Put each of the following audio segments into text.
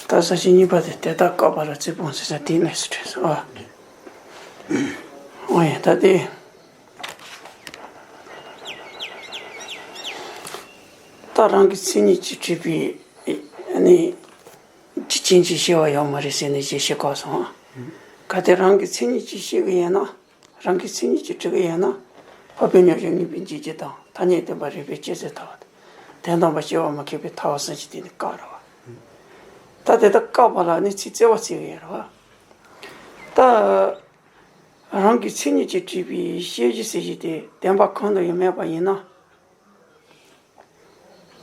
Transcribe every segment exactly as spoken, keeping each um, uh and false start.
ད་ས་བཅད་གཉིས་པ་དེ་དེ་དག་བཀག་པ་ལ་རྩིས་སྤོང་ཟེར་ས་དེ་ལས་སུ་དྲན་སོང་ཨ། འོ་ཡ་ད་དེ། ད་རང་གི་མཚན་ཉིད་ཀྱིས་གྲུབ་པའི་ནི་རྒྱུ་རྐྱེན་གྱིས་སྐྱེ་བ་ཡོད་མ་རེད་ཟེར་ནས་ཞེས་བཤད་དགོས་སོང་། གལ་ཏེ་རང་གི་མཚན་ཉིད་ཀྱིས་སྐྱེ་གི་ཡོད་ན། རང་གི་མཚན་ཉིད་ཀྱིས་གྲུབ་ཀྱི་ཡོད་ན། འཕགས་པའི་རྣལ་འབྱོར་ངེས་པར་འབྱེད་ཀྱི་དང་ཐ་སྙད་བདེན་པར་རིགས་པས་དཔྱད་བྱེད་ལྟ་བ་དང་། དོན་དམ་པར་སྐྱེ་བ་མི་ཁེགས་པའི་ཐར་པ་གསུམ་གྱི་སྟེང་ནས་བཀག་རེད་བ། ད་དེ་དག་བཀག་པ་ལ་ནི་ཚིག་བརྩེ་བ་བརྩི་གི་ཡོད་རེད་བ། ད། རང་གི་མཚན་ཉིད་ཀྱིས་གྲུབ་པའི་ཤེས་བྱའི་གཟུགས་ཅན་དེ་བདེན་པ་གང་དུ་ཡང་མེད་པ་ཡིན་ན།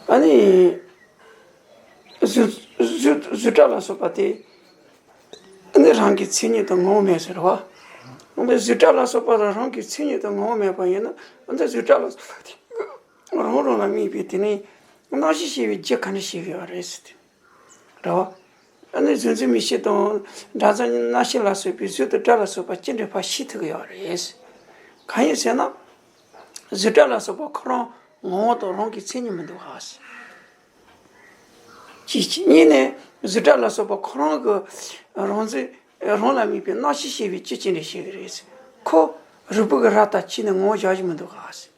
ཨ་ནི། གཟུགས་གཟུགས་གཟུགས་སྒྲ་ལ་སོགས་པ་དེ། ཨ་ནི་རང་གི་མཚན་ཉིད་དུ་ངོ་བོ་མེད་ཟེར་བ། ཨ་ནི་གཟུགས་སྒྲ་ལ་སོགས་པ་ལ་རང་གི་མཚན་ཉིད་དུ་ངོ་བོ་མེད་པ་ཡིན་ན། ཨ་ནི་གཟུགས་སྒྲ་ལ་སོགས་པ་དེ་རང་རང་ལ་དམིགས་པའི་དེ་ནི་རྣམ་ཤེས་སྐྱེ་བའི་རྒྱུ་ག་འདྲ་ཞིག་ཡོད་རེད་ཟེར་ཏེ། རེད་བ། ཨ་ནི་གཟུགས་འཛིན་མིག་ཤེས་དང་། སྒྲ་འཛིན་རྣ་ཤེས་ལ་སོགས་པའི་གཟུགས་དང་སྒྲ་ལ་སོགས་པ་ཅི་འདྲ་ཕར་ཤེས་ཐུབ་ཀྱི་ཡོད་རེད། གང་ཡིན་ཟེར་ན། གཟུགས་སྒྲ་ལ་སོགས་པ་ཁོ་རང་ངོ་བོ་དང་རང་གི་མཚན་ཉིད་མི་འདུག་ག་ཟེར། གཅིག་གཅིག་གཉིས་ནས་གཟུགས་སྒྲ་ལ་སོགས་པ་ཁོ་རང་གི་རང་འཛིན་རང་ལ་དམིགས་པའི་རྣམ་ཤེས་སྐྱེ་བའི་རྒྱུ་ཅི་འདྲ་ཞིག་རེད་ཟེར། ཁོ་རུས་པའི་ར་ལྟར་ཕྱེ་ནས་ངོ་བོ་བཞག་རྒྱུ་མི་འདུག་ག་ཟེར།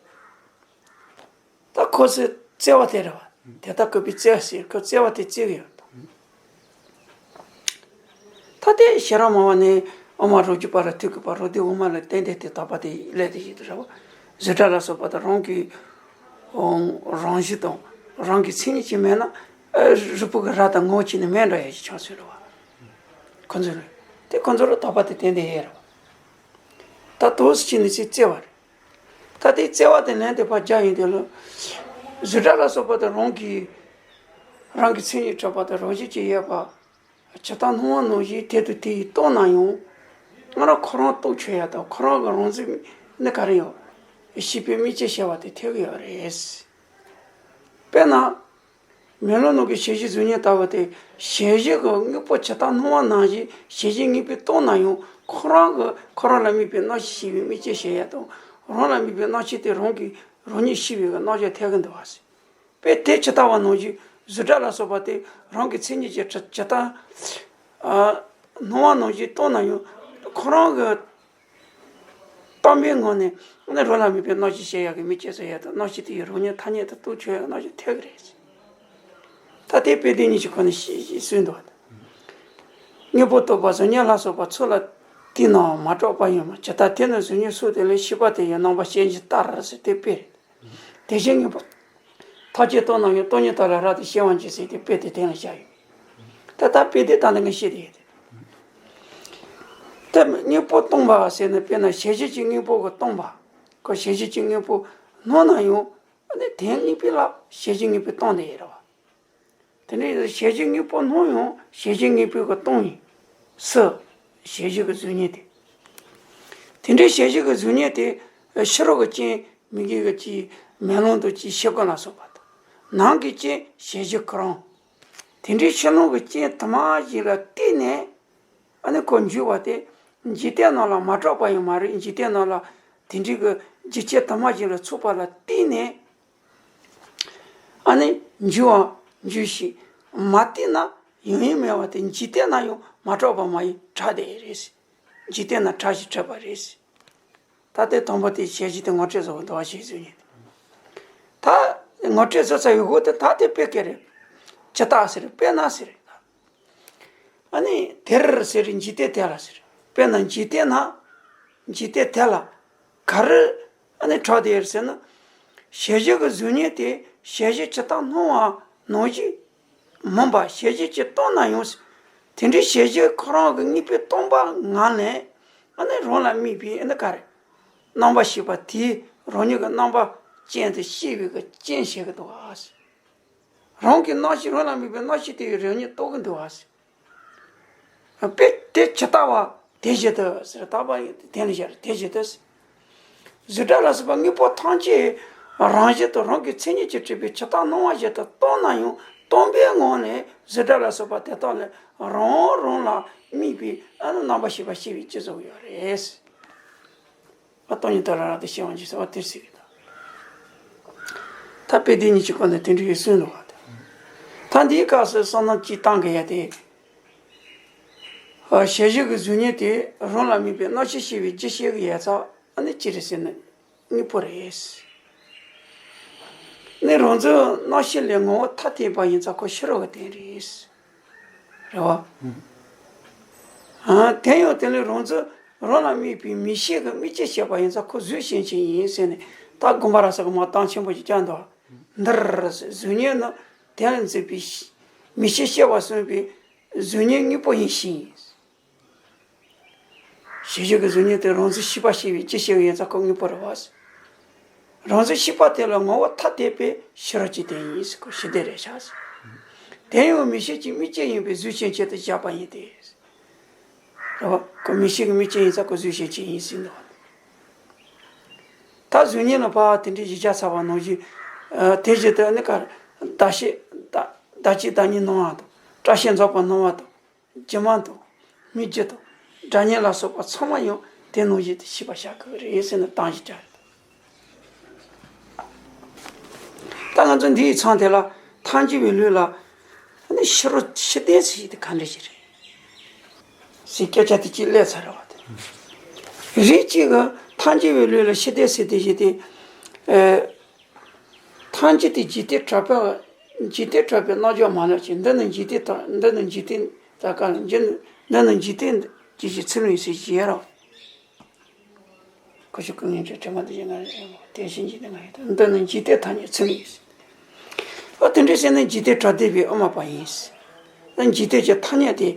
ད་ཁོ་ཚོས་བརྩེ་བ་དེ་རེད་བ། དེ་ལྟར་བཀོད་པའི་བརྩེ་བ་ཟེར་ཁོ་བརྩེ་བ་དེ་བརྩེ་གི་ཡོད་དོ། ད་དེ་ཤེས་རབ་སྨྲ་བ་ནི་དབུ་མ་རབ་རྒྱས་པ་ལ་ཐུག་གི་པ་རོ་དེ་དབུ་མ་ལ་བརྟེན་ཏེ་དེ་དག་པ་དེ་ལས་དེ་ཞིག་ཏུ་རེད་བ། གཟུགས་སྒྲ་ལ་སོགས་པ་དང་རང་གི་རང་བཞིན་དང་རང་གི་མཚན་ཉིད་ཅིག་མེད་ན། རུས་པའི་ར་དང་ངོ་བོ་ཅི་ནས་མེད་འདྲ་ཡ་ཞིག་ཆགས་ཚུལ་རེད་བ། ཁོ་ཚོ་ལ་དེ་ཁོ་ཚོ་ལ་དག་པ་དེ་བརྟེན་ཏེ་ཡོད་རེད་བ། ད་དོ་སི་ཅི་ནི་ཚེ་བརྩེ་བ་རེད། ད་ལྟའི་བརྩེ་བ་དེ་ལན་དེ་ཕར་རྒྱག་ཡིན་དེ་ལ། གཟུགས་སྒྲ་ལ་སོགས་པ་དང་རང་གི། རང་གི་མཚན་ཉིད་གྲུབ་པ་དང་རང་བཞིན་གྱིས་ཡོད་པ། ཇི་ལྟར་སྣང་བ་ནང་བཞིན་དེ་དང་དེ་ཡིས་སྟོང་ན་ཡང་། ང་རང་ཁོ་རང་རྟོགས་ཆོག་ཡ་དང་ཁོ་རང་གི་རང་བཞིན་ནི་ག་རེ་ཡོད། ཤེས་པའི་དམིགས་རྐྱེན་ཤེས་པ་དེ་ཐེབས་ཀྱི་ཡོད་རེད། དཔེར་ན། མེ་ལོང་ནང་གི་ཞལ་བཞི་གཟུགས་བརྙན་ལྟ་བུ་སྟེ། ཞལ་བཞི་གི་དངོས་པོ་ཇི་ལྟར་སྣང་བ་ནང་བཞིན་ཞལ་བཞི་དངོས་པོས་སྟོང་ན་ཡང་ཁོ་རང་གི་ཁོ་རང་ལ་དམིགས་པའི་རྣམ་ཤེས་ཤེས་པའི་དམིགས་རྐྱེན་ཤེས་ཡ་དང་རང་ལ་དམིགས་པའི་རྣམ་ཤེས་དེ་རང་གི་རང་ཉིད་ཤེས་པའི་རྣམ་གཞག་ཐེབས་ཀྱི་འདུག་བ་ཟེར། དཔེ་དེ་ཇི་ལྟ་བ་ནང་བཞིན་གཟུགས་སྒྲ་ལ་སོགས་པ་དེ་རང་གི་མཚན་ཉིད་ཀྱིས་ཇི་ལྟར་སྣང་བ་ནང་བཞིན་སྟོང་ན་ཡང་ཁོ་རང་གི་སྟོང་པའི་ངང་ནས་ནི་རང་ལ་དམིགས་པའི་རྣམ་ཤེས་ཤེས་ཡག་གི་དམིགས་རྐྱེན་ཟེར་ཡག་དང་རྣམ་ཤེས་དེ་ཡི་རང་ཉིད་ཐ་སྙད་དུ་རྟོགས་ཆོག་ཡག་རྣམ་ཤེས་ཐེབས་ཀྱི་རེད། ད་དེ་དཔེ་དེ་གཉིས་ཀྱི་སྒོ་ནས་ཤེས་ཤེས་སྲོལ་འདུག་བ། དངོས་པོ་རྟོགས་པ་གཟུགས་བརྙན་ལ་སོགས་པ་ཚོགས་ལ་བལྟས་ནའང་མ་གྲགས་པ་ཡང་མ་ཇི་ལྟར་དེ་ནི་གཟུགས་བརྙན་སོགས་དེ་ལས་ཤེས་པ་དེ་ཡི་རྣམ་པར་ཤེས་བྱེད་ལྟར་ཟེར་དེ་དཔེ་རེད། དེ་བཞིན་དངོས་པོ་ཐམས་ཅད་སྟོང་ན་ཡང་སྟོང་ཉིད་དག་ལ་རབ་ཏུ་ཤེས་པར་འགྱུར་ཟེར་དེ་དཔེ་དེ་དེ་ལ་བཞག་ཡོད། ད་ལྟ་དཔེ་དེ་ད་ལྟ་ངས་བཤད་དེ་ཡོད་དེ། ད་དངོས་པོ་སྟོང་པ་ཟེར་ན་དཔེར་ན་ཞལ་བཞི་གཅིག་དངོས་པོ་གི་སྟོང་པ། ཁོ་ཞལ་བཞི་གཅིག་དངོས་པོ་སྣང་ན་ཡང་ཨ་ནི་དེ་དངོས་པོ་ལ་ཞལ་བཞི་དངོས་པོས་སྟོང་དེ་ཡོད་རེད་བ། དེ་འདྲའི་ཞལ་བཞི་དངོས་པོ་སྣང་ཡང་ཞལ་བཞི་དངོས་པོ་གི་སྟོང་ཡིན། སུ། ཞལ་བཞི་གི་གཟུགས་བརྙན་དེ། དེ་འདྲའི་ཞལ་བཞི་གི་གཟུགས་བརྙན་དེ་ཕྱི་རོལ་གྱི་རྐྱེན་མིག་གི་གི་ཅི་མེ་ལོང་དང་ཅི་ཤེལ་སྒོ་ལ་སོགས་པ་དང་། ནང་གི་རྐྱེན་ཞལ་བཞི་ཁོ་རང་། དེ་འདྲའི་ཕྱི་ལོགས་ཀྱི་རྐྱེན་དུ་མ་ཞིག་ལ་བརྟེན་ནས་ཨ་ནི་ཁོ་འགྱུར་བ་དེ་འཇིག་རྟེན་ནང་ལ་མ་གྲགས་པ་ཡང་མ་རེད། འཇིག་རྟེན་ནང་ལ་དེ་འདྲའི་གི་རྒྱུ་རྐྱེན་དུ་མ་ཞིག་ལ་ཚོགས་པ་ལ་བརྟེན་ནས་ཨ་ནི་འགྱུར་བ་འགྱུར་ཞིང་མ་བརྟེན་ན་ཡང་ཡང་མེད་པ་དེ་འཇིག་རྟེན་ན་ཡང་མ་གྲགས་པ་མ་ཡིན་གྲགས་དེ་རེད། འཇིག་རྟེན་ན་གྲགས་ཤིང་གྲགས་པ་རེད། ད་ལྟའི་དང་པོ་དེ་ཞལ་བཞི་དེ་ངོ་སྤྲོད་བཟོ་བ་འདུག་བ་ཞེས་ཟེར་ནས། ད་ངོ་སྤྲོད་བཟོ་ས་ཡོད་དགོས་དེ་ད་དེ་དཔེ་སྐད་རེད། ཇི་ལྟར་ཟེར་དཔེར་ན་ཟེར། ཨ་ནི་དེར་ཟེར་འཇིག་རྟེན་དེ་ལ་ཟེར། དཔེར་ན་འཇིག་རྟེན་ན་འཇིག་རྟེན་དེ་ལ་ག་རེ་ཨ་ནི་གྲགས་དེ་ཡོད་ཟེར་ན། ཞལ་བཞི་གི་གཟུགས་བརྙན་དེ་ཞལ་བཞི་ཇི་ལྟར་སྣང་བ་ནང་བཞིན། མིན་པ་ཞལ་བཞི་གཅིག་སྟོང་ན་ཡང་། དེ་འདྲའི་ཞལ་བཞི་ཁོ་རང་གི་དངོས་པོའི་སྟོང་པ་ངང་ལས་ཨ་ནི་རང་ལ་དམིགས་པའི་ཨ་ནི་ག་རེ། རྣམ་པར་ཤེས་པ་དེས་རང་ཉིད་ཀྱི་རྣམ་པ་ཅན་དུ་ཤེས་པའི་གི་རྐྱེན་བྱེད་ཀྱི་འདུག་ག་ཟེར། རང་གི་རྣམ་ཤེས་རང་ལ་དམིགས་པའི་རྣམ་ཤེས་དེ་ཡིས་རང་ཉིད་རྟོགས་ཀྱི་འདུག་ག་ཟེར། དཔེ་དེ་ཇི་ལྟ་བ་དེ་བཞིན་དུ་ཟེར། དག་པ་ཡི་དོན་ལ་སྦྱར་དེ་བཞིན་དུ་ཟེར། གཟུགས་སྒྲ་ལ་སོགས་པ་དངོས་པོ་ཐམས་ཅད་རང་བཞིན་དུ་རང་གི་མཚན་ཉིད་ཀྱིས་གྲུབ་པའི་ཇི་ལྟར་སྣང་བ་བཞིན་དུ་སྟོང་ན་ཡང་སྟོང་པའི་ངང་ནས་གཟུགས་སྒྲ་ལ་སོགས་པ་དེ་དག་ལས་རང་རང་ལ་དམིགས་པའི་ཨ་ནི་རྣམ་པར་ཤེས་པ་སྐྱེ་བའི་རྒྱུ་བཟོ་གི་ཡོད་རེད། ཨ་སྟོང་ཉིད་དག་ལ་རབ་ཏུ་ཤེས་པར་འགྱུར་ཟེར་བ་དེར་ཟེར་གི་འདུག་ད་དཔེ་དེ་གཉིས་ཀྱི་སྐོར་ནས་དེ་འདྲ་ཡོད་གསུངས་འདུག་བ། ད་འདིའི་སྐབས་སུ་བསམ་བློ་གཅིག་བཏང་དགོས་ཡ་དེ། ཞེས་བྱ་གི་གཟུགས་བརྙན་དེ་རང་ལ་དམིགས་པའི་རྣམ་ཤེས་ཤེས་པའི་རྒྱུ་ཤེས་ཀྱི་ཡོད་ཚད་ཨ་ནི་ཅི་རེད་ཟེར་ན་དངོས་པོ་རེད། ནི་རང་འཛིན་རྣམ་ཤེས་ལས་ངོ་བོ་ཐ་དད་པ་ཡིན་ཙང་ཁོ་ཕྱི་རོལ་གྱི་དོན་རེད། རེད་བ། ཨ་དེ་ཡང་དེ་ལས་རང་འཛིན་རང་ལ་དམིགས་པའི་མིག་ཤེས་ཀྱི་དམིགས་རྒྱུ་ཤེས་པ་ཡིན་ཙང་ཁོ་གཟུགས་ཅན་གཅིག་ཡིན་ཟེར་ནས། ད་དགོངས་པ་རབ་གསལ་གྱི་མ་གཏམ་ཆེན་པོ་ཞིག་བསྐྱངས་འདུག་འདིར་གཟུགས་བརྙན་ནི་དོན་ལ་འཛིན་པའི་མིག་ཤེས་ཤེས་པ་གསུངས་པའི་གཟུགས་བརྙན་དངོས་པོ་ཡིན་ཞིང་། ཞེས་བྱ་གི་གཟུགས་བརྙན་དེ་རང་འཛིན་ཤེས་པ་ཤེས་པའི་རྒྱུ་ཤེས་པ་ཡིན་ཙང་ཁོ་དངོས་པོ་རེད་བ། རང་འཛིན་ཤེས་པ་དེ་ལ་ངོ་བོ་ཐ་དད་པའི་ཕྱི་རོལ་གྱི་དོན་ཡིན་ཟེར། ཁོ་ཕྱི་དོན་རེད་ཤག་ཟེར། དེ་ཡང་མིག་ཤེས་ཀྱི་དམིགས་རྒྱུ་ཡིན་པས་གཟུགས་ཅན་གཅིག་ཏུ་བཞག་པ་ཡིན་ཏེ། རེད་བ། ཁོ་མིག་ཤེས་ཀྱི་དམིགས་རྒྱུ་ཡིན་ཙང་ཁོ་གཟུགས་ཅན་གཅིག་ཡིན་ཟེར་འདུག་ད་གཟུགས་བརྙན་ལ་ཕར་དེ་འདྲའི་གཞི་བཞག་ཚར་བ་ནང་བཞིན། ཨ་དེ་བཞིན་དུ་ནི་ག་རེ། བདག་ཤེས་བདག་བདག་གཅིག་བདག་ཉིད་སྣང་བ་དང་། སྐྲ་ཤད་འཛག་པ་སྣང་བ་དང་། སྒྱུ་མ་དང་། སྨིག་རྒྱུ་དང་། སྒྲ་བརྙན་ལ་སོགས་པ་ཚང་མ་ཡང་དེ་ནང་བཞིན་དུ་ཤེས་པར་བྱ་དགོས་རེད་ཟེར་ནས་གཏམ་ཞིག་བྱ་རེད། ད་ང་ཚོ་འདིའི་མཚམས་དེ་ལ་ཐལ་འགྱུར་བའི་ལུགས་ལ་ནི་ཕྱི་རོལ་ཕྱི་དོན་ཟེར་ཡས་དེ་ག་འདྲ་ཞིག་རེད་ཟེར་སྐད་ཆ་དེ་གཅིག་སླེབས་ཚར་རེད་བ། དེ་རིགས་གཅིག་གིས་ཐལ་འགྱུར་བའི་ལུགས་ལ་ཕྱི་དོན་ཟེར་དེ་བཞིན་དེ། ཨེ། ཐལ་འགྱུར་དེ་འཇིག་རྟེན་གྲགས་པའི། འཇིག་རྟེན་གྲགས་པའི་རྣལ་འབྱོར་མ་ལགས་ཀྱིས་འདི་ནི་འཇིག་རྟེན་ཐལ། འདི་ནི་འཇིག་རྟེན་ད་ག་ལ་འཇིག་འདི་ནི་འཇིག་རྟེན་གྱི་ཚུལ་ཡིན་ཟེར་གྱི་ཡོད་རེད། ཁོ་ཞིག་ཀུན་ངེས་ཀྱི་དྲི་མ་འདི་བཞིན་ང་རེ་ཨེ་མོ་དེ་བཞིན་གྱི་ནི་ང་ཡི་ད་འདི་ནི་འཇིག་རྟེན་ཐལ་འགྱུར་ཚུལ་ཡིན་ཟེར། ཨ་དེ་འདྲ་བྱས་ན་འཇིག་རྟེན་གྲགས་བསྡད་པའི་དབུ་མ་པ་ཡིན་ཟེར། ད་འཇིག་རྟེན་གྱི་ཐ་སྙད་དེ།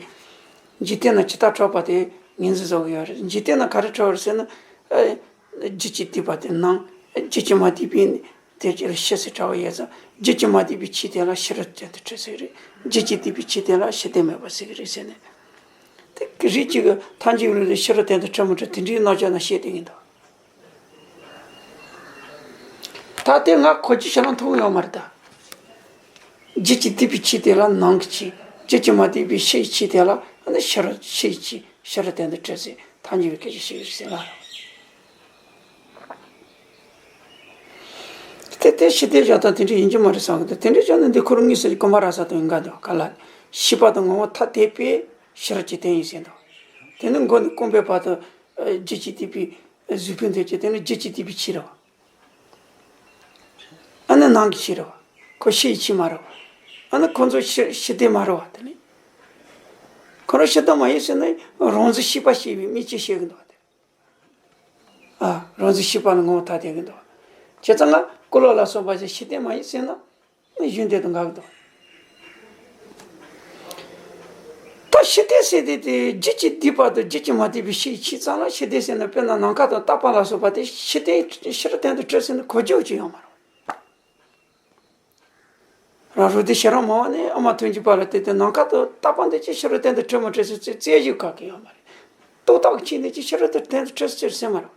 འཇིག་རྟེན་ན་ཇི་ལྟར་གྲགས་པ་དེ་ངོས་འཛིན་བཟོ་གི་ཡོད་རེད། འཇིག་རྟེན་ན་ག་རེ་གྲགས་པ་རེད་ཟེར་ན། ཨ། རྒྱུད་ཀྱི་སྡུད་པ་དེ་སྣང་། རྒྱུད་ཀྱི་མ་སྡུད་པའི་དེ་ཅི་ལ་ཕྱི་ཟེར་གྲགས་པ་ཡོད་ཙང་། རྒྱུད་ཀྱི་མ་སྡུད་པའི་ཕྱི་དོན་ལ་ཕྱི་རོལ་དོན་དུ་འཁྲུལ་ཟེར་གི་རེད། རྒྱུད་ཀྱི་སྡུད་པའི་ཕྱི་དོན་ལ་ཕྱི་དོན་མེད་པར་ཟེར་གི་རེད་ཟེར་ནས། དེ་རིགས་གཅིག་གིས་ཐལ་འགྱུར་ལུགས་ལ་ཕྱི་རོལ་དོན་དུ་འཁྲུལ་མི་འཁྲུལ་དེ་འདྲའི་རྣམ་གཞག་ནང་བཤད་བསྡད་ཀྱི་འདུག་ད་དེ་ང་གོ་རྒྱུ་ཞེ་དྲག་མཐོང་གི་ཡོད་མ་རེད་ད། རྒྱུད་ཀྱི་སྡུད་པའི་ཕྱི་དོན་ལ་སྣང་གི་ཕྱི། རྒྱུད་ཀྱི་མ་སྡུད་པའི་ཕྱིའི་ཕྱི་དོན་ལ་ནི་ཕྱི་རོལ་ཕྱིའི་ཕྱི། ཕྱི་རོལ་དོན་དུ་འཁྲུལ་ཟེར་ཐལ་འགྱུར་བའི་སྐད་ཆ་བཤད་ཀྱི་རེད་ཟེར་ལ། དེ་དེ་ཕྱི་དོན་བཞག་སྟངས་དེ་འདྲ་ཡིན་གྱི་མ་རེད་བསམ་གི་འདུག་དེ་འདྲ་བྱས་ན་འདི་ཁོ་རང་དངོས་སུ་དགོངས་པ་རབ་གསལ་དང་འགལ་འདུག་ག་ལ། ཤེས་པ་དང་ངོ་བོ་ཐ་དད་པའི་ཕྱི་རོལ་གྱི་དོན་ཡིན་ཟེར་འདུག་དེ་ནི་མགོ་ནས་རྐང་པའི་བར་དུ་རྒྱུད་ཀྱི་སྡུད་པའི་གཟུགས་ཕུང་དོན་གྱི་དེ་ནི་རྒྱུད་ཀྱི་སྡུད་པའི་ཕྱི་རེད་བ། ཨ་ནི་སྣང་གི་ཕྱི་རེད་བ། ཁོ་ཕྱིའི་ཕྱི་མ་རེད་བ། ཨ་ནི་ཁོ་ཚོ་ཕྱི་ཕྱི་དོན་མ་རེད་བ་དེ་ནི། ཁོ་རང་ཕྱི་དོན་མ་ཡིན་ཟེར་ན་རང་འཛིན་ཤེས་པ་ཤེས་པའི་དམིགས་རྒྱུ་བཤད་གི་འདུག་བ་དེ། ཨ། རང་འཛིན་ཤེས་པ་ལ་ངོ་བོ་ཐ་དད་གི་འདུག་བ། བྱས་ཙང་ང་ཀུན་སློང་ལ་སོགས་པ་ཞིག་ཕྱི་དོན་མ་ཡིན་ཟེར་ན་གཞུང་དོན་དང་འགལ་གི་འདུག་ད་ཕྱི་དོན་ཟེར་དེ་དེ་རྒྱུད་ཀྱི་སྡུད་པ་དང་རྒྱུད་ཀྱི་མ་སྡུད་པའི་ཕྱིའི་ཕྱི་ཙམ་ལ་ཕྱི་དོན་ཟེར་ན། དཔེར་ན་ནམ་མཁའ་དང་རྟག་པ་ལ་སོགས་པ་དེ་ཕྱི་དོན་ཕྱི་རོལ་དོན་དུ་འཁྲུལ་ཟེར་ན་གོ་རྒྱུ་ཅིག་ཡོད་མ་རེད། རང་རུ་དེ་ཤེས་རབ་མང་བ་ནས་ཨ་མ་ཐུན་གྱི་བར་ལ་དེ་དེ་ནམ་མཁའ་དང་རྟག་པ་འདི་ཅི་ཕྱི་རོལ་དོན་དུ་འཁྲུལ་མ་འཁྲུལ་ཟེར་རྩོད་རྩོད་རྒྱུ་ག་གེ་ཡོད་མ་རེད། རྟོག་བཏགས་ཀྱི་ཆོས་འདི་ཅི་ཕྱི་རོལ་དོན་དུ་འཁྲུལ་ཟེར་ཟེར་མ་རེད།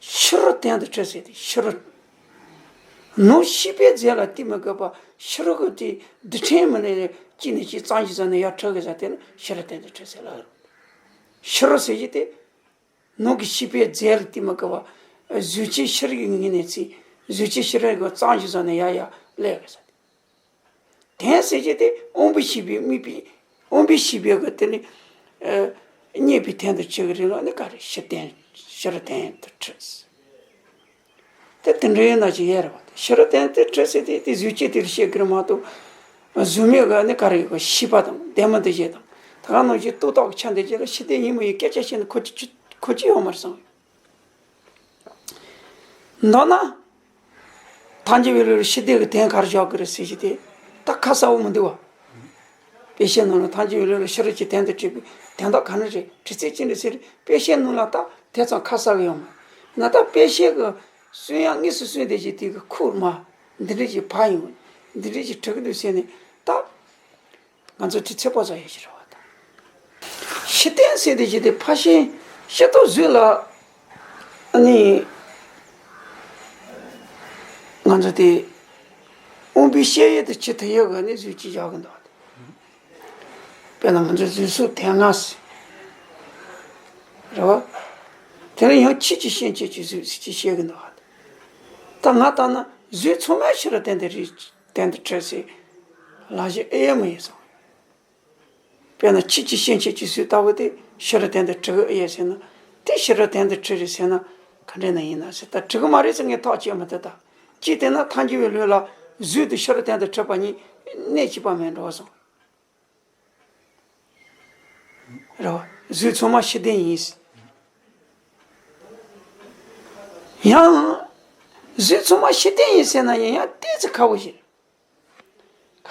ཕྱི་རོལ་དོན་དུ་འཁྲུལ་ཟེར་དེ་ཕྱི་རོལ། ནང་ཤེས་པའི་རྫས་ལ་བརྟེན་མི་དགོས་པ་ཕྱི་རོལ་གྱི་དེ་རྡུལ་ཕྲན་མི་ལས་གཅིག་ནས་གཅིག་གཙང་ཞིང་བཟོས་ནས་ཡར་འཁྲུལ་གི་ཟེར་དེ་ནི་ཕྱི་རོལ་དོན་དུ་འཁྲུལ་ཟེར་ལ། ཕྱི་རོལ་ཟེར་གྱི་དེ་ནང་གི་ཤེས་པའི་རྫས་ལ་བརྟེན་མི་དགོས་པ་གཟུགས་ཅན་ཕྱི་རོལ་གྱི་ངོས་ནས་ཚིག་གཟུགས་ཅན་ཕྱི་རོལ་གྱི་གཙང་ཞིང་བཟོས་ནས་ཡར་ཡར་སླེབས་གི་ཟེར་དེ། དོན་ཟེར་གྱི་དེ་དབང་པོའི་ཤེས་པས་དམིགས་པའི་དབང་པོའི་ཤེས་པའི་གི་དེ་ནི། ཨ། རྙེད་པའི་དོན་དུ་འཁྲུལ་གི་རེད་ལ་ནི་ག་རེ་ཕྱི་དོན་ཕྱི་རོལ་དོན་དུ་འཁྲུལ། དེ་དེ་འདྲའི་ན་ཅི་ཡོད་རེད་བ། ཕྱི་རོལ་དོན་དུ་འཁྲུལ་ཟེར་དེ་དེ་གཟུགས་ཅན་དེ་ལ་བཤད་གི་རེད་མ་གཏོགས། གཟུགས་མེད་གི་ནི་ག་རེ་ཡོད་གི་ཤེས་པ་དང་ལྡན་མིན་འདུ་བྱེད་དང་། ད་ག་ནང་བཞིན་རྟོག་བཏགས་ཀྱི་ཆ་འདི་བྱེད་ལ་ཕྱི་དོན་ཡིན་མིན་ཡི་སྐད་ཆ་བཤད་ན་གོ་རྒྱུ་གོ་རྒྱུ་ཡོད་མ་རེད་བསམ། མདོར་ན། ཐལ་འགྱུར་བའི་ལུགས་ལ་ཕྱི་དོན་གྱི་དོན་ག་རེ་བཞག་གི་རེད་ཟེར་གྱི་དེ་ད་ཁ་གསལ་བོ་མི་འདུག་བ། དཔེ་བཤད་ནང་ལ་ཐལ་འགྱུར་བའི་ལུགས་ལ་ཕྱི་རོལ་གྱི་དོན་དུ་འཁྲུལ་པའི་དོན་དག་ག་ནི་རེད། དྲི་ཚིག་ཅི་འདྲ་ཟེར་དཔེ་བཤད་ནང་ལ་ད་དེ་ཙམ་ཁ་གསལ་བོ་ཡོང་མ་ན་ད་དཔེ་བཤད་ཀྱི་གསུང་ཡག་དངོས་སུ་གསུངས་དེ་ཅིག་དེ་གི་ཁུག་མ་འདི་འདྲ་ཅིག་བག་ཡོང་འདི་འདྲ་ཅིག་གྲག་གི་འདུག་ཟེར་ནས་ད། ང་ཚོ་དེ་ཚོད་དཔག་བྱ་ཡག་ཞིག་རེད་བ་དང་། ཕྱི་དོན་ཟེར་དེ་ཅི་སྟེ་ཕར་ཕྱིན་ཤེས་རྟོགས་གཟུགས་ལ་ནི་ང་ཚོ་དེ་དབང་པོའི་ཤེས་ཡུལ་དུ་ཇི་ལྟར་ཡོད་ག་ནི་གཟུགས་ཅིག་བཞག་གི་འདུག་དཔེར་ན་ང་ཚོ་གཟུགས་སོགས་དོན་ལྔ་ཟེར། རེད་བ། དེ་ལ་ཡང་ཆོས་ཀྱི་སྐྱེ་མཆེད་ཀྱི་གཟུགས་ཟེར་ཅིག་བཤད་གི་འདུག་དང་ང་ལྟར་ན་གཟུགས་ཚང་མ་ཕྱི་རོལ་དོན་དུ་རེད། དོན་དུ་འཁྲུལ་ཟེར་ལབ་ཡག་ཨེ་ཡོད་མ་ཡིན་སོང་། དཔེར་ན་ཁྱེད་ཀྱི་སྐྱེ་མཆེད་ཀྱི་གཟུགས་ལྟ་བུ་དེ་ཕྱི་རོལ་སྟེང་དུ་གྲུབ་ཀྱི་ཡོད་ཟེར་ན། དེ་ཕྱི་རོལ་སྟེང་དུ་གྲུབ་རེད་ཟེར་ན་ག་འདྲ་ན་ཡིན་ན་ཟེར། ད་གྲུབ་ཀྱི་མ་རེད་ཟེར་ངས་ཐག་བཅད་མི་ཐུབ། ད་ཅི་སྟེ་ན་ཐལ་འགྱུར་བའི་ལུགས་ལ་གཟུགས་དེ་ཕྱི་རོལ་སྟེང་དུ་གྲུབ་པ་གཉིས་གནད་གཅིག་པ་མེད་འགྲོ་སོང་། རེད་བ། གཟུགས་ཚང་མ་ཕྱི་བལྟས་ཡིན། ཡང་། གཟུགས་ཚང་མ་ཕྱི་བལྟས་ཡིན་ཟེར་ན་ཡང་ཡང་ཏོག་ཙམ་ཁག་པོ་ཞིག་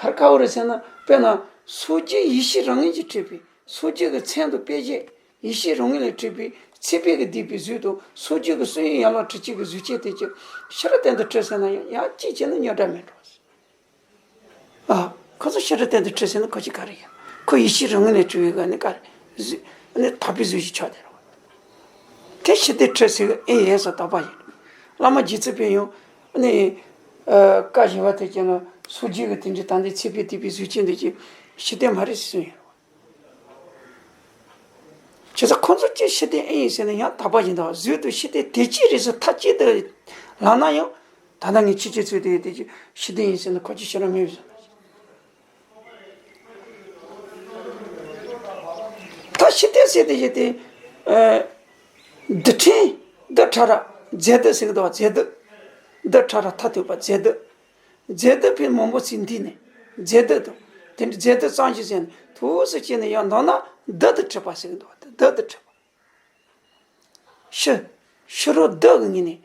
རེད། ག་རེ་ཁག་པོ་རེད་ཟེར་ན། དཔེར་ན་སོ་སྐྱེའི་ཡེ་ཤེས་རང་ངོས་ཀྱིས་གྲུབ་པའི་སོ་སྐྱེ་གི་མཚན་དང་དཔེ་བྱད་ཡེ་ཤེས་རང་ངོས་ལས་གྲུབ་པའི་ཚེ་འཕེལ་གྱིས་བསྡུས་པའི་གཟུགས་དང་། སོ་སྐྱེ་གི་སོ་ཡུལ་ཡན་ལག་དྲུག་ཅུ་གི་གཟུགས་ཅན་དེ་ཅིག་ཕྱི་རོལ་སྟེང་དུ་གྲུབ་ཟེར་ན་ཡང་ཡང་གཅིག་བྱས་ན་རྙོག་དྲ་མེད་འགྲོ། ཨ། ཁོ་ཚོ་ཕྱི་རོལ་སྟེང་དུ་གྲུབ་ཟེར་ན་ཁོ་ཅི་ག་རེ་ཡིན། ཁོ་ཡེ་ཤེས་རང་ངོས་ནས་གྲུབ་པའི་ག་ནི་ག་རེ། གཟུགས་ནི་དག་པའི་གཟུགས་ཤིག་ཆགས་བསྡད་རེད་བ། དེ་ཕྱི་བལྟས་གྲུབ་ཟེར་གི་ཨེ་ཡིན་ཟེར་དོགས་པ་ཡིན། བླ་མ་རྗེ་བཙུན་པས་ཡང་ནི། ཨ། བཀའ་བཞིན་པ་དེ་ཀྱང་ལ་སོ་སྐྱེ་གི་དེ་འདྲའི་ད་ལྟའི་ཚེ་འཕེལ་བསྡུས་པའི་གཟུགས་ཅན་འདི་ཀྱི་ཕྱི་བལྟས་མ་རེད་ཟེར་གསུངས་ཡོད་རེད་བ། བྱས་ཙང་ཁོ་ཚོ་ཀྱི་ཕྱི་བལྟས་ཨེ་ཡིན་ཟེར་ན་ཡང་དག་པ་ཡིན་ད། གཟུགས་དང་ཕྱི་བལྟས་དེ་གཅིག་རེད་ཟེར་མཐའ་གཅིག་ཏུ་ལབ་ན་ཡང་། ད་ལྟ་ངས་ཕྱི་བལྟས་ཚུལ་དེ་དེ་ཀྱི་ཕྱི་བལྟས་ཡིན་ཟེར་ན་ཁོ་ཅི་ཕྱི་རོལ་མེད་པས་ཟེར། ད་ཕྱི་བལྟས་ཟེར་དེ་བཞིན་དེ། ཨ། རྡུལ་ཕྲན། རྡུལ་ཕྲ་རབ་རྫས་རྡུལ་ཟེར་གི་འདུག་བ། རྫས་རྡུལ། རྡུལ་ཕྲ་རབ་མཐར་ཐུག་པ་རྫས་རྡུལ། རྫས་རྡུལ་ཕྲན་མང་པོ་ཞིག་འདུས་ནས་རྫས་རྡུལ་དང་། དེ་འདྲ་རྫས་རྡུལ་ཙམ་ཞིག་ཟེར་ནས་ཐུགས་སུ་བསྐྱེད་ནས་ཡང་འདོད་ན་རྡུལ་དུ་གྲུབ་པ་ཟེར་གི་འདུག་བ། རྡུལ་དུ་གྲུབ་པ། ཕྱི། ཕྱི་རོལ་རྡུལ་གྱི་ངོས་ནས།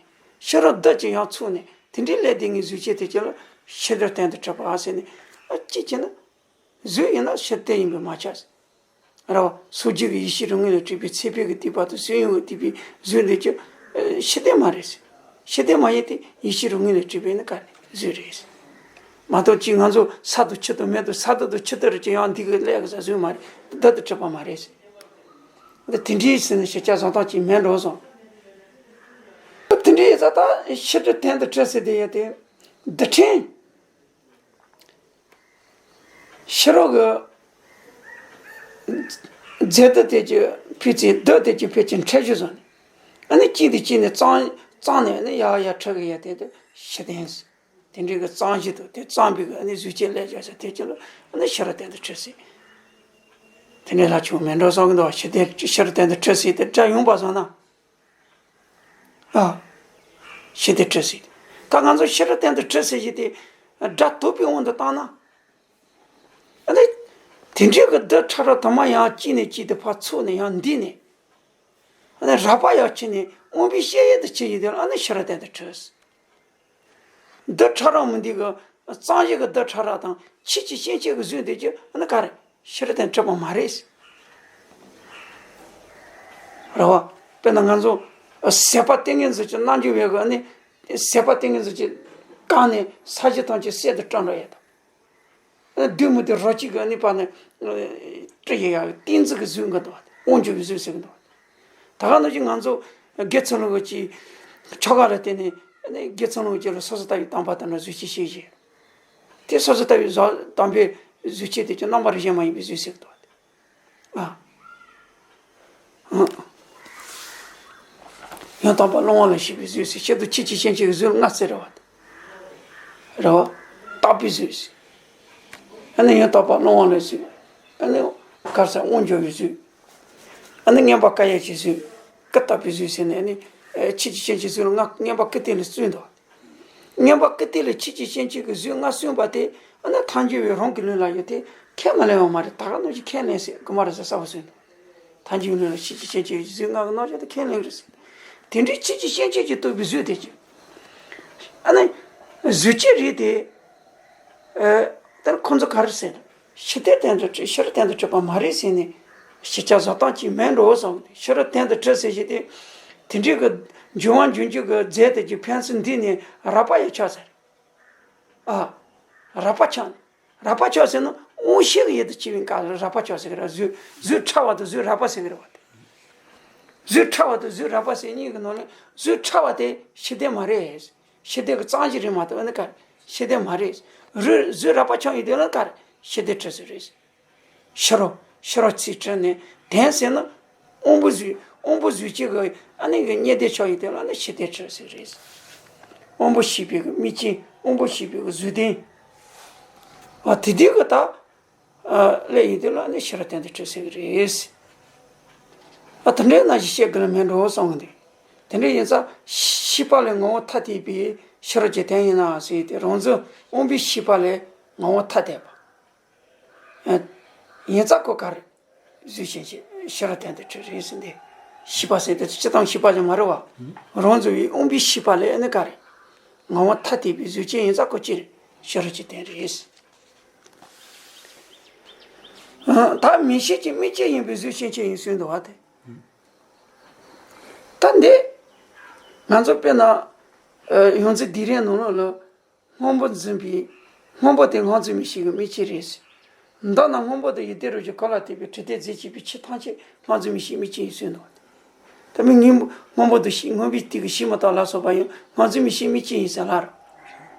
ཕྱི་རོལ་རྡུལ་གྱིས་ཡང་ཚུགས་ནས་དེ་འདྲའི་ལས་དེ་ངའི་གཟུགས་ཅན་དེ་ཅི་ལ་ཕྱི་རོལ་སྟེང་དུ་གྲུབ་པ་ཟེར་ནས། ཨ། གཅིག་བྱས་ན། གཟུགས་ཡིན་ན་ཕྱི་བལྟས་ཡིན་པས་མ་ཁྱབ། རེད་བ། སོ་སྐྱེ་གི་ཡེ་ཤེས་རང་ངོས་ལས་གྲུབ་པའི་ཚེ་འཕེལ་གྱིས་བསྡུས་པ་དང་སོ་ཡུལ་གྱིས་བསྡུས་པའི་གཟུགས་འདི་ཀྱི། ཨ། ཕྱི་བལྟས་མ་རེད་ཟེར། ཕྱི་བལྟས་མ་ཡིན་ཏེ་ཡེ་ཤེས་རང་ངོས་ལས་གྲུབ་པའི་ནི་ག་རེ་གཟུགས་རེད་ཟེར། མ་གཏོགས་ཅིག་ང་ཚོ་ས་དང་ཆུ་དང་མེ་དང་ས་རྡུལ་དང་ཆུ་རྡུལ་རེད་ཀྱི་ཡང་འདི་གི་ཀླད་ཀྱི་ས་གཟུགས་མ་རེད། རྡུལ་དུ་གྲུབ་པ་མ་རེད་ཟེར། འདི་དེ་འདྲའི་ཟེར་ནས་ཤེས་བྱ་བཟང་ཐང་ཅིག་མེད་འགྲོ་སོང་། དེ་འདྲའི་ཡིན་ཙང་ད་ཕྱི་རོལ་སྟེང་དུ་གྲུབ་ཟེར་དེ་ཡོད་དེ། རྡུལ་ཕྲན། ཕྱི་རོལ་གྱི་རྫས་རྡུལ་དེ་ཀྱི་ཕལ་ཆེར་རྡུལ་དེ་ཀྱི་ཕལ་ཆེར་ཕྲད་ཤུལ་བཟུང་ནས། ཨ་ནི་གཅིག་དང་གཅིག་ནས་གཙང་གཙང་ནས་ཨ་ནི་ཡར་ཡར་འཕྲོ་གི་ཡོད་དེ་དེ་ཕྱི་བལྟས། དེ་འདྲའི་གི་གཙང་གཞི་དང་དེ་གཙང་པའི་གི་ཨ་ནི་གཟུགས་ཅན་ལས་བྱུང་ཟེར་དེ་ཀྱི་ལ་ཨ་ནི་ཕྱི་རོལ་སྟེང་དུ་གྲུབ་ཟེར། དེ་འདྲའི་ལ་ཆུང་མེད་འགྲོ་བསམ་གི་འདུག་ཕྱི་བལྟས་ཕྱི་རོལ་སྟེང་དུ་གྲུབ་ཟེར་དེ་སྒྲ་ཡངས་པ་བཟུང་ན། ཨ། ཕྱི་བལྟས་གྲུབ་ཟེར། ད་ང་ཚོ་ཕྱི་རོལ་སྟེང་དུ་གྲུབ་ཟེར་གྱི་དེ་སྒྲ་དོག་པའི་དབང་དུ་བཏང་ན། ཨ་ནི། དེ་འདྲའི་གི་རྡུལ་ཕྲ་རབ་དུ་མ་ཡང་གཅིག་ནས་གཅིག་ཏུ་ཕར་ཚུགས་ནས་ཡང་འདུས་ནས། ཨ་ནི་རགས་པ་ཡང་ཕྱིན་ནས་དབང་པོའི་གཤེགས་ཡུལ་དུ་ཕྱིན་ཡོད་དེ་ལ་ཨ་ནི་ཕྱི་རོལ་སྟེང་དུ་གྲུབ་ཟེར། རྡུལ་ཕྲ་རབ་མི་འདུས་གི་གཙང་གཞི་གི་རྡུལ་ཕྲ་རབ་དང་ཆོས་ཀྱི་སྐྱེ་མཆེད་ཀྱི་གཟུགས་འདི་ཀྱི་ཨ་ནི་ག་རེ་ཕྱི་རོལ་སྟེང་གྲུབ་པ་མ་རེད། རེད་བ། དཔེར་ན་ང་ཚོ་ཟད་པ་ཏིང་ངེ་འཛིན་གྱི་རྣལ་འབྱོར་བས་གི་ཨ་ནི་ཟད་པ་ཏིང་ངེ་འཛིན་གྱི་གང་ནས་ས་གཞི་ཐམས་ཅད་གསེར་དུ་སྤྲས་འགྲོ་ཡས་དང་། བདུད་མུ་སྟེགས་རོ་གཅིག་གི་ནི་པ་ནི། སྤྲུལ་ཡས་ཡག་གི་ཏིང་འཛིན་གྱི་གཟུགས་འགའ་འདུག་བ། དབང་སྒྱུར་བའི་གཟུགས་ཟེར་གི་འདུག་བ། ད་ག་ནང་བཞིན་ང་ཚོ་དགེ་ཚུལ་སློང་གི་ཆོ་ག་ལ་བརྟེན་ནས་ནི་དགེ་ཚུལ་སློང་གི་ལ་སོ་སོ་ལྟ་བུའི་དམ་པ་དང་ནི་གཟུགས་ཅན་ཤེས་བཞིན། དེ་སོ་སོ་ལྟ་བུའི་གཟུགས་དམ་པའི་གཟུགས་ཅན་དེ་ཀྱང་རྣམ་པར་གཞན་མ་ཡིན་པའི་གཟུགས་ཟེར་གི་འདུག་བ། ཨ། ཡང་དག་པར་བླང་བ་ལ་ཞེན་པའི་གཟུགས་ཟེར། ཕྱིར་དུ་ཆོས་ཀྱི་སྐྱེ་མཆེད་ཀྱི་གཟུགས་ལྔ་ཟེར་རེད་བ། རེད་བ། དག་པའི་གཟུགས་ཟེར། ཨ་ནི་ཡང་དག་པར་བླང་བ་ལ་ཞེན། ཨ་ནི་གར་ས་དབང་སྒྱུར་བའི་གཟུགས། ཨ་ནི་མངོན་པར་དཀའ་བའི་གཟུགས། ཀུན་བརྟགས་པའི་གཟུགས་ཟེར་ནས་ཨ་ནི་ཆོས་ཀྱི་སྐྱེ་མཆེད་གཟུགས་ལྔ་མངོན་པར་ཀུན་བརྟགས་ལ་གསུངས་འདུག་མངོན་པར་ཀུན་བརྟགས་ལས་ཆོས་ཀྱི་སྐྱེ་མཆེད་ཀྱི་གཟུགས་ལྔ་གསུངས་པ་དེ་ཨ་ནི་ཐལ་འགྱུར་བའི་རང་གི་ལུགས་ལ་ཡོད་དེ་ཁས་མ་ལེན་པ་མ་རེད། ད་ག་ནང་བཞིན་ཁས་ལེན་ཟེར་གི་མ་རེད་ཟེར་གསལ་པོ་གསུངས་འདུག་ཐལ་འགྱུར་བའི་ལུགས་ལ་ཆོས་ཀྱི་སྐྱེ་མཆེད་ཀྱི་གཟུགས་ལྔ་གི་རྣམ་གཞག་དེ་ཁས་ལེན་གི་རེད་ཟེར། དེ་འདྲའི་ཆོས་ཀྱི་སྐྱེ་མཆེད་ཀྱིས་བསྡུས་པའི་གཟུགས་དེ་ཀྱང་ཨ་ནི་གཟུགས་ཅན་རེད་དེ། ཨ། དེར་ཁོ་ཚོ་ག་རེ་ཟེར། ཕྱི་བལྟས་སྟེང་དུ་གྲུབ། ཕྱི་རོལ་སྟེང་དུ་གྲུབ་པ་མ་རེད་ཟེར་ནས་ཤེས་བྱ་བཟོ་སྟངས་ཅིག་མེད་འགྲོ་བསམ་གི། ཕྱི་རོལ་སྟེང་དུ་གྲུབ་ཟེར་གྱི་དེ། དེ་འདྲའི་གི་འབྱུང་བ་འབྱུང་འགྱུར་གྱི་རྫས་དེ་ཀྱི་ཕན་ཚུན་འདུས་ནས་རགས་པ་ཡང་ཆགས་ཟེར། ཨ། རགས་པ་ཆགས་ནས། རགས་པ་ཆགས་ཟེར་ན་དབང་ཤེས་ཀྱི་ཡུལ་དུ་སྐྱེ་བའི་སྐབས་ལ་རགས་པ་ཆགས་ཟེར་གི་རེད། གཟུགས་གཟུགས་ཕྲ་བ་དང་གཟུགས་རགས་པ་ཟེར་གི་རེད་བ། དེ་གཟུགས་ཕྲ་བ་དང་གཟུགས་རགས་པ་ཟེར་གཉིས་ཀྱི་ནང་ནས་གཟུགས་ཕྲ་བ་དེ་ཕྱི་བལྟས་མ་རེད། ཕྱི་བལྟས་ཀྱི་གཙང་གཞི་རེད་མ་གཏོགས་ཨ་ནི་ག་རེ་ཕྱི་བལྟས་མ་རེད། རུ་གཟུགས་རགས་པ་ཆགས་ཡོད་དེ་ལ་ག་རེ་ཕྱི་བལྟས་གྲུབ་ཟེར་རེད། ཕྱི་རོལ་ཕྱི་རོལ་ཚིག་གྲུབ་ནས་དེ་ཟེར་ན་དབང་པོ་གཟུགས་དབང་པོ་གཟུགས་ཅན་གྱི་ཨ་ནི་གི་རྙེད་དེ་ཆགས་ཡོད་དེ་ལ་ནི་ཕྱི་བལྟས་གྲུབ་ཟེར་རེད། དབང་པོ་ཤེས་པའི་གི་དམིགས་རྐྱེན། དབང་པོ་ཤེས་པའི་གི་གཟུགས་ལྡན། ཨ། དེ་དུས་གི་ད། ཨ་ལས་ཡིན་དུས་ལ་ནི་ཤེས་རབ་སྟོན་ཏེ་ཁྲིད་ཟེར་གི་རེད། ཨ་དེ་འདྲའི་ནང་བཞིན་བཤད་དགོས་ལ་མེད་འགྲོ་བསམ་གི་འདུག་དེ་འདྲ་ཡིན་ཙང་ཤེས་པ་ལས་ངོ་བོ་ཐ་དད་པའི་ཤེས་རབ་ཀྱི་དོན་ཡིན་ནའང་ཟེར་ཏེ་རང་འཛིན་དབང་པོའི་ཤེས་པ་ལས་ངོ་བོ་ཐ་དད་པ། ཡིན་ཙང་ཁོ་ག་རེ། གཟུགས་ཅན་གྱི་ཤེས་རབ་སྟོན་ཏེ་ཁྲིད་རེད་ཟེར་འདི། ཤེས་པ་ཟེར་དེ་སྤྱི་དང་ཤེས་པ་ཅན་མ་རེད་བ། རང་འཛིན་པའི་དབང་པོའི་ཤེས་པ་ལས་ནི་ག་རེ། ངོ་བོ་ཐ་དད་པའི་གཟུགས་ཅན་ཡིན་ཙང་ཁོ་ཅི་རེད། ཤེས་རབ་ཀྱི་དོན་རེད། ད་མིག་ཤེས་ཀྱི་དམིགས་རྐྱེན་ཡིན་པའི་གཟུགས་ཅན་ཅན་ཡིན་ཟེར་འདུག་བ་དེ། ད་འདི། ང་ཚོ་དཔེར་ན། ཡོངས་འཛིན་སྡེ་རིང་ནང་ལོགས་ལ། སྔོན་པོ་འཛིན་པའི། སྔོན་པོ་དེ་སྔོ་འཛིན་མིག་ཤེས་ཀྱི་དམིགས་རྐྱེན་རེད། མདོར་ན་སྔོན་པོ་དེ་ཡིད་བདེ་རོ་གཅིག་གོ་ལ་ཐེབས་པའི་དྲི་དེ་རྫས་གཅིག་པའི་ཕྱིར་ཐམས་ཅད་སྔོ་འཛིན་མིག་ཤེས་དམིགས་རྐྱེན་ཡིན་ཟེར་འདུག་ད་མི་སྔོན་པོ་སྔོན་པོ་དེ་ཤེས་སྔོན་པོའི་དུས་ཀྱི་ཤེས་མི་རྟོགས་ལ་སོགས་པ་ཡང་སྔོ་འཛིན་མིག་ཤེས་དམིགས་རྐྱེན་ཡིན་ཟེར་ལ།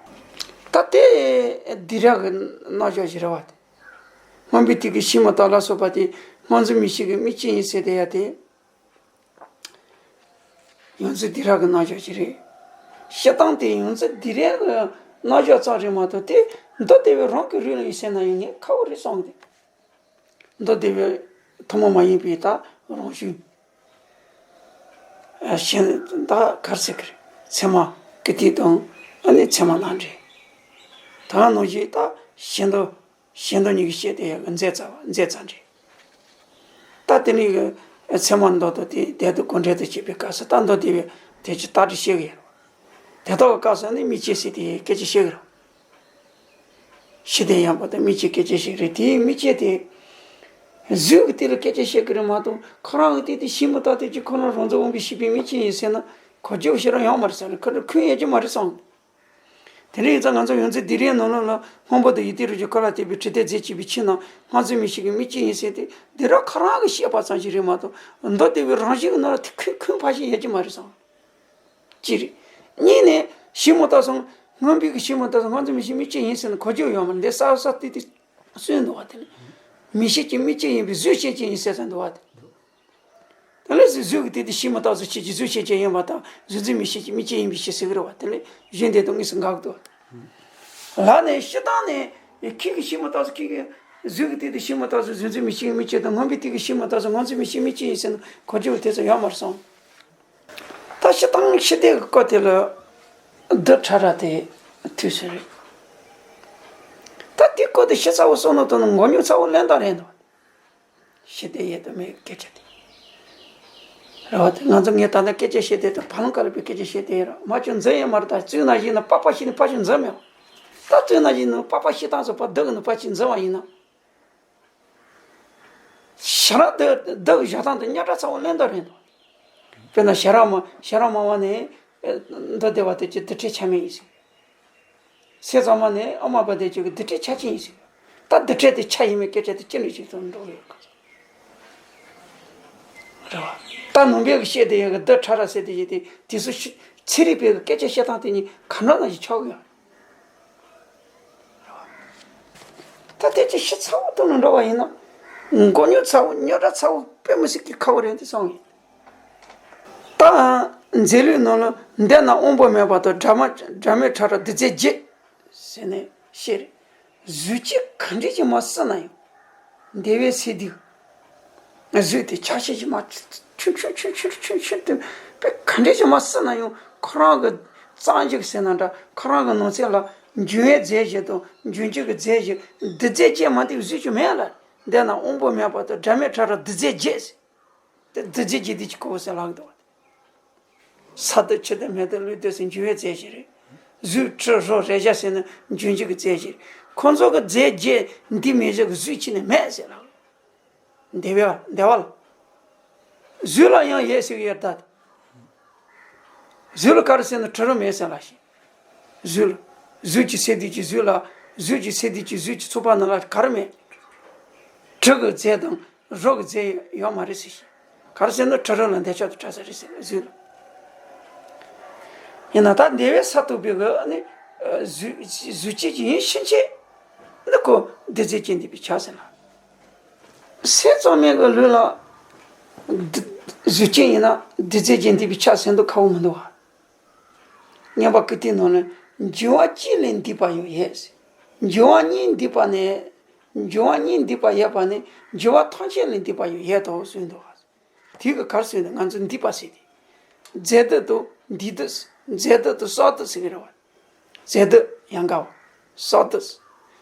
ད་དེ་སྡེ་ར་གི་རྣལ་འབྱོར་ཞིག་རེད་བ་དེ། སྔོན་པོའི་དུས་ཀྱི་ཤེས་མི་རྟོགས་ལ་སོགས་པ་དེ་སྔོ་འཛིན་མིག་ཤེས་ཀྱི་དམིགས་རྐྱེན་ཡིན་ཟེར་དེ་ཡ་དེ། ཡོངས་འཛིན་སྡེ་ར་གི་རྣལ་འབྱོར་ཞིག་རེད། སྤྱིར་བཏང་དེ་ཡོངས་འཛིན་སྡེ་ར་གི་རྣལ་འབྱོར་ཙམ་རེད་མ་གཏོགས་དེ་མདོ་སྡེ་པའི་རང་གི་རིགས་ལ་ཡིན་ཟེར་ན་ཡང་ངས་ཁག་པོ་རེད་བསམ་གི་འདུག་མདོ་སྡེ་པའི་ཐུན་མོང་མ་ཡིན་པའི་ད་རང་བཞིན། ཨ་གཞན་ད་གར་ཚིག་གི་རེད། ཚད་མ་ཀི་ཏི་དང་ཨ་ནི་ཚད་མ་རྣམ་འགྲེལ། ད་ནང་བཞིན་ད་གཞན་དུ། གཞན་དོན་གཉིས་ཀྱི་ཤེས་དེ་ཡང་མཛད་ཚར་བ་མཛད་ཚར་འདྲ། ད་དེ་ནས་ཚད་མ་མདོ་དང་དེའི་སྡེ་དང་དགོངས་འགྲེལ་དང་བཅས་པའི་སྐབས་སུ་ད་མདོ་སྡེ་པའི་དེ་ཅི་ལྟར་དུ་བཤད་ཀྱི་ཡོད། དེ་དག་གི་སྐབས་སུ་ནི་དམིགས་རྐྱེན་ཟེར་དེ་སྐད་ཆ་བཤད་ཀྱི་རེད། ཤེས་ལྡན་ཡངས་པ་དང་དམིགས་རྐྱེན་སྐད་ཆ་བཤད་ཀྱི་རེད། དེའི་དམིགས་རྐྱེན་དེ། གཟུགས་ཀྱི་སྟེང་ལ་སྐད་ཆ་བཤད་ཀྱི་རེད་མ་གཏོགས་ཁོ་རང་གི་སྟེང་དེ་ཤེས་མི་རྟོགས་དེ་ཅི་ཁོ་རང་རང་འཛིན་དབང་པོའི་ཤེས་པའི་དམིགས་རྐྱེན་ཡིན་ཟེར་ན་གོ་རྒྱུ་ཞེ་དྲག་ཡོད་མ་རེད་ཟེར་ནས་ཁོ་ཚོས་འཁོན་ཡོད་ཀྱི་མ་རེད་བསམ། དེ་འདྲ་ཡིན་ཙང་ང་ཚོ་ཡོངས་འཛིན་སྡེ་རིང་ནང་ལོགས་ལ་སྔོན་པོ་དང་ཡིད་བདེ་རོ་གཅིག་གོ་ལ་ཐེབས་པའི་དྲི་དེ་རྫས་གཅིག་པའི་ཕྱིར་ན་སྔོ་འཛིན་མིག་ཤེས་ཀྱི་དམིགས་རྐྱེན་ཡིན་ཟེར་ཏེ་འདི་ར་ཁོ་རང་གི་བཤད་པ་ཙམ་ཞིག་རེད་མ་གཏོགས་མདོ་སྡེ་པའི་རང་བཞིན་གྱི་ནང་ལ་དེ་འཁོན་འཁོན་ཕར་ཞིག་ཡོད་ཀྱི་མ་རེད་བསམ། གཅིག་རེད། གཉིས་ནས་ཤེས་མི་རྟོགས་སོང་། སྔོན་པོའི་གི་ཤེས་མི་རྟོགས་སོང་སྔོ་འཛིན་མིག་ཤེས་དམིགས་རྐྱེན་ཡིན་ཟེར་ན་གོ་རྒྱུ་ཡོད་མ་རེད། འདི་གསར་གསར་ཏིག་ཏིག་གསུངས་འདུག་བ་དེ་ནི། མིག་ཤེས་ཀྱི་དམིགས་རྐྱེན་ཡིན་པའི་གཟུགས་ཤེས་ཀྱི་ཡིན་ཟེར་ཙམ་འདུག་བ་དེ། དེ་ལས་གཟུགས་ཀྱི་སྟེང་དུ་ཤེས་མི་རྟོགས་སུ་ཁྱེད་ཀྱི་གཟུགས་ཤེས་ཀྱི་ཡིན་པ་དང་གཟུགས་འཛིན་མིག་ཤེས་ཀྱི་དམིགས་རྐྱེན་ཡིན་པའི་ཕྱིར་ཟེར་གི་རེད་བ། དེ་ལས་གཞན་དེ་དང་དངོས་སུ་འགལ་གི་འདུག་ལ་ནས་སྤྱིར་བཏང་ནས་ཁྱེད་ཀྱི་ཤེས་མི་རྟོགས་སུ་ཁྱེད་ཀྱི་གཟུགས་ཀྱི་སྟེང་དུ་ཤེས་མི་རྟོགས་སུ་གཟུགས་འཛིན་མིག་ཤེས་ཀྱི་དམིགས་རྐྱེན་དང་སྔོན་པོའི་སྟེང་གི་ཤེས་མི་རྟོགས་སུ་སྔོ་འཛིན་མིག་ཤེས་དམིགས་རྐྱེན་ཡིན་ཟེར་ན་གོ་རྒྱུ་དེ་ཚོ་ཡོད་མ་རེད་བསམ། ད་སྤྱིར་བཏང་ཤེས་ལྡན་གྱི་སྐོར་དེ་ལ་རྡུལ་ཕྲ་རབ་དེ་ཐོས་ས་རེད། ད་དེ་སྐོར་དེ་ཤེས་ཚ་བོ་བསམ་བློ་བཏང་ན་མགོ་རྙོག་ཚ་བོ་ལན་འདེབས་རེད་འདུག་ཤེས་ལྡན་ཡོད་དང་མེད་སྐད་ཆ་དེ། རེད་བ། དེ་ང་ཚོ་ངས་ད་ལྟ་སྐད་ཆ་བཤད་དེ་དང་བར་ལམ་ག་ལ་པའི་སྐད་ཆ་བཤད་དེ་ཡོད་ར་མ་བྱུང་འཛིན་ཡོད་མ་རེད། ད་བཙུན་ན་བཞིན་ན་པགས་པ་བཤིག་ནས་ཕར་ཕྱིན་འཛིན་མེད། ད་བཙུན་ན་བཞིན་ན་པགས་པ་བཤིག་སྟངས་སུ་ཕར་སྡུག་གི་ནས་ཕར་ཕྱིན་འཛིན་པ་ཡིན་ན། ཞེ་དྲག་སྡུག་སྡུག་བཞག་སྟངས་དེ་རྙོག་དྲ་ཚ་བོ་ལན་འདེབས་རེད་འདུག་དཔེར་ན་ཤེས་རབ་མ་ཤེས་རབ་མང་བ་ནས་མདོ་སྡེ་པ་དེ་ཅི་རྡུལ་ཕྲན་ཆ་མེད་ཡིན་ཟེར། སེམས་ཙམ་པ་ནས་དབུ་མ་པ་དེ་ཅི་གི་རྡུལ་ཕྲན་ཆ་ཅན་ཡིན་ཟེར། ད་རྡུལ་ཕྲན་དེ་ཆ་ཡིན་མིན་སྐད་ཆ་དེ་ཅི་འདྲ་ཞིག་ཏུ་འགྲོ་གི་ཡོད་ག་ཚོད། རེད་བ། ད་ནང་པའི་གི་བཤད་དེ་ཡོད་གི་རྡུལ་ཕྲ་རབ་ཟེར་དེ་ཡོད་དེ་དེ་ཚོ་ཤི་ཚན་རིག་པའི་གི་སྐད་ཆ་བཤད་སྟངས་དེ་གཉིས་ག་འདྲ་ན་ཞིག་ཆགས་ཀྱི་ཡོད། ད་དེ་ཅི་ཤི་ཚ་བོ་དང་ནང་འདྲ་བ་ཡིན་ན། མགོ་རྙོག་ཚ་བོ་རྙོག་དྲ་ཚ་བོ་དཔེ་མི་སྲིད་ཀྱི་ཁ་བོ་རེད་འདི་སོང་ཡིན། ད་མཛེས་ལུས་ནང་ལ་འདས་ན་དབང་པོ་མེད་པ་དང་སྒྲ་མ་སྒྲ་མེད་ཕྲ་རབ་རྡུལ་རྫས་བརྒྱད་ཟེར་ནས་བཤད་རེད། གཟུགས་ཅན་ག་འདྲས་ཀྱི་མ་བསྲུབས་ན་ཡང་འདས་པའི་ཚེ་འདི། གཟུགས་དེ་ཆ་ཤས་ཀྱི་མ་ཆུང་ཆུང་ཆུང་ཆུང་ཆུང་ཆུང་དུ་དཔེ་ག་འདྲས་ཀྱི་མ་བསྲུབས་ན་ཡང་ཁོ་རང་གི་རྩ་འཇུག་ཟེར་ན་འདྲ་ཁོ་རང་གི་ནང་ཚན་ལ་འབྱུང་བའི་རྫས་བཞི་དང་འབྱུང་འགྱུར་གྱི་རྫས་བཞི་རྡུལ་རྫས་བརྒྱད་མ་འདས་གཟུགས་ཀྱི་མེད་ལ་འདས་ན་དབང་པོ་མེད་པ་དང་སྒྲ་མེད་ཕྲ་རབ་རྡུལ་རྫས་བརྒྱད་ཟེར། དེ་རྡུལ་རྫས་བརྒྱད་དེ་ཅི་གོ་ཟེར་ལབ་འདུག་ས་དང་ཆུ་དང་མེ་དང་ཀླུང་དུས་གསུམ་འབྱུང་བའི་རྫས་བཞི་རེད། གཟུགས་དྲི་རོ་རེག་བྱ་ཟེར་ན་འབྱུང་འགྱུར་གྱི་རྫས་བཞི་རེད། ཁོང་ཚོ་གི་རྫས་བརྒྱད་འདི་མེད་བཞག་གི་གཟུགས་ཅི་ནས་མེད་ཟེར་ལབ། འདས་པ་འདས་པ་ལ། གཟུགས་ལ་ཡང་ཡོད་ཟེར་གི་ཡོད་ད། གཟུགས་ལ་ག་རེ་ཟེར་ན་དྲི་རོ་མེད་ཟེར་ལབ་ཤིང་། གཟུགས་ལ། གཟུགས་ཀྱི་ཚེ་འདི་ཀྱི་གཟུགས་ལ། གཟུགས་ཀྱི་ཚེ་འདི་ཀྱི་གཟུགས་ཀྱི་ཚོགས་པ་ནང་ལ་ག་རེ་མེད། དྲི་གི་རྫས་དང་རོ་གི་རྫས་ཡོད་མ་རེད་ཟེར་ཤིང་། ག་རེ་ཟེར་ན་དྲི་རོ་ལ་འདས་ཆགས་དང་བྲལ་ས་རེད་ཟེར་གཟུགས་ལ། ཡིན་ན་ད་འདས་པའི་ས་རྟོག་པའི་གི་ནི། གཟུགས་གཟུགས་ཅན་གྱི་ཡིན་ཕྱིན་ཆད། ནི་ཁོ་རྡུལ་རྫས་ཅན་འདུས་པའི་ཆ་ཟེར་ན། སེམས་ཙམ་མའི་གི་ལུས་ལ། རྡུལ་གཟུགས་ཅན་ཡིན་ན་རྡུལ་རྫས་ཅན་འདུས་པའི་ཆ་ཟེར་འདུག་ཁ་བོ་མི་འདུག་བ། མཉམ་པ་ཀི་ཏི་ནང་ནས་འབྱུང་བ་གཅིག་ལས་འདུས་པ་ཡང་ཡོད། འབྱུང་བ་གཉིས་འདུས་པ་ནས་ འགྱུར་བ་གཉིས་འདུས་པ་ཡོད་པ་ནི་འགྱུར་བ་ཐམས་ཅད་ལས་འདས་པ་ཡང་ཡོད་དོ་གསུངས་འདུག། དེ་གི་གར་སོང་ནས་ང་ཚོ་འདུས་པ་ཟེར་ཏེ། རྫས་འདུས་དང་འདུས་འདུས། རྫས་འདུས་དང་བསགས་འདུས་ཟེར་གི་རེད་བ། རྫས་འདུས་ཡང་དགའ་བ། བསགས་འདུས།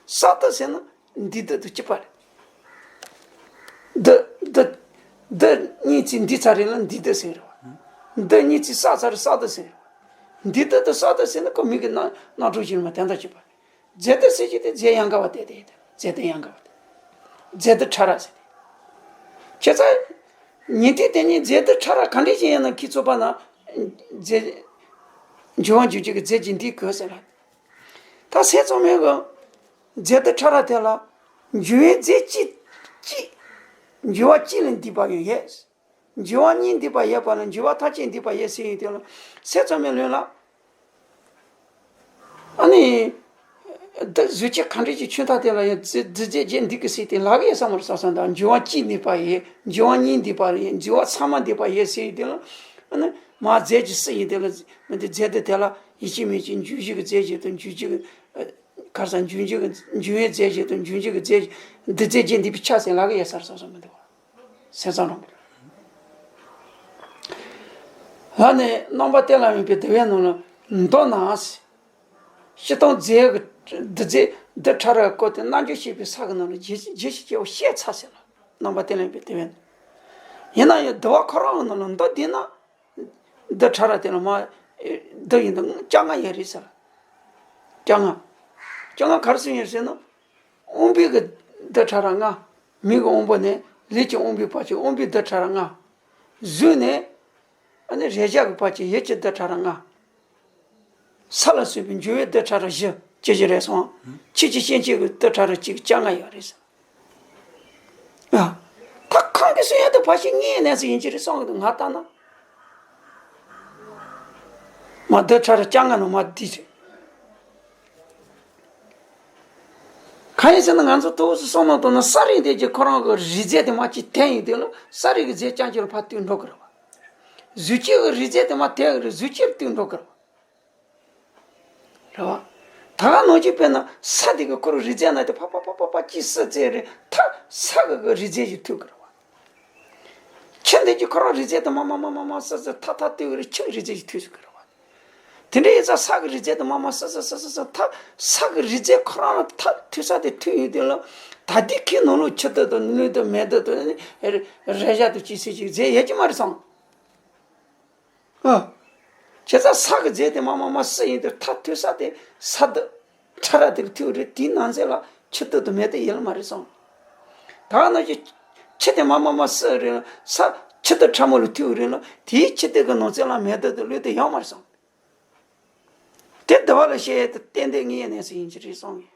བསགས་འདུས་ཟེར་ན་འདུས་འདུས་དང་གཅིག་པ་རེད། འདུས་འདུས། འདུས་གཉིས་ཚིག་འདུས་ཚར་རེད་ལ་འདུས་འདུས་ཟེར་གི་རེད་བ། འདུས་གཉིས་ཚིག་བསགས་ཚར་རེད་བསགས་འདུས་ཟེར་གི་རེད་བ། འདུས་འདུས་དང་བསགས་འདུས་ཟེར་ན་ཁོ་མིང་གི་རྣམ་རྣམ་གྲངས་གཞིར་མ་དེ་འདྲ་གཅིག་པ་རེད། རྫས་འདུས་ཟེར་གྱི་དེ་རྫས་ཡང་དགའ་བ་དེ་དེ་དེ། རྫས་འདུས་ཡང་དགའ་བ་དེ། རྫས་འདུས་ཕྲ་རགས་ཟེར་ཏེ། བྱས་ཙང་། ཉན་ཐོས་དེ་ཉིད་རྫས་འདུས་ཕྲ་རགས་ག་འདྲ་ཞིག་ཡིན་ན་ཁྱེད་ཚོ་པ་ན། རྫས། འགྱུར་བ་འགྱུར་བྱེད་ཀྱི་རྫས་ཀྱིས་འདུས་དགོས་ཟེར་ལ། ད་སེམས་ཙམ་མེད་གི། རྫས་འདུས་ཕྲ་རགས་དེ་ལ། འགྱུར་བའི་རྫས་གཅིག་གཅིག་འགྱུར་བ་གཅིག་ལས་འདུས་པ་ཡང་ཡོད། འགྱུར་བ་གཉིས་འདུས་པ་ཡོད་པ་ལ་འགྱུར་བ་ཐམས་ཅད་འདུས་པ་ཡོད་ཟེར་ཡོང་དུས་ལ། སེམས་ཙམ་མེད་ལུགས་ལ། ཨ་ནི། འདི་གཟུགས་ཅན་གང་འདྲ་ཅིག་ཆོས་མཐའ་དེ་ལ་ཡང་རྫས་རྫས་རྫས་གཅིག་འདུས་ཀྱི་ཟེར་དེ་ལབ་ཡོད་ས་མ་རེད་བསམ་བསམ་དང་འགྱུར་བ་གཅིག་འདུས་པ་ཡོད། འགྱུར་བ་གཉིས་འདུས་པ་ཡོད། འགྱུར་བ་ཚང་མ་འདུས་པ་ཡོད་ཟེར་ཡོང་དུས་ལ། ཨ་ནི། མ་རྫས་ཀྱི་སུ་ཡིན་དེ་ལ། མི་འདི་རྫས་འདི་དེ་ལ་ཡིད་ཆེས་མི་ཆེས་འགྱུར་བྱེད་ཀྱི་རྫས་གཅིག་དང་འགྱུར་བྱེད་ཀྱི། ཁར་སང་འབྱུང་འགྱུར་གྱི་འབྱུང་བའི་རྫས་གཅིག་དང་འབྱུང་འགྱུར་གྱི་རྫས་གཅིག་འདི་རྫས་གཅིག་འདུས་པའི་ཆ་ཟེར་ལབ་ཀྱི་ཡོད་ས་རེད་བསམ་བསམ་མི་འདུག་བ། སེམས་ཙམ་རང་གི། ལ་ནས་རྣམ་པ་གཏན་ལ་དབེན་པའི་སྡེ་པའི་ནང་ལ་མདོར་ན། སྤྱིར་བཏང་རྫས་ཀྱི་འདུས་རྫས་འདུས་ཕྲ་རགས་སྐོར་དེ་རྣལ་འབྱོར་སྤྱོད་པའི་ས་གི་ནང་ལ་རྒྱས་རྒྱས་ཤིག་སྐྱེ་བོ་བཤད་ཚར་ཟེར་ལ། རྣམ་པ་གཏན་ལ་དབེན་པའི་སྡེ་པའི་ནང་། ཡིན་ན་ཡང་འདུལ་བ་ཁོ་རང་གི་ནང་ལ་མདོར་བསྡུས་ན། འདི་ཕྲ་རགས་དེ་ལ་མ། འདི་ཡིན་ད་བཅོ་ལྔ་ཡོད་རེད་ཟེར། བཅོ་ལྔ། བཅོ་ལྔ་ག་རེ་ཟེར་ཡོད་ཟེར་ན། དབང་པོའི་གི་འདི་ཕྲ་རགས་ལྔ། མིག་གི་དབང་པོ་ནས་ལུས་ཀྱི་དབང་པོའི་བར་གྱི་དབང་པོའི་འདི་ཕྲ་རགས་ལྔ། གཟུགས་ནས། ཨ་ནི་རེག་བྱ་གི་བར་གྱི་ཡིད་ཀྱི་འདི་ཕྲ་རགས་ལྔ། ས་ལ་སོགས་པའི་འགྱུར་བའི་འདི་ཕྲ་རགས་བཞི་ཅི་ཞིག་རེད་སོང་། ཆོས་ཀྱི་སྐྱེ་མཆེད་ཀྱི་འདི་ཕྲ་རགས་གཅིག་བཅོ་ལྔ་ཡོད་རེད་ཟེར། ཨ། ད་ཁོང་གིས་གསུང་ཡག་དེ་ཕལ་ཆེར་དངོས་གནས་སུ་ཡིན་གྱི་རེད་བསམ་གི་འདུག་ང་ལྟ་ན། མ་འདི་ཕྲ་རགས་བཅོ་ལྔ་ནང་མ་འདི་རེད། གང་ཡིན་ཟེར་ན་ང་ཚོ་ཏོག་ཙམ་བསམ་བློ་བཏང་ན་ས་རིགས་དེ་གྱི་ཁོ་རང་གི་རིགས་རྫས་དེ་མ་གཅིག་འཐེན་ཡོང་དུས་ལ་ས་རིགས་ཀྱི་རྫས་རྐྱང་གཅིག་ལ་ཕར་ལྟོས་འགྲོ་གི་རེད་བ། གཟུགས་ཅན་གྱི་རིགས་རྫས་དེ་མ་འཐེན་གི་རེད། གཟུགས་ཅན་ལ་ལྟོས་འགྲོ་གི་རེད་བ། རེད་བ། ད་ག་ནང་བཞིན་དཔེར་ན་ས་དེ་གི་ཁོ་རང་རིགས་རྫས་ན་དེ་ཕ་ཕ་ཕ་ཕ་ཕ་ཅིག་སུ་རྫས་རེད་ཐ་ས་གི་གི་རིགས་རྫས་ཞིག་ཐུག་གི་རེད་བ། ཆུ་འདི་གི་ཁོ་རང་རིགས་རྫས་དེ་མ་མ་མ་མ་མ་སུ་སུ་ཐ་ཐ་ལྟོས་གི་རེད། ཆུ་གི་རིགས་རྫས་ཞིག་ཐུག་ཟེར་གི་རེད་བ། དེ་འདྲ་ཡིན་ཙང་ས་གི་རིགས་རྫས་དེ་མ་མ་སུ་སུ་སུ་སུ་སུ་ཐ་ས་གི་རིགས་རྫས་ཁོ་རང་ལ་ཐ་ཐུག་ས་དེ་ཐུག་ཡོང་དུས་ལ་ད་ལྟའི་ཁའི་ནང་ལོགས་ཆུ་འདུས་དང་རླུང་འདུས་མེ་འདུས་དང་རེག་བྱ་དང་ཅིག་སུ་ཅིག་རྫས་ཡོད་ཀྱི་མ་རེད་བསམ། ཨ། བྱས་ཙང་ས་གི་རྫས་དེ་མ་མ་མ་སུ་ཡིན་དེ་ཐ་ཐུག་ས་དེ་ས་འདི་ཕྲ་རགས་དེ་གི་ཐུག་རེད། དེའི་ནང་ཚན་ལ་ཆུ་འདུས་དང་མེ་འདུས་ཡོད་ལ་མ་རེད་བསམ། ད་ག་ནང་བཞིན་ཆུ་དེ་མ་མ་མ་སུ་རེད་ལ་ས་ཆུ་འདི་ཕྲ་མོ་ལ་ཐུག་རེད་ལ་དེའི་ཆུ་དེ་གི་ནང་ཚན་ལ་མེ་འདུས་དང་རླུང་འདུས་ཡོད་མ་རེད་བསམ། དེ་འདུལ་བ་ལ་བཤད་ཡས་དེ་ཏན་ཏན་དངོས་གནས་སུ་ཡིན་གྱི་རེད་བསམ་གི།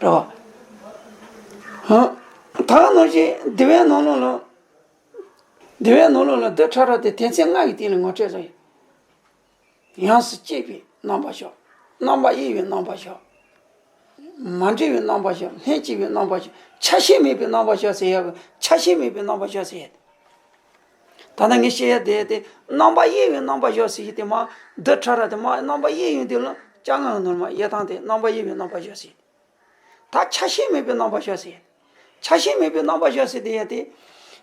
རེད་བ། ཧ། ད་ག་ནང་བཞིན་འདུལ་བའི་ནང་ལོགས་ལ། འདུལ་བའི་ནང་ལོགས་ལ་འདི་ཕྲ་རགས་དེ་དོན་ཚན་ལྔ་ཡི་སྟེང་ལ་ངོ་སྤྲད་བྱས། ཡོངས་སུ་གཅོད་པའི་རྣམ་པ་བཞག་རྣམ་པ་དབྱེ་བའི་རྣམ་པ་བཞག་མ་འབྲེལ་བའི་རྣམ་པ་བཞག་ལྷན་སྐྱེས་པའི་རྣམ་པ་བཞག་ཆ་ཤས་མེད་པའི་རྣམ་པ་བཞག་ཟེར་ཡག་གི་ཆ་ཤས་མེད་པའི་རྣམ་པ་བཞག་ཟེར་ཡག་དེ། ད་ལྟ་ངས་བཤད་ཡ་དེ་དེ་རྣམ་པ་དབྱེ་བའི་རྣམ་པ་བཞག་ཟེར་གྱི་དེ་མ་འདི་ཕྲ་རགས་དེ་མ་རྣམ་པ་དབྱེ་ཡོང་དུས་ལ་བཅོ་ལྔ་ནོར་མ་དབྱེ་སྟངས་དེ་རྣམ་པ་དབྱེ་བའི་རྣམ་པ་བཞག་ཟེར། ད་ཆ་ཤས་མེད་པའི་རྣམ་པ་བཞག་ཟེར། ཆ་ཤས་མེད་པའི་རྣམ་པ་བཞག་ཟེར་དེ་ཡ་དེ།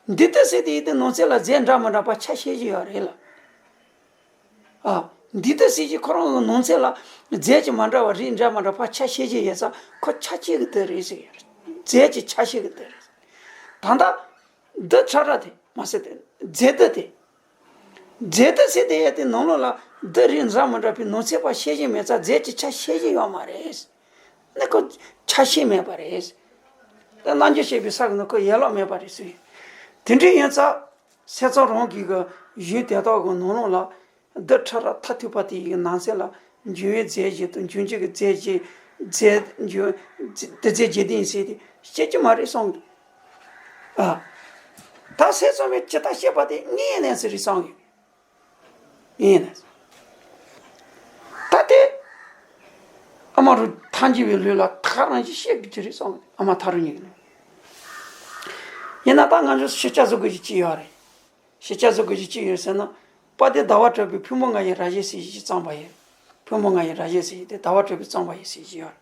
འདི་ལྟ་ཟེར་དེ་ཡ་དེ་ནང་ཚན་ལ་རྫས་འདྲ་མི་འདྲ་ཕར་ཆ་ཤས་ཅིག་ཡོད་རེད་ལ། ཨ། འདི་ལྟ་ཟེར་གྱི་ཁོ་རང་གི་ནང་ཚན་ལ་རྫས་ཀྱི་མ་འདྲ་བ་རིགས་འདྲ་མི་འདྲ་ཕར་ཆ་ཤས་ཅིག་ཡོད་ཙང་ཁོ་ཆ་ཤས་ཀྱི་དོན་རེད་ཟེར་གྱི་རེད། རྫས་ཀྱི་ཆ་ཤས་ཀྱི་དོན་རེད། ད་ལྟ། འདི་ཕྲ་རགས་དེ་མ་ཟད་དེ་རྫས་འདུས་དེ། རྫས་འདུས་ཟེར་དེ་ཡ་དེ་ནང་ལོགས་ལ་འདི་རིགས་འདྲ་མི་འདྲ་བའི་ནང་ཚན་པ་ཤེས་བཞིན་མེད་ཙང་རྫས་ཀྱི་ཆ་ཤེས་བཞིན་ཡོད་མ་རེད། ནི་ཁོ་ཆ་ཤས་མེད་པ་རེད། ད་རྣལ་འབྱོར་བཤད་པའི་ས་གི་ནི་ཁོ་ཡན་ལག་མེད་པ་རེད་ཟེར། དེ་འདྲ་ཡིན་ཙང་སེམས་ཙམ་རང་གི་གི་གཞུང་དེ་དག་གི་ནང་ལོགས་ལ་འདི་ཕྲ་རགས་མཐར་ཐུག་པ་དེ་ཡི་ནང་གསེས་ལ་འབྱུང་བའི་རྫས་བཞི་དང་འབྱུང་འགྱུར་གྱི་རྫས་བཞི། རྫས་འབྱུང་དེ་རྫས་བཞི་ལྡན་ཟེར་ཏེ་བཤད་ཀྱི་མ་རེད་གསུངས་འདུག། ཨ། ད་སེམས་ཙམ་པའི་ཇི་ལྟར་བཤད་པ་དེ་དངོས་གནས་སུ་རེད་གསུངས་ཡོད། ཡིན་ནས། ད་དེ། ཨ་མ་རུ་ཐང་རྒྱས་པའི་ལུས་ལ་ཐག་རང་བཞིན་ཤེས་དགོས་ཀྱི་རེད་གསུངས། ཨ་མ་ཐག་རུ་ཉིད་ཀྱི་ལུས། ཡིན་ན་ད་ང་ཚོ་ཤེས་བྱ་བཟོ་དགོས་ཀྱི་ཅི་ཡོད་རེད། ཤེས་བྱ་བཟོ་དགོས་ཀྱི་ཅི་ཡོད་ཟེར་ན། དཔལ་ལྡན་ཟླ་བ་གྲགས་པའི་ཕུང་པོ་ལྔ་ཡི་རང་བཞིན་ཟེར་ཞིག་བརྩམས་པ་ཡིན། ཕུང་པོ་ལྔ་ཡི་རང་བཞིན་ཟེར་ཞིག་དེ་ཟླ་བ་གྲགས་པས་བརྩམས་པ་ཡིན་ཟེར་ཞིག་ཡོད།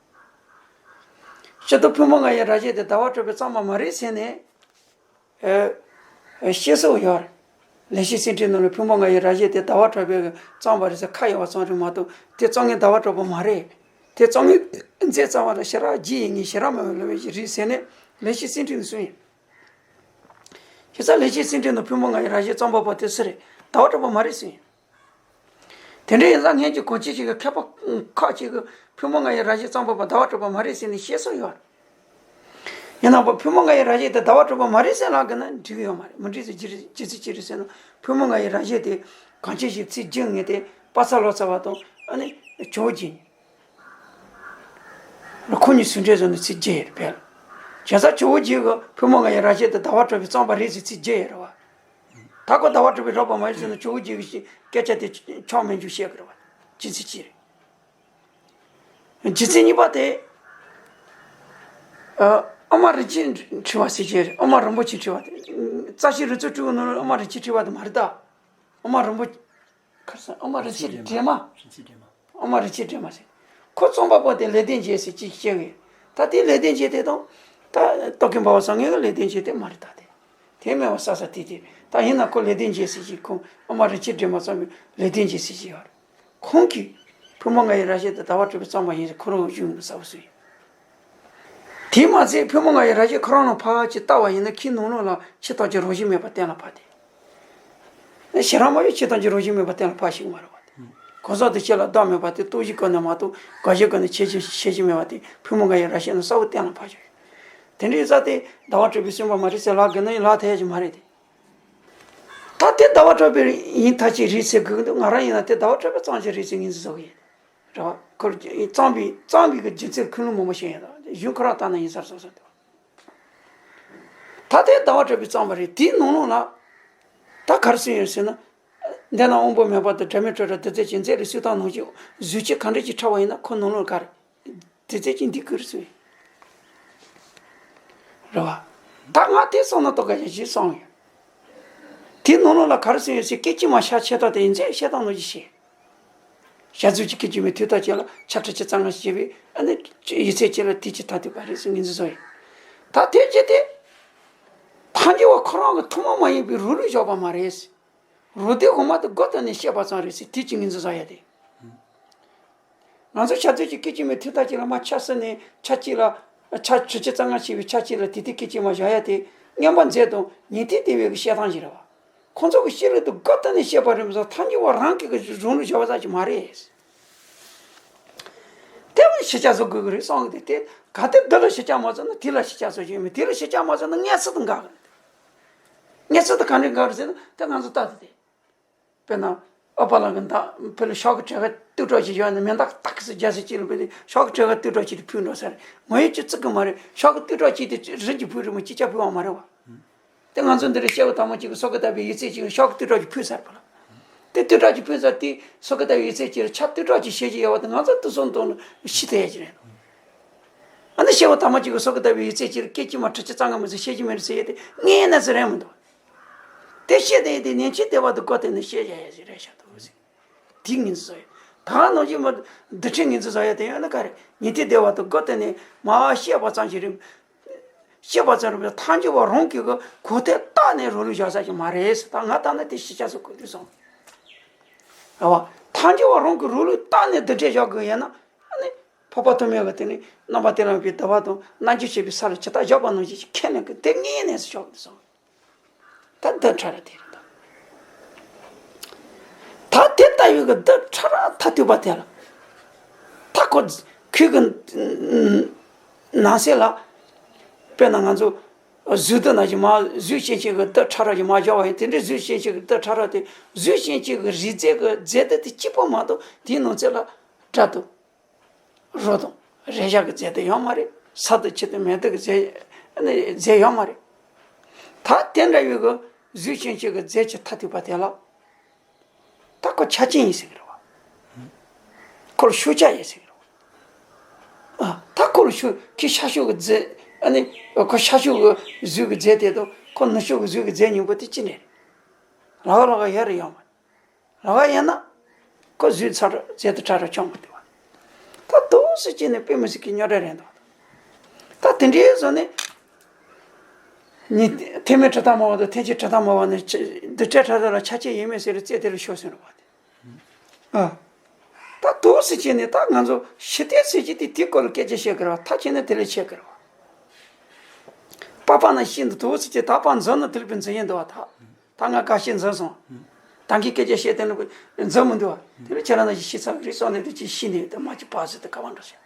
སྤྱིར་དུ་ཕུང་པོ་ལྔ་ཡི་རང་བཞིན་དེ་ཟླ་བ་གྲགས་པས་བརྩམས་པ་མ་རེད་ཟེར་ནས། ཨེ། ཨེ། བཤད་སྲོལ་ཡོད་རེད། ལེགས་བཤད་སེང་ཕྲེང་ནང་ལ་ཕུང་པོ་ལྔ་ཡི་རང་བཞིན་དེ་ཟླ་བ་གྲགས་པས་བརྩམས་པ་རེད་ཟེར་ཁ་ཡག་པ་ཙམ་རེད་མ་གཏོགས་དེ་རྩོམ་མཁན་ཟླ་བ་གྲགས་པ་མ་རེད། དེ་རྩོམ་མཁན་མཛད་རྩ་བ་ལ་ཞེ་དྲག་རྗེས་ཡི་ངས་ཞེ་དྲག་མེད་པའི་ལོ་བའི་རིགས་ཟེར་ནས་ལེགས་བཤད་སེང་ཕྲེང་ནས་གསུངས་ཡོད། བྱས་ཙང་ལེགས་བཤད་སེང་ཕྲེང་ནང་ཕུང་པོ་ལྔ་ཡི་རང་བཞིན་བརྩམས་པ་པོ་དེ་སུ་རེད། ཟླ་བ་གྲགས་པ་མ་རེད་ཟེར་ཡོད། དེ་འདྲ་ཡིན་ཙང་སྔོན་གྱི་གོང་ཆེན་ཞིག་གི་མཁས་པ་ཁག་ཅིག་གིས་ཕུང་པོ་ལྔ་ཡི་རང་བཞིན་བརྩམས་པ་པོ་ཟླ་བ་གྲགས་པ་མ་རེད་ཟེར་ནས་བཤད་སྲོལ་ཡོད་རེད། ཡིན་ནའང་ཕུང་པོ་ལྔ་ཡི་རང་བཞིན་དེ་ཟླ་བ་གྲགས་པ་མ་རེད་ཟེར་ལབ་དགོས་ན་འགྲིག་གི་ཡོད་མ་རེད། མི་འགྲིག་ཟེར་རྒྱུ་རེད། རྒྱུ་མཚན་ཅི་རེད་ཟེར་ན་ཕུང་པོ་ལྔ་ཡི་རང་བཞིན་དེ་གངས་ཅན་ཞིག་ཚིག་བརྗོད་ངེས་ཏེ་པ་སངས་ལོ་ཙཱ་བ་དང་ཨ་ནི་ཇོ་བོ་རྗེ་གཉིས། ཁོ་གཉིས་ཟུང་འབྲེལ་བཟོས་ནས་ཚིག་བརྗོད་ཡོད་རེད་བས། བྱས་ཙང་ཇོ་བོ་རྗེ་གིས་ཕུང་པོ་ལྔ་ཡི་རང་བཞིན་དེ་ཟླ་བ་གྲགས་པས་བརྩམས་པ་རེད་ཟེར་ཚིག་བརྗོད་ཡོད་རེད་བ། ད་ཁོ་ཟླ་བ་གྲགས་པས་རོབ་པ་མ་ཡིན་ཟེར་ན་ཇོ་བོ་རྗེ་གིས་སྐད་ཆ་དེ་ཆགས་མེད་འཇུག་བཤད་ཀྱི་རེད་བ། རྒྱུ་མཚན་ཅི་རེད། རྒྱུ་མཚན་གཉིས་པ་དེ། ཨ། ཨ་མ་རིན་ཆེན་ཕྲེང་བ་ཟེར་གྱི་རེད། ཨ་མ་རིན་པོ་ཆེ་ཕྲེང་བ་དེ། རྩ་ཤེ་རི་ཚོགས་སྤྲུལ་སྐུ་ནང་ལ་ཨ་མ་རིན་ཆེན་ཕྲེང་བ་དེ་མ་རེད་ད། ཨ་མ་རིན་པོ། ཁར་སང་ཨ་མ་རིན་ཆེན་སྒྲོལ་མ། རིན་ཆེན་སྒྲོལ་མ། ཨ་མ་རིན་ཆེན་སྒྲོལ་མ་ཟེར། ཁོ་རྩོམ་པ་པོ་དེ་ལེགས་ལྡན་འབྱེད་ཟེར་ཅིག་བཤད་གི། ད་དེ་ལེགས་ལྡན་འབྱེད་དེ་དང་། ད་རྟོག་གེ་འབར་བ་བཟང་ངན་གྱི་ལེགས་ལྡན་འབྱེད་དེ་མ་རེད་ད་དེ། དེ་མེད་པ་ས་ས་དེ་དེ། ད་ཡིན་ན་ཁོ་ལེགས་ལྡན་འབྱེད་ཟེར་ཅིག་ཁོང་ཨ་མ་རིན་ཆེན་སྒྲོལ་མ་རྩོམ་པའི་ལེགས་ལྡན་འབྱེད་ཟེར་ཅིག་ཡོད་རེད། ཁོང་གིས་ཕུང་པོ་ལྔ་ཡི་རང་བཞིན་དེ་ཟླ་བ་གྲགས་པས་བརྩམས་པ་ཡིན་ཟེར་ཁོ་རང་གཞུང་གི་གསལ་པོ་གསུངས་ཡོད། དེས་མ་ཚད་ཕུང་པོ་ལྔ་ཡི་རང་བཞིན་ཁོ་རང་ནང་ཕར་ཅིག་བལྟ་བ་ཡིན་ན་ཁོའི་ནང་ལོགས་ལ་ཕྱི་ཐག་གི་རང་བཞིན་མེད་པ་གཏན་ལ་ཕབ་སྟེ། ཞེ་དྲག་མ་ཡོད་ཕྱི་ཐག་གི་རང་བཞིན་མེད་པ་གཏན་ལ་ཕབ་ཤེས་ཀྱི་མ་རེད་བ་དེ། གང་ཟག་དེ་སྤྱི་ལ་བདག་མེད་པ་དེ་རྟོགས་གཞི་ཀུན་ནས་མ་གཏོགས་དགག་གཞི་ཀུན་ནས་ཁྱད་ཆོས་ཤེས་ཀྱི་མེད་པ་དེ་ཕུང་པོ་ལྔ་ཡི་རང་བཞིན་ནང་གསལ་པོ་གཏན་ལ་ཕབ་ཤེས་ཡོད། དེ་འདྲའི་རྩ་དེ་ཟླ་བ་གྲགས་པས་གསུངས་པ་མ་རེད་ཟེར་ལབ་དགོས་ན་ཡང་ལབ་ཐུབ་ཡ་ཅིག་མ་རེད་དེ། ད་དེ་ཟླ་བ་གྲགས་པས་ཡིན་ཐག་ཆོད་རེད་ཟེར་དགོས་ཀྱི་འདུག་ང་རང་ཡིན་ན་དེ་ཟླ་བ་གྲགས་པས་བརྩམས་ཤིག་རེད་ཟེར་ངོས་འཛིན་བཟོ་གི་ཡིན། རེད་བ། ཁོར་བརྩམས་པའི་བརྩམས་པའི་གི་རྒྱུ་མཚན་ཁུངས་ལུང་མང་པོ་ཞིག་ཡིན་ད། གཞུང་ཁོ་རང་ལྟ་ན་ཡིན་ས་བཟོ་བཟོ་འདུག་ད་དེ་ཟླ་བ་གྲགས་པས་བརྩམས་པ་རེད། དེའི་ནང་ལོགས་ལ་ད་ག་རེ་གསུངས་ཡོད་ཟེར་ན། འདི་ན་དབང་པོ་མེད་པ་དང་སྒྲ་མེད་སྤྲོས་བྲལ་རྡུལ་རྫས་ཀྱི་མཛེས་རེ་སུས་དང་ནང་བཞིན་གཟུགས་ཅན་གང་འདྲ་ཅིག་ཕྲ་བ་ཡིན་ན་ཁོ་ནང་ལོགས་ག་རེ། དེ་ཚེ་ཅི་འདི་ཀུན་སུ། རེད་བ། ད་ང་དེ་སོང་ན་ཏོག་ག་ཞིག་སོང་ཡོད། དེ་ནང་ལོགས་ལ་ག་རེ་སོང་ཡོད་ཟེར་སྐད་ཅིག་མ་ཤར་ཆེ་ཐག་དེ་ཡིན་ཚེ་བཤད་སྟངས་ནང་བཞིན་བཤད། ཞལ་རྫུས་ཀྱི་སྐད་ཅིག་མའི་ཐོས་རྟགས་ཅན་ལ་ཆ་ཁྲི་ཆ་ཚང་ང་ཞེས་པའི་ཨ་ནི་ཡིད་ཚད་ཅན་ལ་དེ་ཅི་ཐ་དད་པ་རེད་ཟེར་ངོས་འཛིན་བཟོ་ཡོད། ད་དེ་ཅི་སྟེ། ཐལ་འགྱུར་བ་ཁོ་རང་གི་ཐུན་མོང་མ་ཡིན་པའི་རོ་ལུས་བཞག་པ་མ་རེད། རོ་དེ་འོ་མ་དེ་སྒོ་བཏོན་ནས་བཤད་པ་ཙམ་རེད་ཟེར་དེ་ཅི་ངོས་འཛིན་བཟོ་ཡ་དེ། ང་ཚོ་ཞལ་རྫུས་ཀྱི་སྐད་ཅིག་མའི་ཐོས་རྟགས་ཅན་ལ་མ་ཆ་བསྲེས་ནས་ཆ་གཅིག་ལ་ཆ་ཁྲི་ཆ་ཚང་ང་ཞེས་པའི་ཆ་གཅིག་ལ་དེ་དེ་སྐད་ཅིག་མ་བཞག་ཡ་དེ་མངོན་པ་མཛོད་དང་ཉན་ཐོས་སྡེ་པའི་གི་བཤད་སྟངས་ཤིག་རེད་བ། ཁོང་ཚོ་གི་ཤེས་རིག་ཏུ་དགའ་ཏོག་ནས་བཤད་པ་རེད་མ་གཏོགས་ཐལ་འགྱུར་བ་རང་གི་གི་རང་ལུགས་བྱ་བ་ཙམ་ཞིག་མ་རེད། དེ་བས་ཤེས་བྱ་བཟོ་དགོས་ཀྱི་རེད་བསམ་གི་དེ་དེ་ག་དེ་འདི་ལ་ཤེས་བྱ་མ་བཟོ་ན་དེ་ལ་ཤེས་བྱ་བཟོ་རྒྱུ་ཡོད་མེད་དེ་ལ་ཤེས་བྱ་མ་བཟོ་ན་ངན་སོང་དུ་འགག་གི་རེད། ངན་སོང་དུ་ག་འདྲས་འགག་རེད་ཟེར་ན་དེ་ང་ཚོ་ལྟ་དེ་དེ། དཔེར་ན་ཨ་པ་ལགས་ཀྱི་མདའ་ཕུད་ལ་ཤོག་གི་གྲལ་ཁ་ཏུག་ཏོག་ཅིག་བཞག་ནས་མེ་མདའ་ཏག་ཙི་རྒྱག་ས་ཅིག་ལ་ཕུད་དེ་ཤོག་གི་གྲལ་ཁ་ཏུག་ཏོག་ཅིག་དེ་ཕུད་འགྲོ་ས་རེད། ངོ་ཡོད་ཅིག་བརྩི་གི་མ་རེད། ཤོག་གི་ཏུག་ཏོག་ཅིག་དེ་རི་གི་ཕུད་རེད་མོད་ཅིག་ཅར་ཕུད་པ་མ་རེད་བ། དེ་ང་ཚོ་འདི་རུ་སྐྱེ་བོ་དམ་པ་གཅིག་གིས་སོ་ཁ་ལྟ་བུའི་ཡིག་ཚད་ཅིག་ལ་ཤོག་གི་ཏུག་ཏོག་ཅིག་ཕུལ་ཚར་བ་ལ། དེ་ཏུག་ཏོག་ཅིག་ཕུལ་ཚར་དེ་སོ་ཁ་ལྟ་བུའི་ཡིག་ཚད་ཅིག་ལ་ཆ་ཏུག་ཏོག་ཅིག་བཤད་ཀྱི་ཡོད་པ་དེ་ང་ཚོ་དུས་སང་དུ་ཤི་ཐུབ་ཡ་ཅིག་རེད། ཨ་ནི་སྐྱེ་བོ་དམ་པ་གཅིག་གིས་སོ་ཁ་ལྟ་བུའི་ཡིག་ཚད་ཅིག་ལ་སྐད་ཅིག་མ་ཁྲི་ཆ་ཙམ་ང་མི་ཚོ་བཤད་ཀྱི་མེད་རེད་ཟེར་ཡ་དེ་དངོས་གནས་སུ་རེད་མི་འདུག་དེ་བཤད་དེ་དེ་ཉན་ཐོས་སྡེ་པ་དེ་སྒོ་བསྟན་ནས་བཤད་བཞག་ཡ་ཞིག་རེད་ཤག་འདུག་ཟེར། དེ་ངོས་འཛིན་བཟོ་ཡ། ད་ནང་བཞིན་མ་འདི་འདྲའི་ངོས་འཛིན་བཟོ་ཡ་དེ་ཡོད་ན་ག་རེ། ཉན་ཐོས་སྡེ་པ་དེ་སྒོ་བསྟན་ནས་མ་བཤད་པ་ཙམ་ཞིག་རེད། བཤད་པ་ཙམ་རེད་པས་ཐལ་འགྱུར་བ་རང་གི་གི་གོ་ཐལ་བཏགས་ནས་རང་ལུགས་བཞག་ས་ཞིག་མ་རེད་ཟེར། ད་ང་ལྟ་ན་དེ་ཤེས་བྱ་སོགས་གོ་དུས་སོང་། རེད་བ། ཐལ་འགྱུར་བ་རང་གི་རང་ལུགས་བཏགས་ནས་འདི་འདྲའི་བཞག་དགོས་ཡིན་ན་ཨ་ནི་འཕགས་པ་ཐོགས་མེད་ཀྱི་དེ་ནི་རྣམ་པ་དེ་རང་པའི་བསྡུ་བ་དང་རྣལ་འབྱོར་བྱེད་པའི་ས་ལ་ཇི་ལྟར་བཞག་པ་ནང་བཞིན་ཞིག་ཁས་ལེན་གྱི་དེ་དངོས་གནས་སུ་ཆོག་གི་སོང་། ད་རྡུལ་ཕྲ་རབ་དེ་རེད་ད། ད་དེ་ལྟ་བུའི་གི་རྡུལ་ཕྲ་རབ་མཐར་ཐུག་པ་དེ་ལ། ད་ཁོ་ཁོའི་གི་ནང་གསེས་ལ། དཔེར་ན་ང་ཚོ་གཟུགས་འདི་ན་ཞིག་མ་གཟུགས་ཅན་གཅིག་གི་རྡུལ་ཕྲ་རབ་ཞིག་མ་བཞག་པ་ཡིན་དེ་འདྲའི་གཟུགས་ཅན་གཅིག་གི་རྡུལ་ཕྲ་རབ་དེ་གཟུགས་ཅན་གཅིག་གི་རིགས་རྫས་ཀྱི་རྫས་འདི་དེ་གཅིག་པོ་མ་གཏོགས་དེའི་ནང་གསེས་ལ་སྒྲ་དང་། རོ་དང་། རེག་བྱ་གི་རྫས་དེ་ཡོད་མ་རེད། ས་དང་ཆུ་དང་མེ་དག་གི་རྫས་ནི་རྫས་ཡོད་མ་རེད། ད་དེ་འདྲ་བའི་གི་གཟུགས་ཅན་གཅིག་གི་རྫས་ཀྱི་མཐར་ཐུག་པ་དེ་ལ། ད་ཁོ་ཆ་ཅན་ཡིན་ཟེར་གི་རེད་བ། ཁོ་ལ་ཤུགས་ཆ་ཡིན་ཟེར་གི་རེད་བ། ཨ། ད་ཁོ་ལ་ཤུགས་ཁྱི་ཤ་ཤུགས་གི་རྫས་ཨ་ནི་ཁོ་ཤ་ཤུགས་གི་གཟུགས་ཀྱི་རྫས་དེ་དང་ཁོ་ནུ་ཤུགས་གི་གཟུགས་ཀྱི་རྫས་གཉིས་པོ་དེ་ཅི་འདྲ་རེད། ལག་ལག་ཡར་ཡོད་མ་རེད། ར་བ་ཡིན་ན། ཁོ་གཟུགས་ཚ་ར་རྫས་དང་ཕྲ་ར་ཆོག་མི་འདུག་བ། ད་དུང་སུ་གཅིག་ནི་དཔེ་མི་སྲིད་ཀྱི་རྙོག་དྲ་རེད་འདུག་ད་ དེ་འདྲའི་བཟོ་ནས། ཉིད་ཐེག་དམན་གྲུབ་མཐའ་སྨྲ་བ་དང་ཐེག་ཆེན་གྲུབ་མཐའ་སྨྲ་བ་ནི་འདི་སྒྲ་ཕྲ་རགས་ལ་ཆ་ཤས་ཡོད་མེད་ཟེར་རྩད་དེ་ལ་ཤོག་ཟེར་བ་དེ། ཨ། ད་དུ་ཟེར་གྱི་ནི་ད་ང་ཚོ་ཞི་བདེ་ཟེར་གྱི་དེ་དེའི་སྐོར་ལ་སྐད་ཆ་བཤད་དགོས་རེད་བ། ཐག་ཆོད་ན་དེ་ལས་ཆད་དགོས་རེད་བ། པ་པ་ན་ཤི་འདུག་དུ་ཟེར་གྱི་ད་པ་འཛིན་ན་དེ་ལ་པའི་འཛིན་ཡས་འདུག་བ་ད། ད་ང་དགའ་ཤས་འཛིན་སོང་། ད་གིན་སྐད་ཆ་བཤད་དེ་ནི་འཛིན་མི་འདུག་བ། དེ་ལ་ཁྱེད་རང་ན་ཞིག་ཤི་ཚར་རེད་སོང་ནས་དེ་ཅི་ཤི་ནས་དེ་མ་ཅི་པ་ཟེར་དེ་ག་བ་འགྲོ་ཤག་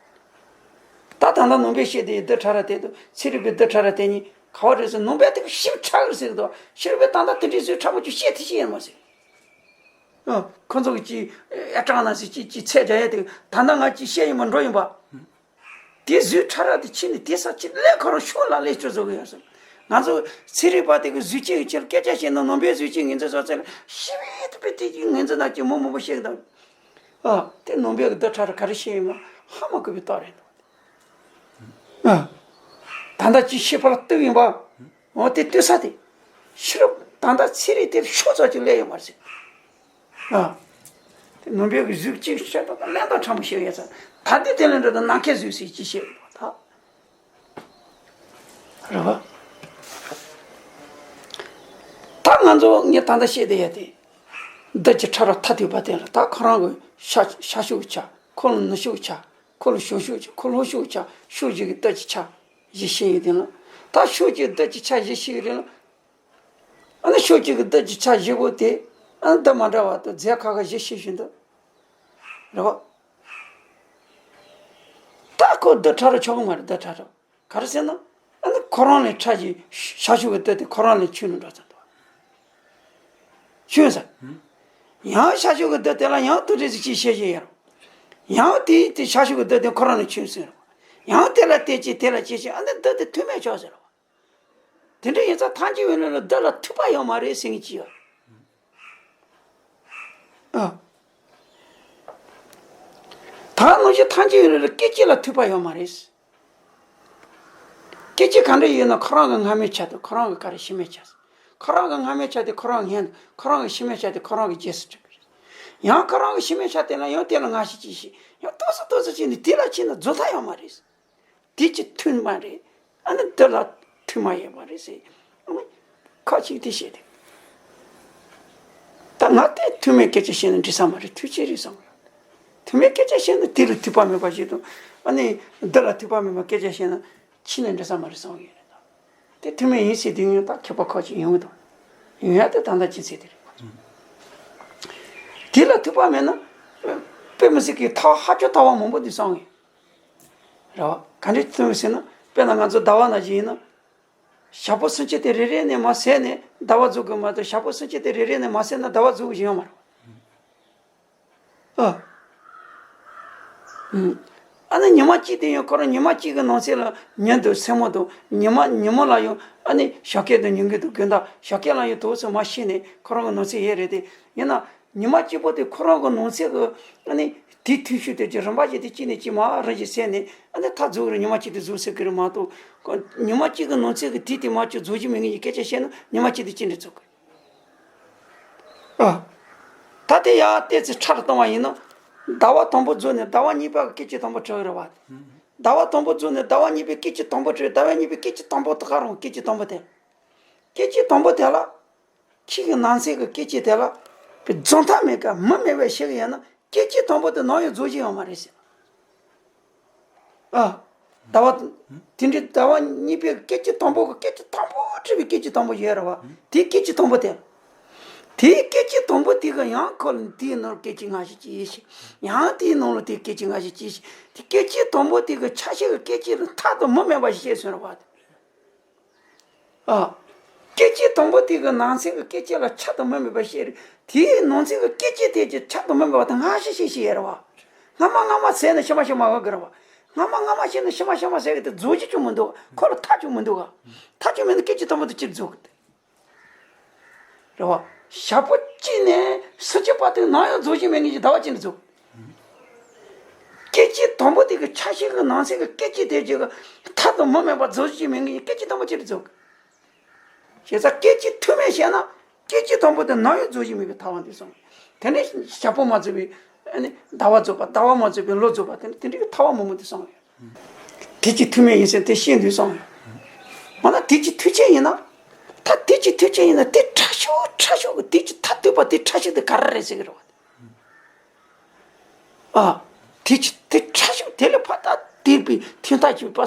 ད་ད་ལྟ་ནང་པའི་བཤད་དེ་འདི་ཕྲ་ར་དེ་དང་ཚན་རིག་པའི་འདི་ཕྲ་ར་དེ་གཉིས་ག་བ་རེད་ཟེར། ནང་པའི་དེ་ཤི་ཕྲ་གི་ཟེར་གི་འདུག་ཤི་རུ་པའི་ད་ལྟ་དེ་འདྲའི་བཟོས་ཕྲ་མོ་ཅིག་བཤད་ཐུབ་ཤེས་ཡོད་མ་ཟེར། ཨ། ཁོ་ཚོ་གི་ཅི་ཨེ་ཀྲང་ན་ཟེར་ཅི་ཅི་ཚད་རྒྱ་ཡས་དེ་ད་ལྟ་ང་ཅི་བཤད་ཡིན་པ་འགྲོ་ཡིན་པ། དེ་བཟོས་ཕྲ་ར་དེ་ཕྱིན་ནས་དེ་ས་ཅི་ལས་ཁོ་རང་ཤོག་ལ་ལས་ཆོག་བཟོ་གི་ཡོད་ཟེར། ང་ཚོ་ཚན་རིག་པ་དེ་གི་བཟོས་ཅི་གི་ཕྱིར་སྐད་ཆ་བཤད་ན་ནང་པའི་བཟོས་ཅི་ངན་ཚོད་བཟོ་ཚད་ལ་ཤི་བའི་དུ་པའི་དེ་ཅི་ངན་ཚོད་ན་ཅི་མོ་མོ་པོ་བཤད་གི་དང་། ཨ། དེ་ནང་པའི་གི་འདི་ཕྲ་ར་ག་རེ་བཤད་ཡིན་པ་ཧ་མ་གོ་བའི་རྟགས་རེད་འདུག་ཨ། ད་ལྟ་ཅི་ཤི་ཕར་ལ་གཏུག་ཡིན་པ། འོ་དེ་གཏུག་ས་དེ། ཤི་རབས་ད་ལྟ་ཚེ་རིང་དེར་ཤོག་ཚོགས་ཀྱི་ལས་ཡོད་མ་རེད། ཨ། དེ་ནང་པའི་གི་གཟུགས་གཅིག་ཤ་སྟག་དང་ལན་དང་ཕྲ་མོ་ཤེས་ཡོད་ས། ད་དེ་དེ་ལས་འགྲོ་དང་ནམ་མཁའི་གཟུགས་སུ་ཅི་ཤེས་ཡོད་པ་ད། རེད་བ། ད་ང་ཚོ་ངས་ད་ལྟ་བཤད་བསྡད་ཡ་དེ། འདི་ཀྱི་ཕྲ་རབས་ཐ་དད་པ་དེ་ལ་ད་ཁོ་རང་གི་ཤ་ཤ་ཤུགས་ཆ། ཁོ་ལ་ནུ་ཤུགས་ཆ། ཁོ་ལ་ཞོ་ཤུགས་ཆ། ཁོ་ལ་ལྷོ་ཤུགས་ཆ། ཤུགས་གཅིག་གི་ད་ཅི་ཆ། བཞི་ཤེས་ཡོད་དེ་ལ། ད་ཤུགས་གཅིག་གི་ད་ཅི་ཆ་བཞི་ཤེས་ཡོད་རེད་ལ། ཨ་ནི་ཤུགས་གཅིག་གི་ད་ཅི་ཆ་བཞི་པོ་དེ། ཨ་ནི་ད་མ་འདྲ་བ་དང་རྫས་ཁ་ཁ་བཞི་ཤེས་བཞིན་དུ། རེད་བ། ད་ཁོ་འདི་ཕྲ་རབས་ཆོག་གི་མ་རེད། འདི་ཕྲ་རབས་ག་རེ་ཟེར་ན། ཨ་ནི་ཁོ་རང་ལས་ཕྲ་ཞིང་ཤ་ཤུགས་ཀྱི་འདི་དེ་ཁོ་རང་ལས་ཆུང་ནས་འགྲོ་ཚར་འདུག་ཆུང་ས། ཡང་ཤ་ཤུགས་ཀྱི་འདི་དེ་ལ་ཡང་དུ་རེ་ཟིག་ཅིག་བཤད་བཞིན་ཡོད་རེད། ཡང་དེའི་དེ་ཤ་ཤུགས་ཀྱི་འདི་དེ་ཁོ་རང་ལས་ཆུང་ཟིན་རེད། ཡང་དེ་ལ་དེ་ཅི་དེ་ལ་ཅི་ཞིག་ཨ་ནི་འདི་དེ་མཐུ་མེད་ཆོག་ཟེར་རེད། དེ་འདྲ་ཡིན་ཙང་ཐམས་ཅད་ཡོད་ལ་འདི་ལ་ཐུབ་པ་ཡོད་མ་རེད་ཟེར་མཁན་ཅིག་ཡོད། ཨ། ད་ནང་བཞིན་ཐམས་ཅད་ཡོད་ལ་སྐད་ཅིག་ལ་ཐུབ་པ་ཡོད་མ་རེད། སྐད་ཅིག་ག་འདྲ་ཡོད་ན་ཁོ་རང་གི་སྔ་མའི་ཆ་དང་ཁོ་རང་གི་ག་རེ་ཕྱི་མའི་ཆ། ཁོ་རང་གི་སྔ་མའི་ཆ་དེ་ཁོ་རང་སྔོན་དུ་ཁོ་རང་གི་ཕྱི་མའི་ཆ་དེ་ཁོ་རང་གི་རྗེས་སུ་འགྲོ་གི་རེད། ཡང་ཁོ་རང་གི་ཕྱི་མའི་ཆ་དེ་ལ་ཡང་དེ་ལ་སྔ་ཕྱི་ཅིག་ཤེས་ཡང་ཏོག་ཙམ་ཏོག་ཙམ་བྱས་ནས་དེ་ལ་ཕྱིན་ན་རྫོགས་མཐའ་ཡོད་མ་རེད། དེ་ཅི་མཐུན་མ་རེད། ཨ་ནི་འདི་ལ་མཐུན་མ་ཡོད་མ་རེད་ཟེར། ཨ་ནི་ཁ་ཅིག་དེ་བཤད་དེ། ད་ང་དེ་མཐུན་མའི་སྐད་ཆ་བཤད་ན་འགྲིག་ས་མ་རེད། མཐུན་ཆེ་རེད་བསམ་གི་ཡོད། མཐུན་མའི་སྐད་ཆ་བཤད་ན་དེ་ལ་མཐུན་པ་མེད་པ་ཞིག་དང་། ཨ་ནི་འདི་ལ་མཐུན་པ་མེད་པ་སྐད་ཆ་བཤད་ན་ཕྱི་ནས་འགྲིག་ས་མ་རེད་བསམ་གི་ཡོད་རེད་ད། དེ་མཐུན་མ་ཡིན་ཟེར་དུས་ཡང་ད་མཁས་པ་ཁ་ཅིག་ཡོང་གི་འདུག་ཡོང་ཡ་དེ་ད་ལྟ་ཅི་ཟེར་དེ་རེད། དེ་ལ་མཐུན་པ་མེད་ན་དཔེ་མི་སྲིད་ཀྱི་ཐག་ཧ་ཅང་ཐག་པ་མང་པོ་འདུག་བསམ་གི་ཡོད། རེད་བ། ག་འདྲས་མཐུན་ཟེར་ན། དཔེར་ན་ང་ཚོ་ཟླ་བ་ནང་བཞིན་ཡིན་ན། ཞག་པོ་སུམ་ཅུ་དེ་རེ་རེ་ནས་མར་ཟད་ནས་ཟླ་བ་རྫོགས་དགོས་མ་གཏོགས་ཞག་པོ་སུམ་ཅུ་དེ་རེ་རེ་ནས་མར་ཟད་ན་ཟླ་བ་རྫོགས་བཞིན་ཡོད་མ་རེད། ཨ། ཨ་ནི་ཉི་མ་གཅིག་དེ་ཡང་ཁོ་རང་ཉི་མ་གཅིག་གི་ནང་གསེས་ལ་ཉིན་དང་མཚན་མོ་དང་ཉི་མ་ཉི་མ་ལ་ཡང་ཨ་ནི་ཞག་སྐད་དང་ཉིན་གུང་དང་དགོང་དག་ཞག་སྐད་ལ་ཡང་དུས་ཚོད་མར་ཕྱིན་ནས་ཁོ་རང་གི་ནང་གསེས་ཡོད་རེད་དེ། ཡིན་ན། ཉི་མ་གཅིག་པོ་དེ་ཁོ་རང་གི་ནང་གསེས་ཀྱི་ཨ་ནི་དེའི་འཐུས་ཤོར་དེ་ཀྱི་རིམ་པ་བཞིན་དུ་གཅིག་ནས་གཅིག་མར་རིམ་བཞིན་ཟད་ནས་ཨ་ནི་མཐའ་རྫོགས་རེད། ཉི་མ་གཅིག་དེ་རྫོགས་ཟེར་གི་རེད་མ་གཏོགས། ཉི་མ་གཅིག་གི་ནང་གསེས་ཀྱི་དུས་དེ་མར་ཅིག་རྫོགས་རྒྱུ་མེད་ངེས་ཀྱི་སྐད་ཆ་བཤད་ན་ཉི་མ་གཅིག་དེ་གཅིག་ནས་རྫོགས་གི་རེད། ཨ། ད་དེ་ཡང་ཏོག་ཙམ་ཕྲ་རུ་གཏོང་བ་ཡིན་ན། ཟླ་བ་དང་པོ་རྫོགས་ནས་ཟླ་བ་གཉིས་པ་གི་སྐད་ཅིག་དང་པོ་བྲི་གི་རེད་བ། ཟླ་བ་དང་པོ་རྫོགས་ནས་ཟླ་བ་གཉིས་པའི་སྐད་ཅིག་དང་པོ་བྲི། ཟླ་བ་གཉིས་པའི་སྐད་ཅིག་དང་པོ་དེ་ག་རང་སྐད་ཅིག་དང་པོ་དེ། སྐད་ཅིག་དང་པོ་དེ་ལ། ཁྱེད་ཀྱི་ནང་གསེས་ཀྱི་སྐད་ཅིག་དེ་ལ། རྫོགས་མཐའ་མེད་ཀ་མུ་མེད་པའི་ཤེས་ཀྱི་ཡོད་ན་སྐད་ཅིག་དང་པོ་དེ་ནམ་ཡང་རྫོགས་ཀྱི་ཡོད་མ་རེད་ཟེར། ཨ། ཟླ་བ། དེ་འདྲའི་ཟླ་བ་གཉིས་པའི་སྐད་ཅིག་དང་པོ་གི་སྐད་ཅིག་དང་པོ་བྲིས་པའི་སྐད་ཅིག་དང་པོ་ཡོད་རེད་བ། དེའི་སྐད་ཅིག་དང་པོ་དེ། དེའི་སྐད་ཅིག་དང་པོ་དེ་གི་ཡང་ཁོ་ལ་དེའི་ནང་སྐད་ཅིག་སྔ་ཕྱི་ཅིག་ཡོད་ཤིང་། ཡང་དེའི་ནང་ལ་དེའི་སྐད་ཅིག་སྔ་ཕྱི་ཅིག་ཡོད་ཤིང་། དེ་སྐད་ཅིག་དང་པོ་དེ་གི་ཆ་ཤས་ཀྱི་སྐད་ཅིག་ལ་མཐའ་དང་མུ་མེད་པ་ཞིག་ཤེས་སོང་རེད་བ། ཨ། སྐད་ཅིག་དང་པོ་དེ་གི་ནང་གསེས་ཀྱི་སྐད་ཅིག་ལ་ཆ་དང་མུ་མེད་པ་ཤེས་རེད། དེའི་ནང་གསེས་ཀྱི་སྐད་ཅིག་དེ་ཀྱི་ཆ་དང་མུ་མེད་པ་དེ་སྔ་ཕྱི་ཤེས་ཤེས་ཡོད་རེད་བ། སྔ་མ་སྔ་མ་ཟད་ནས་ཕྱི་མ་ཕྱི་མ་འོང་གི་རེད་བ། སྔ་མ་སྔ་མ་ཤེས་ནས་ཕྱི་མ་ཕྱི་མ་ཟད་གི་དེ་རྫོགས་རྒྱུ་ཅུང་མི་འདུག་ཁོ་ལ་མཐའ་ཅུང་མི་འདུག་ག་མཐའ་ཅུང་མེད་ན་སྐད་ཅིག་དང་པོ་དེ་ཅིར་རྫོགས་གི་དེ། རེད་བ། ཞག་པོ་གཅིག་ནས་སུམ་ཅུ་བར་དུ་ནམ་ཡང་རྫོགས་རྒྱུ་མེད་ངེས་ཀྱི་ཟླ་བ་གཅིག་ནས་རྫོགས། སྐད་ཅིག་དང་པོ་དེ་གི་ཆ་ཤས་ཀྱི་ནང་གསེས་ཀྱི་སྐད་ཅིག་དེ་ཅིག་གི་མཐའ་དང་མུ་མེད་པར་རྫོགས་རྒྱུ་མེད་ངེས་ཀྱི་སྐད་ཅིག་དང་པོ་ཅིག་ནས་རྫོགས། བྱས་ཙང་སྐད་ཅིག་ཐུན་མིན་བཤད་ན་སྐད་ཅིག་དང་པོ་དེ་ནམ་ཡང་རྫོགས་རྒྱུ་མེད་པའི་ཐལ་བ་འདི་གསུངས། དེ་ནས་ཞག་པོ་མ་རྫོགས་པའི་ཨ་ནི་ཟླ་བ་རྫོགས་པ། ཟླ་བ་མ་རྫོགས་པའི་ལོ་རྫོགས་པ། དེ་ནས་དེ་འདྲའི་ཐལ་བ་མང་པོ་འདི་གསུངས་ཡོད། དུས་ཀྱི་ཐུག་མེད་ཡིན་ཟེར་དེ་ཤེས་འདུག་བསམ་ཡོད། མ་ན་དུས་ཀྱི་ཐུག་ཆེན་ཡིན་ན། ད་དུས་ཀྱི་ཐུག་ཆེན་ཡིན་ན་དེ་ཕྲ་ཤོས་ཕྲ་ཤོས་ཀྱི་དུས་ཀྱི་མཐར་ཐུག་པ་དེ་ཕྲ་ཤོས་དེ་ག་རེ་རེད་ཟེར་གི་རེད་བ། ཨ། དེ་ཅི་དེ་ཕྲ་ཞིང་དེ་ལས་ཕ་ད་དེ་བའི་ཐོན་ཐག་ཆོད་པ་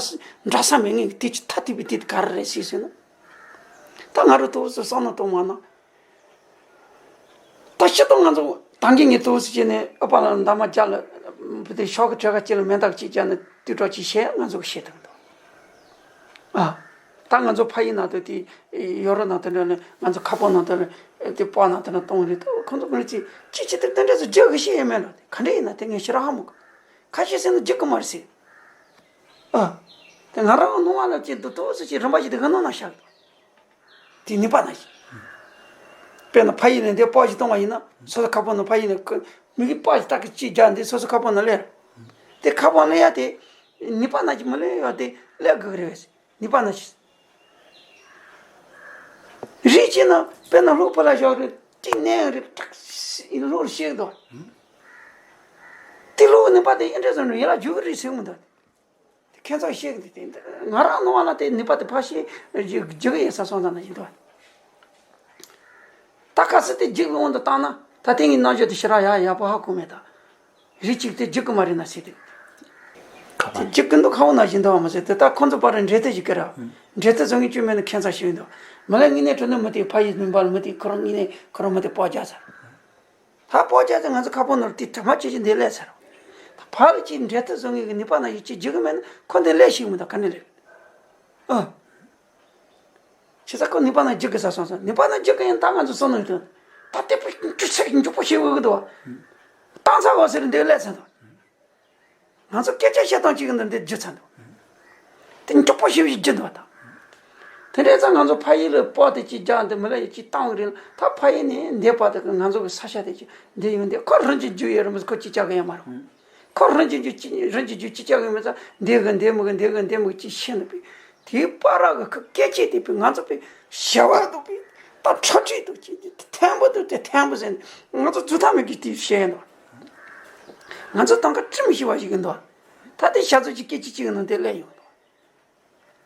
འདྲ་ས་མེད་ངེས་ཀྱི་དེ་ཅི་ཐ་དེ་བའི་དེ་ག་རེ་རེད་ཟེར་ཟེར་ན། ད་ང་རང་ཏོག་ཙམ་བསམ་བློ་གཏོང་བ་ན། ད་སྤྱིར་བཏང་ང་ཚོ་ད་གིན་ངས་ཏོག་ཙམ་བྱས་ནས་ཨ་ཕ་ལ་འདབ་མ་རྒྱག་ལ་བུ་དེ་ཤོག་གི་གྲལ་ཁ་ཅིག་ལ་མེ་མདའ་གཅིག་རྒྱག་ནས་དུས་གྲོགས་ཅིག་བཤད་ང་ཚོ་གི་བཤད་ཐུབ་འདུག་ཨ། ད་ང་ཚོ་ཕ་ཡུལ་ནང་དུ་དེ་ཡོ་རོབ་ནང་དུ་འགྲོ་ནས་ང་ཚོ་ཁ་པར་ནང་དུ་དེ་པར་ནང་དུ་ན་གཏོང་རེད་དོ། ཁོང་ཚོ་མི་རིགས་ཅིག་ཅིག་ཅིག་དེ་དེ་འདྲ་ཚོ་རྒྱག་གི་ཤེས་ཡོད་མེད་ལ་ག་འདྲ་ཡིན་ན་དེ་ངས་ཤེས་ར་ཧ་མོ་གི་ཁ་ཤས་ཟེར་ན་རྒྱུག་གི་མ་རེད་ཟེར། ཨ། དེ་ང་རང་གི་སྣང་བ་ལ་ཅིག་འདུག་ཏོག་ཙམ་ཅིག་རིམ་པ་ཞིག་དེ་ག་ནང་ན་བཞག་འདུག་དེ་ནུས་པ་ན་ཞིག་དཔེར་ན་ཕ་ཡུལ་ནས་འདི་པར་ཞིག་གཏོང་བ་ཡིན་ན་སོ་སོ་ཁ་པར་ནང་ཕ་ཡུལ་ནས་མི་གི་པར་ཞིག་ཏག་གི་ཅིག་རྒྱག་འདི་སོ་སོ་ཁ་པར་ནང་སླེབས། དེ་ཁ་པར་སླེབས་ཡ་དེ་ནུས་པ་ན་ཞིག་མ་སླེབས་ཡ་དེ་སླེབས་དགོས་ཀྱི་རེད་བས། ནུས་པ་ན་ཞིག་རིགས་གཅིག་ན་དཔེར་ན་ལྷུག་པ་ལ་བཞག་རེད་ཅིག་གནས་རེད་ཀྲག་ལྷུག་ལ་ཤེས་འདུག་དེ་ལྷུག་ནུས་པ་དེ་ཨེ་འདྲ་བཟོ་ནས་ཡར་ལ་འཇུག་གི་རེད་ཟེར་གི་མི་འདུག་དེ་ཁྱད་མཚར་ཤེས་གི་འདུག་དེ་ང་རང་སྣང་བ་ལ་དེ་ནུས་པ་དེ་ཕར་ཤེས་འཇུག་གི་ཡིན་ས་སོང་ཙང་ན་ཡིན་འདུག་ད་ག་སྲིད་དེ་འཇུག་གི་དབང་དུ་བཏང་ན་ད་ཐེངས་ཀྱི་རྣམ་དཔྱོད་དེ་ཞེ་དྲག་ཡག་ཡག་པོ་ཧ་གོ་མེད་ད། རིགས་གཅིག་དེ་རྒྱུག་གི་མ་རེད་ན་ཟེར་དེ། ཁ་པར། དེ་རྒྱུག་གི་འདུག་ཁ་བ་ན་བཞིན་འདུག་བ་མ་ཟེར་དེ་ད་ཁོང་ཚོ་བར་འབྲེལ་མཐུད་ཞིག་གི་ར། འབྲེལ་མཐུད་བཟོ་མཁན་བཅོས་མེད་ན་ཁྱད་མཚར་ཞིག་འདུག་མི་ལ་དངོས་གནས་དྲང་གནས་མི་དེ་ཕ་ཡུལ་མིན་པ་ལ་མི་དེ་ཁོ་རང་དངོས་གནས་ཁོ་རང་མི་དེ་སྤོ་རྒྱག་ཚར། ད་སྤོ་རྒྱག་དེ་ང་ཚོ་ཁ་པར་ནང་དེ་དྲི་མ་ཅི་ཞིག་འདི་སླེབས་ཚར། ད་ཕ་ལ་ཅིག་འབྲེལ་མཐུད་བཟོ་མཁན་གི་ནུས་པ་ན་ཡོད་ཅིག་རྒྱུག་གི་མེད་ན་ཁོ་འདི་སླེབས་ཤིག་མི་འདུག་ག་ནས་སླེབས། ཨ། བྱས་ཙང་ཁོ་ནུས་པ་ན་རྒྱུག་གི་ས་སོང་ས་ནུས་པ་ན་རྒྱུག་གི་ཡིན་ད་ང་ཚོ་བསམ་བློ་ཡོད་དོན། ད་དེ་པའི་འཇུ་ཚད་འཇུག་པོ་ཞིག་འོས་གི་འདུག་བ། བཏང་ཚར་བ་ཟེར་འདི་སླེབས་ཚར་འདུག་ང་ཚོ་སྐད་ཆ་བཤད་སྟངས་གཅིག་གི་འདུག་འདི་རྒྱུ་ཚར་འདུག་དེ་མགྱོགས་པོ་ཞིག་རྒྱུ་འདུག་ད། དེ་འདྲའི་ཙང་ང་ཚོ་ཕ་ཡུལ་ལ་སྤོ་དེ་གཅིག་རྒྱག་འདི་མི་ལ་ཡི་གཅིག་བཏང་བ་རེད་ད་ཕ་ཡུལ་ནས་འདི་བར་དུ་ང་ཚོ་གི་ས་ཆ་དེ་གཅིག་འདི་ཡོང་འདི་ཁོ་རང་གཅིག་རྒྱུ་ཡོད་རེད་མི་ཁོ་གཅིག་རྒྱག་གི་ཡོད་མ་རེད། ཁོ་རང་གཅིག་རྒྱུ་གཅིག་རང་གཅིག་རྒྱུ་གཅིག་རྒྱག་གི་མི་ཚ་འདི་གི་འདི་མི་གི་འདི་གི་འདི་མི་གི་གཅིག་ཤེས་ནི་པས། དེའི་བར་གི་ཁོ་སྐད་ཆ་དེ་པས་ང་ཚོ་པས་བྱ་བ་འདུག་པས་ད་ཁྲ་ཁྲིག་འདུག་ཅེས་དེ་ཐན་པོ་འདུག་དེ་ཐན་པོ་ཟེར་ནས་ང་ཚོ་རྫུ་ཐག་མེད་ཀྱི་དེ་བཤད་ཡོད་འདུག་ང་ཚོ་དང་ག་ཁྲི་མི་ཤི་བ་ཞིག་གི་འདུག་ད་དེ་ཤ་ཚོ་གཅིག་སྐད་ཆ་གཅིག་གི་ནང་དེ་སླེབས་ཡོང་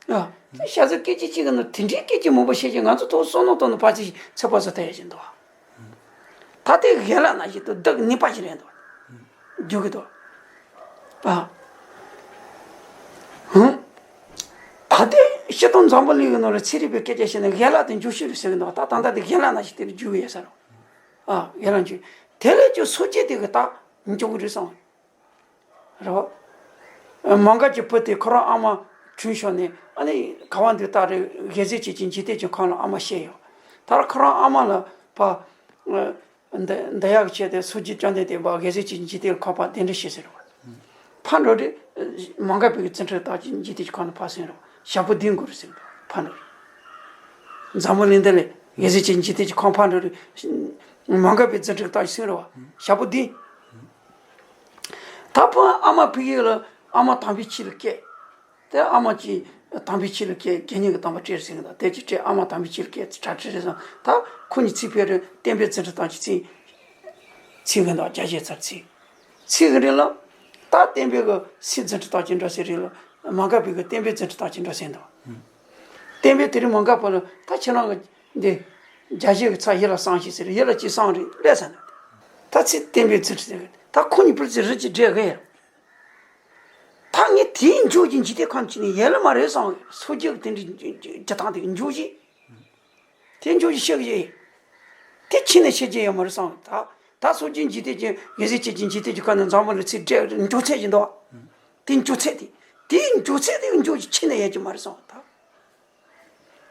འདུག་ཨ། དེ་ཤ་ཚོ་སྐད་ཆ་གཅིག་གི་ནང་དེ་འདྲའི་སྐད་ཆ་མང་པོ་བཤད་ཀྱི་ང་ཚོ་ཐོག་བསམ་བློ་གཏོང་ནས་ཕར་ཚུར་ཚོད་དཔག་བཟོ་ཐུབ་ཡ་ཞིག་འདུག་ད་དེ་ཡན་ལག་ནང་བཞིན་དུ་བདག་ནུས་པ་ཞིག་རེད་འདུག་རྒྱུག་གི་འདུག་ཨ། ཧུམ། ད་ལྟའི་སྤྱིར་བཏང་འཛམ་བུ་གླིང་གི་ནང་ལ་ཚན་རིག་པའི་སྐད་ཆ་བཤད་ན་ཡན་ལག་དེ་འཇུག་ཤེས་རེད་ཟེར་གི་འདུག་ད་ད་ལྟ་དེ་ཡན་ལག་ནང་བཞིན་དེ་འཇུག་གི་ཡོད་ས་རེད། ཨ། ཡན་ལག་འཇུག་དེ་ལས་ཀྱང་སོ་སྐྱེ་དེ་གི་ད་འཇུག་གི་རེད་བསམ། རེད་བ། མ་འགགས་ཀྱི་བུ་དེ་ཁོ་རང་ཨ་མ་གྲོངས་ཤོར་ནས་ཨ་ནི་ག་བ་འདི་ལྟར་རེད་དགེ་ཟས་བྱེད་ཀྱི་འཇིག་རྟེན་གྱི་ཁམས་ལ་ཨ་མ་བཤད་ཡོད། ད་ཁོ་རང་ཨ་མ་ལ་ཕ། འདི་འདི་ཡག་བྱས་ཏེ་སོ་སྐྱེ་བཅོམ་ལྡན་འདས་པ་དགེ་ཟས་བྱེད་ཀྱི་འཇིག་རྟེན་ཁམས་པ་དེ་འདྲ་བཤད་ཟེར་བ། ཕ་འགྲོ་རེད། མ་འགགས་པའི་བརྩོན་འགྲུས་དག་ཅིང་འཇིག་རྟེན་གྱི་ཁམས་ལ་ཕར་སོང་རོགས། ཞག་པོ་བདུན་འགོར་ཟེར་འགྲོ་ཕ་འགྲོ་རེད། འཛམ་བུ་གླིང་འདི་ལས་དགེ་ཟས་ཀྱི་འཇིག་རྟེན་གྱི་ཁམས་ཕར་འགྲོ་རེད། མ་འགགས་པའི་བརྩོན་འགྲུས་དག་ཅིང་སོང་རོགས། ཞག་པོ་བདུན། ད་ཕ་ཨ་མ་ཕ་གི་ལ་ཨ་མ་དམ་པའི་ཆོས་ལ་སྐྱེས། དེ་ཨ་མ་གྱིས་དམ་པའི་ཆོས་ལ་སྐྱེས་དགེ་བསྙེན་གྱི་དམ་པ་སྤྲད་ཟེར་གི་འདུག་དེ་ཅི་སྤྲད་ཨ་མ་དམ་པའི་ཆོས་ལ་སྐྱེས་གྲ་སྒྲིག་རེད་བསམ་ད་ཁོ་གཉིས་ཚིག་ཕེབས་རེད་བསྟན་པའི་བརྩོན་འགྲུས་དག་ཅིང་ཚིག་ཚིག་གི་འདུག་རྒྱ་བཤད་ཚར་ཚིག་ཚིག་གི་རིང་ལ། ད་བསྟན་པའི་གི་སྲིད་བརྩོན་འགྲུས་དག་ཅིང་འགྲོ་ཟེར་རིང་ལ། མ་འགགས་པའི་གི་བསྟན་པའི་བརྩོན་འགྲུས་དག་ཅིང་འགྲོ་ཟེར་འདུག་བསྟན་པའི་དེ་རིང་མ་འགགས་པ་ལ་ད་ཁྱེད་རང་གི་འདི། རྒྱ་བཤད་གི་ཚ་ཡིད་ལ་བསམ་ཞིག་ཟེར་ཡིད་ལ་ཅིག་བསམ་རེད་ལས་ས་ན། ད་ཚིག་བསྟན་པའི་བརྩོན་འགྲུས་ཟེར་གི་ད་ཁོ་གཉིས་པུར་ཚིག་རི་ཅིག་འདྲེས་གི་ཡ། ད་ངས་དེའི་འཇུག་ཅིང་འཇིག་རྟེན་ཁམས་ཀྱི་ནི་ཡལ་ལ་མ་རེད་བསམ་གི་སོ་སྐྱེ་གི་དེ་འདྲའི་འཇུག་ཅིང་འཇིག་རྟེན་དེ་གི་འཇུག་ཅིང་། དེ་འཇུག་ཅིང་ཤེས་ཀྱི་ཡིན། དེ་ཕྱི་ནས་ཤེས་ཀྱི་ཡོད་མ་རེད་བསམ་གི་ད། ད་སོ་སྐྱེ་འཇིག་རྟེན་གྱི་དགེ་ཟས་བྱེད་ཀྱི་འཇིག་རྟེན་གྱི་ཁམས་ནས་འཛམ་བུ་གླིང་ཚིག་འདྲེས་འཇུག་ཚད་ཀྱི་འདུག་དེ་འཇུག་ཚད་དེ། དེའི་འཇུག་ཚད་དེ་གི་འཇུག་ཅིང་ཕྱི་ནས་ཡལ་གྱི་མ་རེད་བསམ་གི་ད།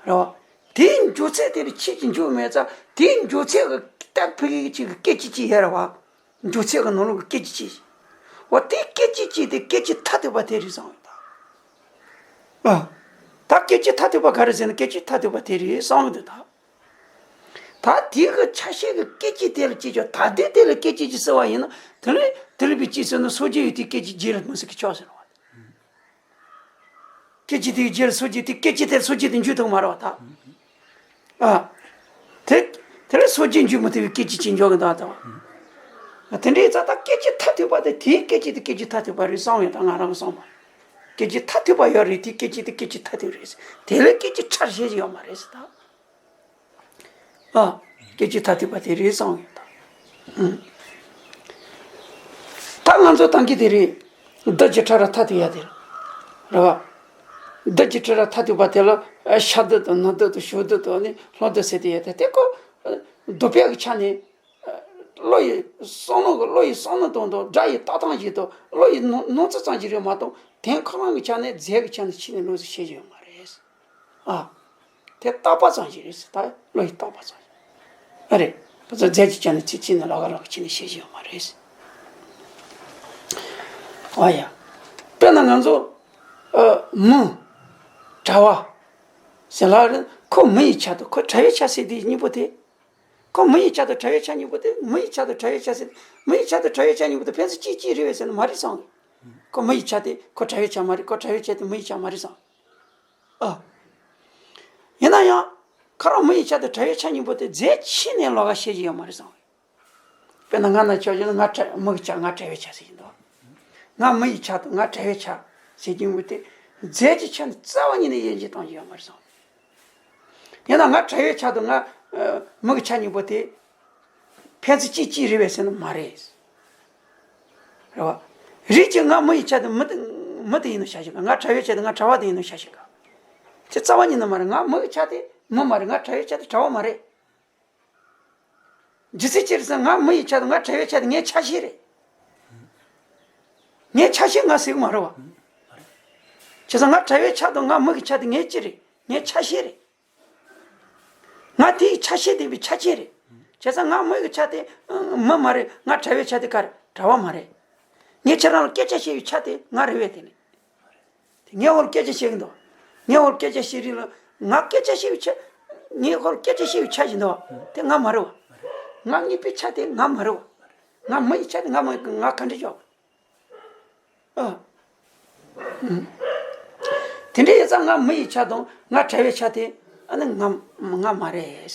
རེད་བ། དེའི་འཇུག་ཚད་དེ་ལ་ཁྱེད་ཀྱི་འཇུག་མེད་ཙང་དེའི་འཇུག་ཚད་ཀྱི་སྟེགས་ཕུག་གི་ཅིག་གི་སྐད་ཅིག་ཅིག་ཡོད་རེད་བ། འཇུག་ཚད་ཀྱི་ནང་ལོགས་ཀྱི་སྐད་ཅིག་ཅིག་འོ་དེ་སྐད་ཅིག་ཅིག་དེ་སྐད་ཅིག་ཐ་དད་པ་དེ་རེད་བསམ་ཡོད་ད། ཨ། ད་སྐད་ཅིག་ཐ་དད་པ་ག་རེ་ཟེར་ན་སྐད་ཅིག་ཐ་དད་པ་དེ་རེད་བསམ་ཡོད་ད། ད་དེ་གི་ཆ་ཤས་ཀྱི་སྐད་ཅིག་དེ་ལ་སྐྱེས་ཀྱང་ད་ལྟའི་དེ་ལ་སྐད་ཅིག་ཅིག་ཟེར་བ་ཡིན་ན་དེ་ལས་དེ་ལས་པའི་ཅིག་ཟེར་ན་སོ་སྐྱེ་ཡོད་དེ་སྐད་ཅིག་རྗེས་ལ་མི་ཟེར་གི་ཆོག་ཟེར་བ། སྐད་ཅིག་དེའི་རྗེས་སུ་སྐྱེས་དེ་སྐད་ཅིག་དེ་སུ་སྐྱེས་དེ་འཇུག་ཐུབ་མ་རེད་བ་ད། ཨ། དེ་དེ་ལས་སུ་སྐྱེས་འཇུག་མི་ཐུབ་པའི་སྐད་ཅིག་ཅིག་འཇོག་གི་འདུག་ད། དེ་འདྲའི་རྩ་ད་སྐད་ཅིག་ཐ་དད་པ་དེ་དེའི་སྐད་ཅིག་དེ་སྐད་ཅིག་ཐ་དད་པ་རེད་བསམ་ཡོད་ད་ང་རང་གི་བསམ་པ། སྐད་ཅིག་མཐར་ཐུག་པ་ཡོད་རེད། དེ་སྐད་ཅིག་དེ་སྐད་ཅིག་མཐར་ཐུག་རེད། དེ་ལས་སྐད་ཅིག་ཕྲ་ཞིག་ཡོད་མ་རེད་ཟེར་ད། ཨ། སྐད་ཅིག་མཐར་ཐུག་པ་དེ་རེད་གསུངས་ཡོད་ད། ཨུམ། ད་ང་ཚོ་བཏང་གི་དེ་རེད། བདུད་ཀྱི་ཕྲ་རགས་མཐར་ཐུག་ཡ་དེ་རེད། རེད་བ། བདུད་ཀྱི་ཕྲ་རགས་མཐར་ཐུག་པ་དེ་ལ་ཨ་ཤ་བདུད་དང་ནུ་བདུད་དང་ཞུ་བདུད་དང་ནི་ལྷོ་བདུད་ཟེར་དེ་ཡ་དེ་དེ་ཀོ། འདུག་པའི་གི་ཆ་ནས། བློ་ཡི་བསམ་བློ་གི་བློ་ཡི་བསམ་བློ་གཏོང་སྟངས། སྒྲ་ཡི་བཏགས་སྟངས་ཤིག་དང་བློ་ཡི་སྣང་སྣང་ཚུལ་ཙམ་ཞིག་རེད་མ་གཏོགས། དོན་ཁོ་རང་གི་ཆ་ནས་རྫས་ཀྱི་ཆ་ནས་ཕྱི་ནས་ལོགས་སུ་ཤེས་ཀྱི་ཡོད་མ་རེད། ཨ། དེ་བཏགས་པ་ཙམ་ཞིག་རེད་ཟེར། ད་བློ་ཡི་བཏགས་པ་ཙམ་ཞིག་ཨ་རེད། ཁོ་ཚོ་རྫས་ཀྱི་ཆ་ནས་ཕྱི་ཕྱི་ནས་ལོགས་ཀ་ལོགས་ཀ་ཕྱི་ནས་ཤེས་ཀྱི་ཡོད་མ་རེད། ཨ་ཡ། དཔེར་ན་ང་ཚོ་ཨ་མི་གྲྭ་བ་ཟེར་ལབ་རེད། ཁོ་མི་ཡི་ཆ་དང་ཁོ་གྲྭ་བའི་ཆ་ཟེར་དེ་གཉིས་པོ་དེ། ཁོ་མི་ཡི་ཆ་དང་གྲྭ་བའི་ཆ་གཉིས་པོ་དེ། མི་ཡི་ཆ་དང་གྲྭ་བའི་ཆ་ཟེར། མི་ཡི་ཆ་དང་གྲྭ་བའི་ཆ་གཉིས་པོ་དེ་ཕན་ཚུན་གཅིག་གཅིག་རེད་པས་ཟེར་ན་མ་རེད་བསམ་གི། ཁོ་མི་ཡི་ཆ་དེ་ཁོ་གྲྭ་བའི་ཆ་མ་རེད། ཁོ་གྲྭ་བའི་ཆ་དེ་མི་ཡི་ཆ་མ་རེད་བསམ། ཨ། ཡིན་ན་ཡང་ཁོ་རང་མི་ཡི་ཆ་དང་གྲྭ་བའི་ཆ་གཉིས་པོ་དེ་རྫས་ཕྱི་ནས་ལོགས་ཀ་ཤེས་ཀྱི་ཡོད་མ་རེད་བསམ་གི། དཔེར་ན་ང་ན་ཆ་བཞག་ན་ང་གྲྭ་མི་གི་ཆ་ང་གྲྭ་བའི་ཆ་ཟེར་གྱི་འདུག། ང་མི་ཡི་ཆ་དང་ང་གྲྭ་བའི་ཆ་ཟེར་གྱི་ཡོད་དེ། རྫས་ཀྱི་ཆ་ནས་རྩ་བ་ཉིད་ནས་དབྱེ་འབྱེད་གཏོང་གི་ཡོད་མ་རེད་བསམ། ཡིན་ན་ང་གྲྭ་བའི་ཆ་དང་ང་ཨ་མི་གི་ཆ་གཉིས་པོ་དེ་ཕན་ཚུན་གཅིག་གཅིག་རེད་པས་ཟེར་ན་མ་རེད། རེད་བ། རེད་ཀྱི། ང་མི་ཡི་ཆ་དེ་མི་དེ་མི་དེ་ཡིན་ནོ་ཤ་ཞིག་ག། ང་གྲྭ་བའི་ཆ་དེ་ང་གྲྭ་བ་དེ་ཡིན་ནོ་ཤ་ཞིག་ག། དེ་རྩ་བ་ཉིད་ནས་མ་རེད། ང་མི་གི་ཆ་དེ་མི་མ་རེད། ང་གྲྭ་བའི་ཆ་དེ་གྲྭ་བ་མ་རེད། རྒྱུ་མཚན་ཅི་རེད་ཟེར་ན་ང་མི་ཡི་ཆ་དང་ང་གྲྭ་བའི་ཆ་དེ་ངའི་ཆ་ཤས་རེད། ངའི་ཆ་ཤས་ང་ཟེར་གི་མ་རེད་བ། བྱས་ཙང་ང་གྲྭ་བའི་ཆ་དང་ང་མི་གི་ཆ་དེ་ངའི་ཅི་རེད། ངའི་ཆ་ཤས་རེད། ང་དེའི་ཆ་ཤས་ལྡན་པའི་ཆ་ཅན་རེད། བྱས་ཙང་ང་མི་གི་ཆ་དེ་མི་མ་རེད། ང་གྲྭ་བའི་ཆ་དེ་ག་རེད། གྲྭ་བ་མ་རེད། ངས་ཁྱེད་རང་ལ་སྐད་ཆ་བཤད་པའི་ཆ་དེ་ང་རེད་པས། དེ་ནི། དེ་ངའི་འོག་ལ་སྐད་ཆ་བཤད་ཀྱི་འདུག། ངའི་འོག་ལ་སྐད་ཆ་བཤད་རིང་ལ་ང་སྐད་ཆ་བཤད་པའི་ཆ། ངའི་འོག་ལ་སྐད་ཆ་བཤད་པའི་ཆ་ཞིག་འདུག། དེ་ང་མ་རེད་བ། ང་གཉིས་པའི་ཆ་དེ་ང་མ་རེད་བ། ང་མི་ཡི་ཆ་དེ་ང་མ་ང་ག་འདྲ་ཆོག། ཨ། དེ་འདྲ་ཡིན་ཙང་ང་མི་ཡི་ཆ་དང་ང་གྲྭ་བའི་ཆ་དེ་ཨ་ནི་ང་ང་མ་རེད།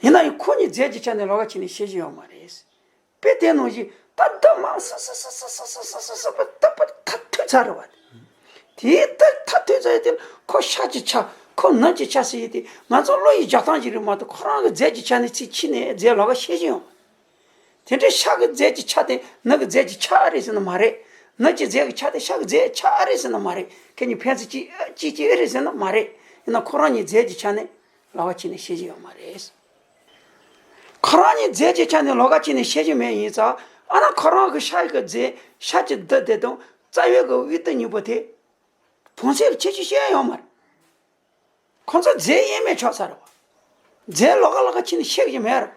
ཡིན་ན་ཡང་ཁོ་གཉིས་རྫས་ཀྱི་ཆ་ནས་ལོགས་ཀ་ཕྱི་ནས་ཤེས་ཀྱི་ཡོད་མ་རེད། དཔེ་དེ་ནང་བཞིན་ད་འདི་མང་སི་སི་སི་སི་སི་སི་སི་སི་སི་སི་པ་ད་པ་ཐ་ཐོས་ཚར་རེད་བ། དེའི་ད་ཐ་ཐོས་ཚར་ཡོད་དེ་ཁོ་ཤ་གྱི་ཆ་ཁོ་ནུ་གྱི་ཆ་ཟེར་ཡོད་དེ་ང་ཚོ་བློ་ཡི་རྒྱག་སྟངས་ཅིག་རེད་མ་གཏོགས་ཁོ་རང་གི་རྫས་ཀྱི་ཆ་ནས་ཚིག་ཕྱི་ནས་རྫས་ལོགས་ཀ་ཤེས་ཀྱི་ཡོད་མ་རེད། དེ་འདྲའི་ཤ་གི་རྫས་ཀྱི་ཆ་དེ་ནུ་གི་རྫས་ཀྱི་ཆ་རེད་ཟེར་ན་མ་རེད། ནུ་གི་རྫས་ཀྱི་ཆ་དེ་ཤ་གི་རྫས་ཆ་རེད་ཟེར་ན་མ་རེད། ཁོ་གཉིས་ཕན་ཚུན་གཅིག་གཅིག་གཅིག་རེད་ཟེར་ན་མ་རེད། ཡིན་ན་ཁོ་རང་གཉིས་རྫས་ཀྱི་ཆ་ནས་ལོགས་ཀ་ཕྱི་ནས་ཤེས་ཀྱི་ཡོད་མ་རེད། ཁོ་རང་གཉིས་རྫས་ཀྱི་ཆ་ནས་ལོགས་ཀ་ཕྱི་ནས་ཤེས་ཀྱི་མེད་ཡིན་ཙང་། ཨ་ན་ཁོ་རང་གི་ཤ་གི་རྫས་ཤ་གི་རྡུལ་དེ་དང་རྩ་བའི་གི་དབུས་རྡུལ་གཉིས་པོ་དེ་བོངས་ཚད་ལ་ཁྱད་ཆོས་ཤེས་ཡ་ཡོད་མ་རེད། ཁོ་ཚོ་རྫས་དབྱེར་མེད་ཆགས་ཚར་བ། རྫས་ལོགས་ཀ་ལོགས་ཀ་ཕྱི་ནས་ཤེས་ཀྱི་མེད་ར།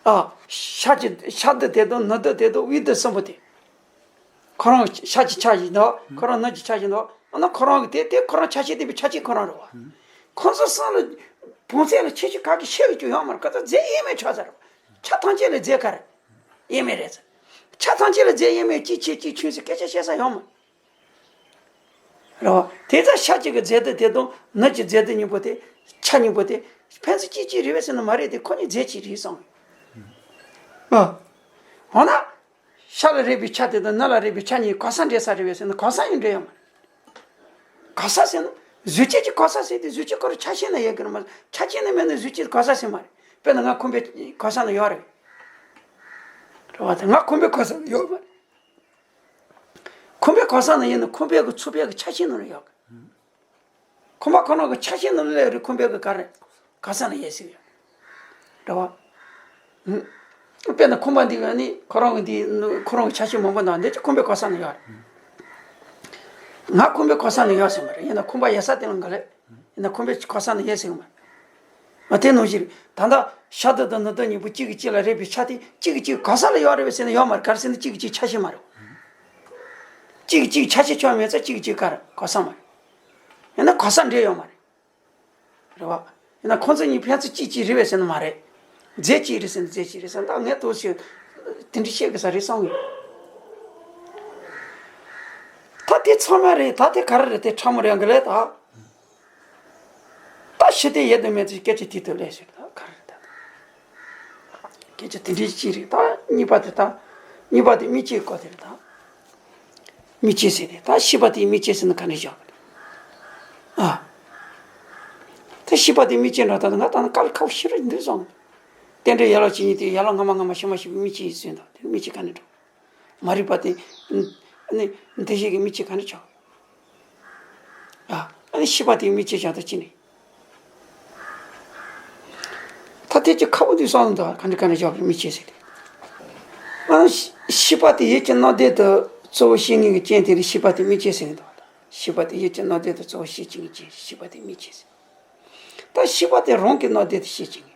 ཨ། ཤ་གི་ཤ་རྡུལ་དེ་དང་ནུ་རྡུལ་དེ་དང་དབུས་རྡུལ་གསུམ་པོ་དེ། ཁོ་རང་ཤ་གི་ཆ་ཞིག་འདུག། ཁོ་རང་ནུ་གི་ཆ་ཞིག་འདུག། ཨ་ན་ཁོ་རང་གི་དེ་དེ་ཁོ་རང་ཆ་ཤས་ལྡན་པའི་ཆ་ཅན་ཁོ་རང་རེད་བ། ཁོ་ཚོ་གསུམ་ལ་བོངས་ཚད་ལ་ཁྱད་ཆོས་ག་གི་ཤེས་ཀྱི་ཡོད་མ་རེད། ཁོ་ཚོ་རྫས་དབྱེར་མེད་ཆགས་ཚར་བ། ཆ་ཐམས་ཅད་ལ་རྫས་ག་རེ་དབྱེར་མེད་རེད་ཟེར། ཆ་ཐམས་ཅད་ལ་རྫས་དབྱེར་མེད་གཅིག་ཆེ་གཅིག་ཆུང་ཟེར་སྐད་ཆ་བཤད་ས་ཡོད་མ་རེད། རེད་བ། དེ་ལྟར་ཤ་གཅིག་གི་རྫས་རྡུལ་དེ་དང་ནུ་གཅིག་རྫས་རྡུལ་གཉིས་པོ་དེ་ཆ་གཉིས་པོ་དེ་ཕན་ཚུན་གཅིག་གཅིག་རེད་པས་ཟེར་ན་མ་རེད་དེ། ཁོ་གཉིས་རྫས་གཅིག་རེད་བསམ། ཨ། འོ་ན། ཤ་ལ་རེག་པའི་ཆ་དེ་དང་ནུ་ལ་རེག་པའི་ཆ་གཉིས་ག་ས་འདྲེས་ས་རེད་པས་ཟེར་ན་ག་ས་ཡང་འདྲེས་ཡོད་མ་རེད། ག་ས་ཟེར་ན། གཟུགས་ཅན་གྱི་ག་ས་ཟེར་དེ་གཟུགས་ཅན་ཁོ་རང་ཆ་ཤས་ན་ཡོད་ཀྱི་རེད་མ་གཏོགས་ཆ་ཅན་ན་མེད་ན་གཟུགས་ཅན་ག་ས་ཟེར་མ་རེད། དཔེར་ན་ང་ཁང་པའི་ག་ས་ན་ཡོད་རེད། རེད་བ། དེ་ང་ཁང་པའི་ག་ས་ན་ཡོད་མ་རེད། ཁང་པའི་ག་ས་ན་ཡིན་ན་ཁང་པའི་གི་ཚུགས་པའི་གི་ཆ་ཤས་ནང་ལ་ཡོད་གི། ཁང་པ་ཁོ་རང་གི་ཆ་ཤས་ནང་ལ་ཡོད་རེད། ཁང་པའི་གི་ག་རེ་ག་ས་ན་ཡོད་ཟེར་ཡོད། རེད་བ། ཨུ། དཔེར་ན་ཁང་པ་འདི་ག་ནི་ཁོ་རང་གི་འདི་ཁོ་རང་གི་ཆ་ཤས་མང་པོ་འདུག། འདི་ཅི་ཁང་པའི་ག་ས་ན་ཡོད་རེད། ང་ཁང་པའི་ག་ས་ན་ཡོད་ཟེར་མ་རེད། ཡིན་ན་ཁང་པ་ཡོད་ས་དེ་ལ་འགའ་ལས། ཡིན་ན་ཁང་པའི་ག་ས་ན་ཡོད་ཟེར་གི་མ་རེད། ང་དེ་ནང་བཞིན་རེད། ད་ལྟ་ཤ་དུ་དང་ནུ་དུ་གཉིས་པོ་གཅིག་གིས་གཅིག་ལ་རེག་པའི་ཆ་དེ་གཅིག་གིས་གཅིག་ག་ས་ལ་ཡོད་རེད་པས་ཟེར་ན་ཡོད་མ་རེད། ག་རེ་ཟེར་ན་གཅིག་གིས་གཅིག་ཆ་ཤས་མ་རེད། གཅིག་གིས་གཅིག་ཆ་ཤས་ཆགས་མེད་ཙང་གཅིག་གིས་གཅིག་ག་རེ་ག་ས་མ་རེད། ཡང་ན་ག་ས་འདྲེས་ཡོད་མ་རེད། རེད་བ། ཡིན་ན་ཁོང་ཚོ་གཉིས་ཕན་ཚུན་གཅིག་གཅིག་རེད་པས་ཟེར་ན་མ་རེད། རྫས་གཅིག་རེད་ཟེར་ན་རྫས་གཅིག་རེད་ཟེར་ན་ད་ངས་ཏོག་ཙམ་དེ་འདྲ་བཤད་དགོས་ས་རེད་བསམ་གི། ད་དེ་ཚང་མ་རེད། ད་དེ་ག་རེ་རེད། དེ་ཕྲ་མོ་རེད་འགའ་ལས་ད། ད་ཞི་བདེ་ཡོད་དང་མེད་ཚེ་སྐད་ཆ་དེ་དུ་ལས་ཟེར་ད་ག་རེ་རེད་ད། སྐད་ཆ་དེ་འདྲ་གཅིག་རེད་ད། གཉིས་པ་དེ་ད། གཉིས་པ་དེ་མི་གཅིག་གི་སྐོར་དེ་རེད་ད། མིག་ཅན་ཟེར་ཏེ། ད་ཤེས་པ་དེའི་མིག་ཅན་ཟེར་ན་ག་འདྲ་བཞག་གི་འདུག་ཨ། ད་ཤེས་པ་དེའི་མིག་ཅན་འདྲ་ད་ང་ད་ནི་དཀའ་ལས་ཁག་པོ་ཞེ་དྲག་འདུག་བསམ་གི་འདུག་རྟེན་འབྲེལ་ཡན་ལག་བཅུ་གཉིས་དེ་ཡན་ལག་སྔ་མ་སྔ་མ་ཕྱི་མ་ཕྱི་མའི་མིག་ཅན་ཡིན་ཟེར་འདུག་དེ་མིག་ཅན་ག་འདྲ་འགྲོ། མ་རིག་པ་དེ། ཨ་ནི་འདུ་ཤེས་ཀྱི་མིག་ཅན་ག་འདྲ་ཆགས། ཨ། ཨ་ནི་ཤེས་པ་དེའི་མིག་ཅན་བཞག་ད་ཅི་ནས། ད་དེ་ཅི་ཁག་པོ་འདུག་བསམ་འདུག་ག་འདྲ་ག་འདྲ་བཞག་གི་མིག་ཅན་ཟེར་ཏེ། ཨ་ནི་ཤེས་པ་དེ་ཡུལ་གྱི་རྣམ་ལྡན་དུ་གཙོ་བོ་ཤེས་ནུས་ཀྱི་རྐྱེན་དེ་ལ་ཤེས་པ་དེ་མིག་ཅན་ཟེར་གི་འདུག་ཤེས་པ་དེ་ཡུལ་གྱི་རྣམ་ལྡན་དུ་གཙོ་བོ་ཤེས་བྱེད་ཀྱི་རྐྱེན་ཤེས་པ་དེ་མིག་ཅན་ཟེར། ད་ཤེས་པ་དེ་རང་གི་རྣམ་ལྡན་དུ་ཤེས་བྱེད་ཀྱི།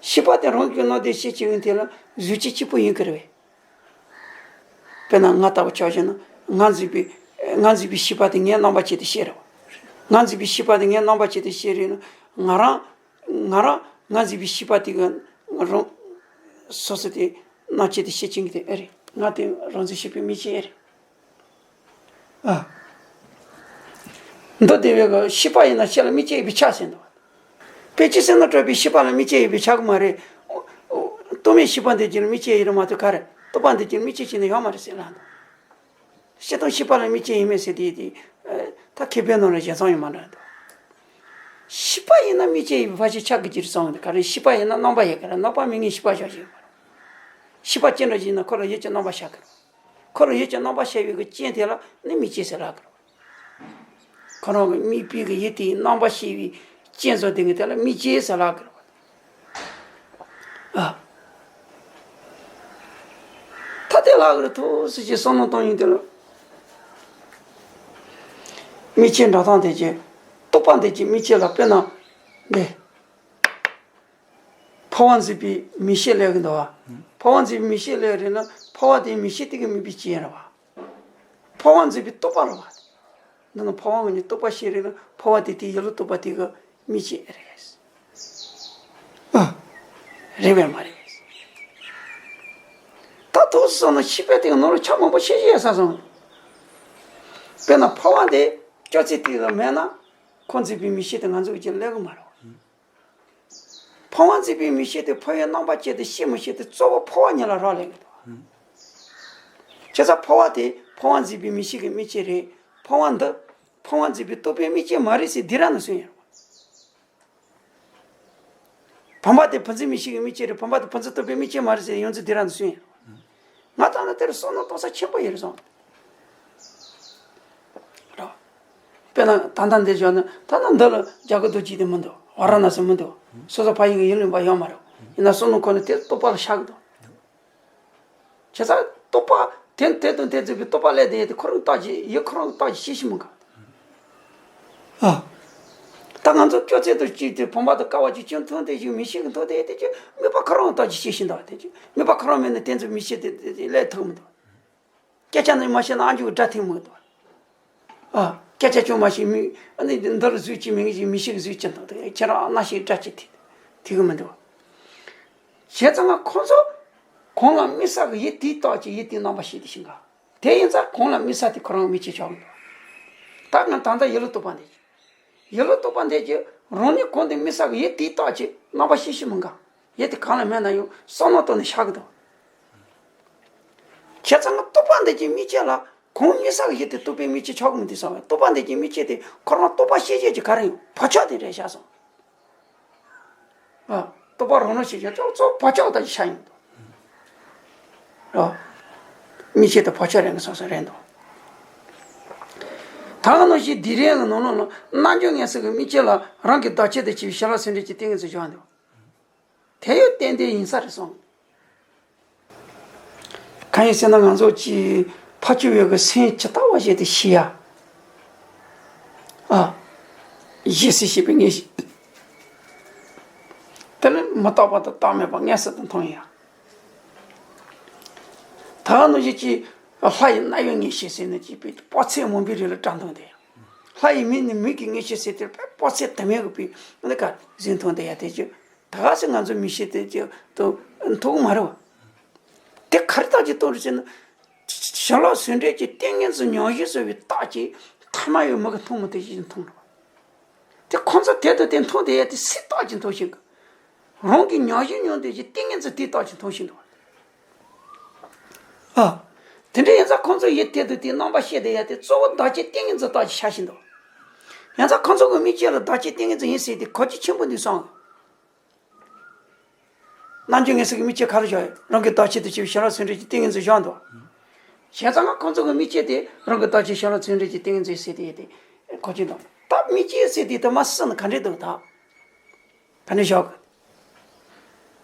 ཤེས་པ་དེ་རང་གི་རྣམ་ལྡན་ཤེས་བྱེད་ཀྱི་དེ་ལ་གཟུགས་ཅན་གཅིག་པུ་ཡིན་དགོས་རེད་པས། དཔེར་ན་ང་ལྟ་བུ་ཆ་བཞག་ན་ང་འཛིན་པའི་ང་འཛིན་པའི་ཤེས་པ་དེ་ངའི་རྣམ་པ་བྱས་ཏེ་ཤེས་རེད་བ། ང་འཛིན་པའི་ཤེས་པ་དེ་ངའི་རྣམ་པ་བྱས་ཏེ་ཤེས་རེད་ན། ང་རང་ང་རང་ང་འཛིན་པའི་ཤེས་པ་དེ་གི་རང་སོ་སོ་དེ་རྣམ་བྱེད་དེ་ཤེས་བྱེད་ཀྱི་དེ་ཨེ་རེད། ང་དེ་རང་འཛིན་ཤེས་པའི་མིག་ཅན་ཨེ་རེད། ཨ། མདོ་སྡེ་པའི་གི་ཤེས་པ་ཡིན་ན་ཤེས་ལ་མིག་ཅན་ཡོད་པས་ཁྱབ་ཟེར་འདུག་དཔེ་ཅི་ཟེར་ན་སྤྲོས་པའི་ཤེས་པ་ལ་མིག་ཅན་ཡོད་པས་ཁྱབ་གི་མ་རེད། རྟོག་མེད་ཤེས་པ་འདི་ཅན་ལ་མིག་ཅན་ཡོད་རེད་མ་གཏོགས་ག་རེ། རྟོག་པ་འདི་ཅན་ལ་མིག་ཅན་བྱས་ན་ཡོད་མ་རེད་ཟེར་ལབ་འདུག་སྤྱིར་བཏང་ཤེས་པ་ལ་མིག་ཅན་ཡོད་མེད་ཟེར་དེ་དེ། ད་མཁས་པའི་ནང་ལ་བཞེད་མཚམས་ཡོད་མ་འདྲ་འདུག་ཤེས་པ་ཡིན་ན་མིག་ཅན་ཡོད་པའི་ཕར་ཕྱིན་ཁྱབ་གི་ཅི་རེད་གསུངས་འདུག་ག་རེ་ཤེས་པ་ཡིན་ན་རྣམ་པ་ཡོད་གི་རེད། རྣམ་པ་མེད་ངེས་ཤེས་པ་ཆགས་ཀྱི་ཡོད་མ་རེད། ཤེས་པ་ཅི་འདྲ་ཞིག་ཡིན་ན་ཁོ་ལ་ཡུལ་གྱི་རྣམ་པ་ཤར་གི་རེད། ཁོ་ལ་ཡུལ་གྱི་རྣམ་པ་ཤར་བའི་གི་རྐྱེན་དེ་ལ་ནི་མིག་ཅན་ཟེར་ལབ་གི་རེད། ཁོ་རང་གི་དམིགས་པའི་གི་ཡུལ་དེའི་རྣམ་པ་ཤེས་པའི་རྐྱེན་བཟོ་དེ་གི་དེ་ལ་མིག་ཅན་ཟེར་ལབ་གི་རེད། ཨ། ད་དེ་ལབ་གི་རེད་ཐུགས་སྲས་ཀྱི་བསམ་མནོ་གཏོང་ཡིན་དེ་ལ། མིག་ཅན་འདྲ་དང་དེ་ཀྱི་རྟོག་པ་འདི་ཀྱི་མིག་ཅན་ལ་དཔེར་ན། འདི། འཕོ་བ་འཛིན་པའི་མིག་ཤེས་ལབ་གི་འདུག་བ། འཕོ་བ་འཛིན་པའི་མིག་ཤེས་ལབ་རེད་ན་འཕོ་བ་དེའི་མིག་ཤེས་དེ་གི་དམིགས་པའི་རྐྱེན་རེད་བ། འཕོ་བ་འཛིན་པའི་རྟོག་པ་རེད་བ། འདི་ན་འཕོ་བ་ངོ་ནས་རྟོག་པ་ཤེས་རེད་ན་འཕོ་བ་དེ་དེའི་ཡུལ་ལ་རྟོག་པ་དེ་གི་དམིགས་བྱེད་རེད། ཨ། རེད་བས་མ་རེད། ད་དུང་སོང་ན་ཤེས་པ་དེ་གི་ནང་ལ་ཆ་མང་པོ་ཤེས་ཤེས་ས་སོང་། དཔེར་ན་འཕོ་བ་དེ་སྐྱོ་ཚད་དེ་གི་མེད་ན་ཁོ་འཛིན་པའི་མིག་ཤེས་དེ་ང་ཚོ་གི་ལས་གི་མ་རེད། འཕོ་བ་འཛིན་པའི་མིག་ཤེས་དེ་འཕོ་བའི་རྣམ་པ་ཅན་དེ་ཤེས་མི་ཤེས་དེ་གཙོ་བོ་འཕོ་བ་ཉིད་ལ་རག་ལས་གི་འདུག་བྱས་ཙང་འཕོ་བ་དེ་འཕོ་བ་འཛིན་པའི་མིག་ཤེས་ཀྱི་དམིགས་བྱེད་རེད། འཕོ་བ་འདི་འཕོ་བ་འཛིན་པའི་རྟོག་པའི་དམིགས་བྱེད་མ་རེད་ཟེར་འདི་ར་ནས་གསུངས་ཡོད་རེད། བུམ་པ་དེ་འཕོ་འཛིན་མིག་ཤེས་ཀྱི་དམིགས་བྱེད་རེད། བུམ་པ་དེ་འཕོ་འཛིན་རྟོག་པའི་དམིགས་བྱེད་མ་རེད་ཟེར་ཡོངས་འཛིན་འདི་ར་ནས་གསུངས་ཡོད་རེད། ང་ད་ལྟ་དེར་བསམ་མནོ་གཏོང་ས་ཆེན་པོ་ཡོད་རེད་བསམ། རེད། དཔེར་ན་ད་ལྟ་འདི་བཞག་ན་ད་ལྟ་འདི་ལ་རྒྱ་གར་རྡོ་རྗེ་དེ་མི་འདུག་ཝཱ་ར་ཎ་སི་མི་འདུག་སོ་སོ་ཕ་ཡུལ་གྱི་ཡུལ་ལུང་པ་ཡོད་མ་རེད། ཡིན་ན་བསམ་མནོ་ཁོ་ནི་དེ་རྟོག་པ་ལ་ཤར་གི་འདུག་བྱས་ཙང་རྟོག་པ་དེ་དེ་དང་དེ་འཛིན་པའི་རྟོག་པ་ལས་དེ་ཡོད་དེ་ཁོ་རང་རྟགས་ཀྱིས་ཡུལ་ཁོ་རང་རྟགས་ཀྱིས་ཤེས་ཤེས་མི་དགོས། ཨ། ད་ང་ཚོ་སྐྱོ་ཚད་དང་གཅིག་དེ་བུམ་པ་དང་ཀ་བ་གཅིག་ཀྱང་མཐོང་དེ་ཞིག་མིག་ཤེས་ཀྱིས་མཐོང་དེ་དེ་ཀྱང་དམིགས་པ་ཁོ་རང་རྟགས་ཀྱིས་ཤེས་ཤེས་འདུག་དེ་ཀྱང་དམིགས་པ་ཁོ་རང་མེད་ན་དེ་ཚོ་མིག་ཤེས་དེ་དེ་དེ་ལས་ཐུབ་མི་འདུག་སྐད་ཆ་ནི་མ་བཤད་ན་ཨ་མཆོག་གི་སྒྲ་ཐོས་མི་འདུག་ཨ། སྐད་ཆ་ཅུང་མ་བཤད་མི་ཨ་ནི་འདི་ལ་གཟུགས་ཅིག་མིང་ཅིག་མིག་ཤེས་ཀྱི་གཟུགས་ཅིག་འདུག་ཁྱེད་རང་ཨ་ན་ཞིག་སྒྲ་ཅིག་ཐོས་ཐོས་གི་མི་འདུག་བྱས་ཙང་ང་ཁོང་ཚོ་གང་ལ་དམིགས་བསལ་གྱི་ཡུལ་དེའི་རྟགས་ཀྱིས་ཡུལ་དེའི་རྣམ་པ་ཤེས་དེ་ཤེས་ག་དེ་ཡིན་ཙང་གང་ལ་དམིགས་བསལ་དེ་ཁོ་རང་དམིགས་བྱེད་ཆགས་འདུག་ད་ང་ད་ལྟ་ཡུལ་ལ་རྟོག་པ་འདི་ཡུལ་ལ་རྟོག་པ་འདི་ཀྱི་རང་ཉིད་གང་དུ་དམིགས་བསལ་གྱི་ཡུལ་དེའི་རྟགས་ཀྱིས་རྣམ་པ་ཤེས་ཤེས་མི་འགའ། ཡུལ་དེ་གང་ལ་མེད་ན་ཡང་བསམ་མནོ་བཏང་ནས་བཞག་གི་འདུག་བྱས་ཙང་ང་རྟོག་པ་འདི་ཀྱི་དམིགས་བྱེད་ལ་གང་དམིགས་བསལ་གྱི་ཡུལ་དེ་རྟོག་པའི་དམིགས་བྱེད་ཆགས་ཀྱི་མི་འདུག་བསམ་པས། རྟོག་པ་འདི་ཀྱི་དམིགས་བྱེད་དེ་ཁོ་རང་རྟོག་པ་ཤེས་བྱེད་ཀྱི་ག་རེ་ཡང་བག་ཆགས་དེ་རེད་བཞག་སོང་། ཨ། རྟོག་པ་རང་རང་ཤེས་བྱེད་གཙོ་གཙོ་བོ་བག་ཆགས་དང་ཆ་ཡིན་འདུག་ཨ། དམིགས་བྱེད་དེ་བག་ཆགས་རེད་ངེས་སོང་སོང་རེད་འདུག་ད་ག་ནང་བཞིན་དེ་རིང་གི་ནང་ལོགས་ལ་རྣལ་འབྱོར་ངེས་གསལ་གྱི་དམིགས་བྱེད་ལ་རང་གི་བདག་བྱེད་དུ་བྱས་པའི་ཞི་ལྷག་ཟུང་འབྲེལ་གྱི་ཏིང་ངེ་འཛིན་བཞག་འདུག་དེ་ཡང་ཏན་ཏན་ཡིན་ས་རེད་གསུངས། གང་ཡིན་ཟེར་ན་ང་ཚོ་ཀྱི་ཕར་ཕྱོགས་ཡོད་ཀྱི་སེམས་ཇི་ལྟ་བ་བཞིན་དུ་ཤེས་ཡ། ཨ། ཞེན་སེམས་ཤེས་པའི་ངེས་ཤེས། དེ་ནི་མི་རྟག་པ་དང་རྟག་མེད་པ་མངོན་སུམ་དུ་མཐོང་ཡ། ད་ག་ནང་བཞིན་གྱི་ལྷ་ཡི་རྣ་བའི་ངེས་ཤེས་ཟེར་ནས་ཀྱི་དཔག་ཚད་མང་པོའི་རིགས་ལ་བཀྲ་མཐོང་དེ་ཡ། ལྷ་ཡི་མིག་ནི་མིག་གི་ངེས་ཤེས་ཟེར་དེ་དཔག་ཚད་དུ་མའི་གི་པའི་ནི་ཀ་གཟིགས་མཐོང་དེ་ཡ་དེ་ཀྱི། ད་ག་སེ་ང་ཚོ་མིག་ཤེས་དེ་ཅི་དུ་མཐོང་གི་མ་རེད་བ། དེ་ག་རེ་རྟགས་ཀྱིས་རྟོགས་རེད་ཟེར་ན། ཞི་ལྷག་ཟུང་འབྲེལ་གྱི་ཏིང་ངེ་འཛིན་ཉམས་བཞེས་ཟེར་བའི་རྟགས་ཀྱིས་ཐ་མལ་པའི་མིག་གིས་མཐོང་མི་དེ་བཞིན་མཐོང་རེད་བ། དེ་ཁོང་ཚོ་དེ་དང་དེ་མཐོང་དེ་ཡ་དེ་སུའི་རྟགས་ཀྱིས་མཐོང་བཞིན་གི། རང་གི་ཉམས་བཞེས་མྱོང་དེ་ཀྱི་ཏིང་ངེ་འཛིན་དེའི་རྟགས་ཀྱིས་མཐོང་བཞིན་འདུག་བ། ཨ། དེ་འདྲ་ཡིན་ཙང་ཁོང་ཚོ་ཡིད་ཐད་དུ་དེའི་རྣམ་པ་བཤད་བསྡད་ཡ་དེ་གཙོ་བོ་བདག་གཅེས་ཏིང་ངེ་འཛིན་རྟགས་ཀྱི་ཤ་ཞིག་འདུག་ཡིན་ཙང་ཁོང་ཚོ་གི་མིག་ལྕེ་ལ་བདག་གཅེས་ཏིང་ངེ་འཛིན་ཡིན་ཟེར་དེ་གོ་རྒྱུ་ཆེན་པོ་འདུག་བསམ། ནམ་རྒྱུན་ངེད་ཚོ་གི་མིག་ལྕེ་ག་རེ་བཞག་ཡོད། རང་གི་བདག་གཅེས་དུ་བྱས་པའི་བྱིན་རླབས་ཚུལ་ཁྲིམས་ཀྱི་ཏིང་ངེ་འཛིན་བཞག་འདུག་བྱས་ཙང་ང་ཁོང་ཚོ་གི་མིག་ལྕེ་དེ་རང་གི་བདག་གཅེས་བྱིན་རླབས་ཚུལ་ཁྲིམས་ཀྱི་ཏིང་ངེ་འཛིན་ཟེར་དེ་ཡོད་དེ་གོ་རྒྱུ་འདུག་ད་མིག་ལྕེ་ཟེར་དེ་ད་མ་སྲིད་ན་ག་འདྲས་འདུག་ད། ག་འདྲས་བཞག་གི་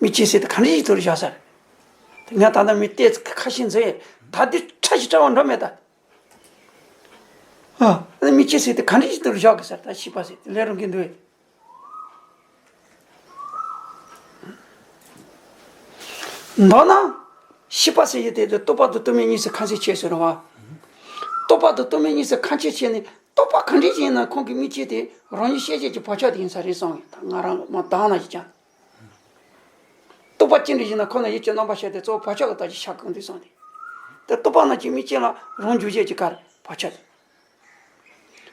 མིག་ལྕེ་ཟེར་དེ་ག་འདྲས་ཞིག་ཐུར་བཞག་ས་རེད། དེ་ངས་ད་ལྟ་མི་ལྟས་ཁ་ཤས་འཛིན་ཡས་ད་དེ་ཕྲ་ཞིག་ཕྲ་བ་འགྲོ་མེད་ད། ཨ། མིག་ལྕེ་ཟེར་དེ་ག་འདྲས་ཞིག་ཐུར་བཞག་གི་ས་རེད། ད་ཤེས་པ་ཟེར་དེ་ལས་རུང་གི་འདུག་ཡས། མདོར་ན། ཤེས་པ་ཟེར་ཡས་དེ་རྟོག་པ་དང་རྟོག་མེད་གཉིས་སུ་ཁ་འབྱེད་བྱས་ཟེར་བ། རྟོག་པ་དང་རྟོག་མེད་གཉིས་སུ་ཁ་འབྱེད་བྱས་ནས་རྟོག་པ་གང་འདྲ་ཞིག་ཡིན་ན་ཁོང་གི་མིག་ལྕེ་དེ་རང་ཉིད་ཤེས་བྱེད་ཀྱི་བག་ཆགས་དེ་ཡིན་ས་རེད་གསུངས་ཡོད། ད་ང་རང་མ་དག་ན་ཞིག་ཀྱང་། རྟོག་པ་ཅི་འདྲ་ཞིག་ཡིན་ན་ཁོ་ན་ཡིད་ཀྱི་རྣམ་པར་ཤར་ཏེ་གཙོ་བོ་བག་ཆགས་ཀྱི་རྟགས་ཀྱི་ཤ་གང་དུ་སོང་སྟེ། དེ་རྟོག་པ་རྣམས་ཀྱི་མིག་ལྕེ་ལ་རང་འཇུག་བྱེད་ཀྱི་གར་བག་ཆགས་དེ།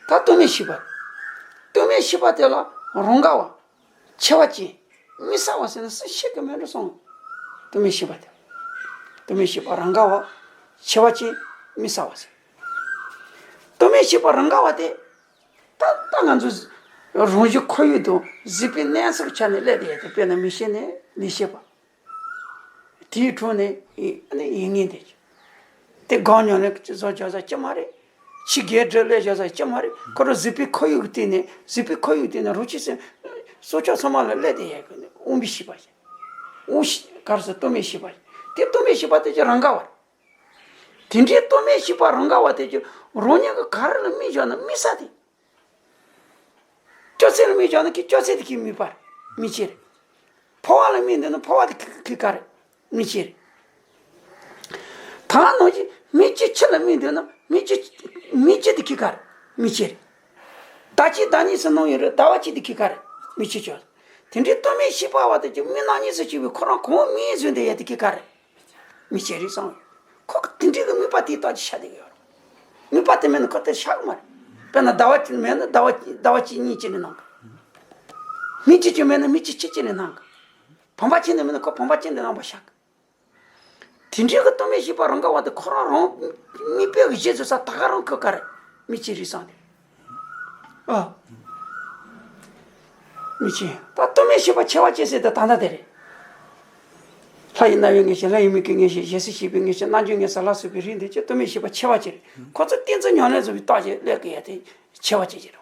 ད་རྟོག་མེད་ཤེས་པ། རྟོག་མེད་ཤེས་པ་དེ་ལ་རང་དགའ་བ། ཆེ་བ་ཅན། མི་གསལ་བ་ཟེར་ན་སུ་ཤེས་ཀྱི་མེད་འགྲོ་སོང་། རྟོག་མེད་ཤེས་པ་དེ། རྟོག་མེད་ཤེས་པ་རང་དགའ་བ། ཆེ་བ་ཅན། མི་གསལ་བ་ཟེར། རྟོག་མེད་ཤེས་པ་རང་དགའ་བ་དེ། ད་ལྟ་ང་ཚོ་རང་བཞིན་ཁོར་ཡུག་དང་གཟིགས་པའི་གནས་ཚུལ་ཆ་ནས་སླེབས་དེ་ཡོད་དེ། དཔེར་ན་མིག་ཤེས་ནས་ལུས་ཤེས་པ། དེའི་འཕྲོ་ནས་ཡིད་ཡིད་ངེས་དེ། དེ་སྒང་ཉོ་ནས་བཟོ་བྱ་ས་ཅི་མ་རེད། ཕྱི་རྒྱལ་འདྲ་ལས་བྱ་ས་ཅི་མ་རེད། ཁོ་རང་གཟིགས་པའི་ཁོར་ཡུག་གི་སྟེང་ནས་གཟིགས་པའི་ཁོར་ཡུག་སྟེང་ནས་རང་ཆས་སེམས་སྲོག་ཆགས་ཚང་མ་ལ་སླེབས་དེ་ཡོད་གི་ནི་དབང་པོའི་ཤེས་པ་ཞིག་དབང་ཤེས་ག་རེ་ཟེར་རྟོག་མེད་ཤེས་པ་ཞིག་དེ་རྟོག་མེད་ཤེས་པ་དེ་ཅི་རང་དགའ་བ་རེད། དེ་འདྲའི་རྟོག་མེད་ཤེས་པ་རང་དགའ་བ་དེ་ཅི་རང་ཉིད་ཀྱི་ག་རེ་ལ་དམིགས་བཞག་ན་དམིགས་ས་དེ། སྐྱོ་ཚད་ལ་དམིགས་བཞག་ན་ཁྱི་སྐྱོ་ཚད་དེ་ཁྱི་དམིགས་པ་རེད། མིག་ལྕེ་རེད། ཕོ་བ་ལ་དམིགས་འདོད་ན་ཕོ་བ་དེ་ཁྱི་ཁྱི་ག་རེད། མིག་ལྕེ་རེད། ད་ནང་བཞིན་མིག་ལྕེ་ཁྱི་ལ་དམིགས་འདོད་ན་མིག་ལྕེ་མིག་ལྕེ་དེ་ཁྱི་ག་རེད། མིག་ལྕེ་རེད། ཟླ་གཅིག་ཟླ་གཉིས་སུ་སྣང་ཡོད་རེད། ཟླ་བ་གཅིག་དེ་ཁྱི་ག་རེད། མིག་ལྕེ་ཅོ། དེ་འདྲའི་རྟོག་མེད་ཤེས་པ་བ་དེ་ཀྱང་མིག་རྣམ་གཉིས་སུ་གྱུར་པའི་ཁོ་རང་གང་མིག་བཟོས་འདི་ཡ་དེ་ཁྱི་ག་རེད། མིག་ལྕེ་རེད་བསམ་ཡོད། ཁོ་གི་དེ་འདྲའི་གི་དམིགས་པ་དེའི་རྟགས་ཀྱི་ཤ་དེ་གི་ཡོད་རེད། དམིགས་པ་དེ་མེད་ན་ཁོ་དེ་ཤ་གི་མ་རེད། དཔེར་ན་ཟླ་བ་གཅིག་མེད་ན་ཟླ་བ་ཟླ་བ་གཅིག་གཉིས་གཅིག་ནས་སྣང་གི། མིག་གཅིག་ཀྱང་མེད་ན་མིག་གཅིག་གཅིག་གཅིག་ནས་སྣང་གི། བུམ་པ་གཅིག་ནས་མེད་ན་ཁོ་བུམ་པ་གཅིག་ནས་སྣང་བ་ཤ་གི། དེ་འདྲའི་གི་རྟོག་མེད་ཤེས་པ་རང་དགའ་བ་དེ་ཁོ་རང་རང་དམིགས་པའི་གི་རྗེས་སུ་ས་ད་ག་རང་ཁོ་ག་རེད། མིག་ལྕེ་རེད་བསམ་སྟེ། ཨ། མིག་ལྕེ། ད་རྟོག་མེད་ཤེས་པ་ཆེ་བ་ཅན་ཟེར་དེ་ད་ལྟ་དེ་རེད། ལྷ་ཡི་རྣ་བའི་ངེས་ཤེས། ལྷ་ཡི་མིག་གི་ངེས་ཤེས། ཞལ་གཟིགས་ཤེས་པའི་ངེས་ཤེས། རྣ་འཇོན་ངེས་ས་ལ་སོགས་པའི་རིགས་འདི་ཀྱི་རྟོག་མེད་ཤེས་པ་ཆེ་བ་ཅན་རེད། ཁོ་ཚོ་ཏིང་འཛིན་ཉམས་ལེན་བཟོ་བའི་རྟགས་ཀྱི་ཀླད་ཀྱི་ཡ་དེ་ཆེ་བ་ཅན་ཅིག་རེད།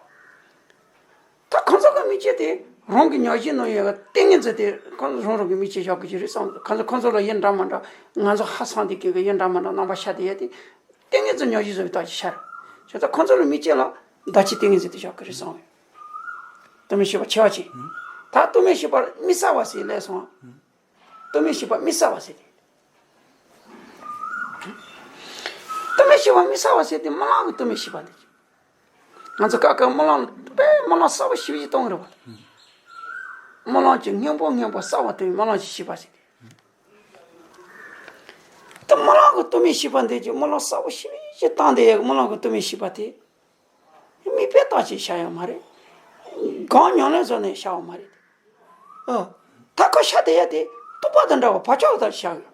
ད་ཁོ་ཚོ་གི་མིག་ལྕེ་དེ་རང་གི་ཉག་གཅིག་ནང་ཡོད་པ་ཏིང་ངེ་འཛིན་དེ་ཁོ་ཚོ་རང་རང་གི་མིག་ལྕེ་བཞག་གི་ཅི་རེད་བསམ། ཁོ་ཚོ་ཁོ་ཚོ་ལ་ཡིད་འདྲ་མི་འདྲ་ང་ཚོ་ཧ་སང་དེ་གི་གི་ཡིད་འདྲ་མི་འདྲ་རྣམ་པ་ཤར་དེ་ཡོད་དེ། ཏིང་ངེ་འཛིན་ཉག་གཅིག་བཟོ་བའི་རྟགས་ཀྱི་ཤར། བྱས་ཙང་ཁོ་ཚོ་ལ་མིག་ལྕེ་ལ་བདག་གཅེས་ཏིང་ངེ་འཛིན་དེ་བཞག་གི་རེད་བསམ། རྟོག་མེད་ཤེས་པ་ཆེ་བ་ཅན། ད་རྟོག་མེད་ཤེས་པ་དམིགས་བསལ་བ་ཟེར་ལས་སོང་། རྟོག་མེད་ཤེས་པ་དམིགས་བསལ་བ་ཟེར་ཏེ། རྟོག་མེད་ཤེས་པ་དམིགས་བསལ་བ་ཟེར་ཏེ་རྨི་ལམ་གྱི་རྟོག་མེད་ཤེས་པ་འདི། ང་ཚོ་ཀ་ཀ་རྨི་ལམ་དཔེ་རྨི་ལམ་གསལ་པོ་ཞེ་པོ་ཅིག་གཏོང་གི་རེད་པ། རྨི་ལམ་གྱི་སྔོན་པོ་སྔོན་པོ་གསལ་བ་སྟོན་རྨི་ལམ་གྱི་ཤེས་པ་ཟེར་ཏེ། ད་རྨི་ལམ་གྱི་རྟོག་མེད་ཤེས་པ་འདི་ཀྱི་རྨི་ལམ་གསལ་པོ་ཞེ་པོ་ཅིག་བཏང་དེ་ཡ་གི་རྨི་ལམ་གྱི་རྟོག་མེད་ཤེས་པ་དེ། དམིགས་པའི་རྟགས་ཅིག་བྱ་ཡོད་མ་རེད། གང་ཉམས་ལེན་བཟོ་ནས་བྱ་བ་མ་རེད། ཨ། ད་ཁོ་ཤ་དེ་ཡ་དེ་རྟོག་པ་དང་འདྲ་བ་བག་ཆགས་དང་བྱ་གི།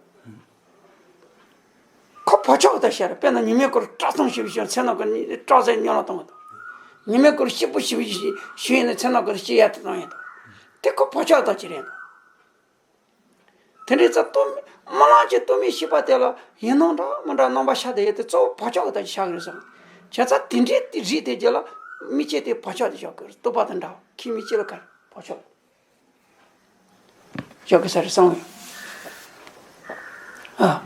ཁོ་བག་ཆགས་དང་བྱ་རེད། དཔེར་ན་ཉི་མའི་སྐོར་སྐྲ་གཏོང་ཞིབ་ཞིབ་མཚན་ནག་གི་སྐྲ་ཟད་སྨྱོ་ལ་གཏོང་བ་དང་། ཉི་མའི་སྐོར་སྐྱིད་པོ་ཞིབ་ཞིབ་ཞུ་ཡིན་ན་མཚན་ནག་གི་སྐྱིད་ཡ་དེ་གཏོང་ཡ་དང་། དེ་ཁོ་བག་ཆགས་དང་བྱེད་རེད་དང་། དེ་འདྲའི་ཙམ་རྟོག་རྨི་ལམ་གྱི་རྟོག་མེད་ཤེས་པ་དེ་ལ་ཡིད་སྣང་འདྲ་མི་འདྲ་རྣམ་པ་ཤར་དེ་ཡོད་དེ་གཙོ་བོ་བག་ཆགས་ཀྱི་དང་ཤར་གི་རེད་བསམ། བྱས་ཙང་དེ་འདྲའི་རིགས་དེ་རྒྱུད་ལ་མིག་ལྕེ་དེ་བག་ཆགས་དེ་བཞག་གི་རེད། རྟོག་པ་དང་འདྲ་བ་ཁྱི་མིག་ལྕེ་ལ་ག་རེ་བག་ཆགས་བཞག་གི་ས་རེད་བསམ་གི། ཨ།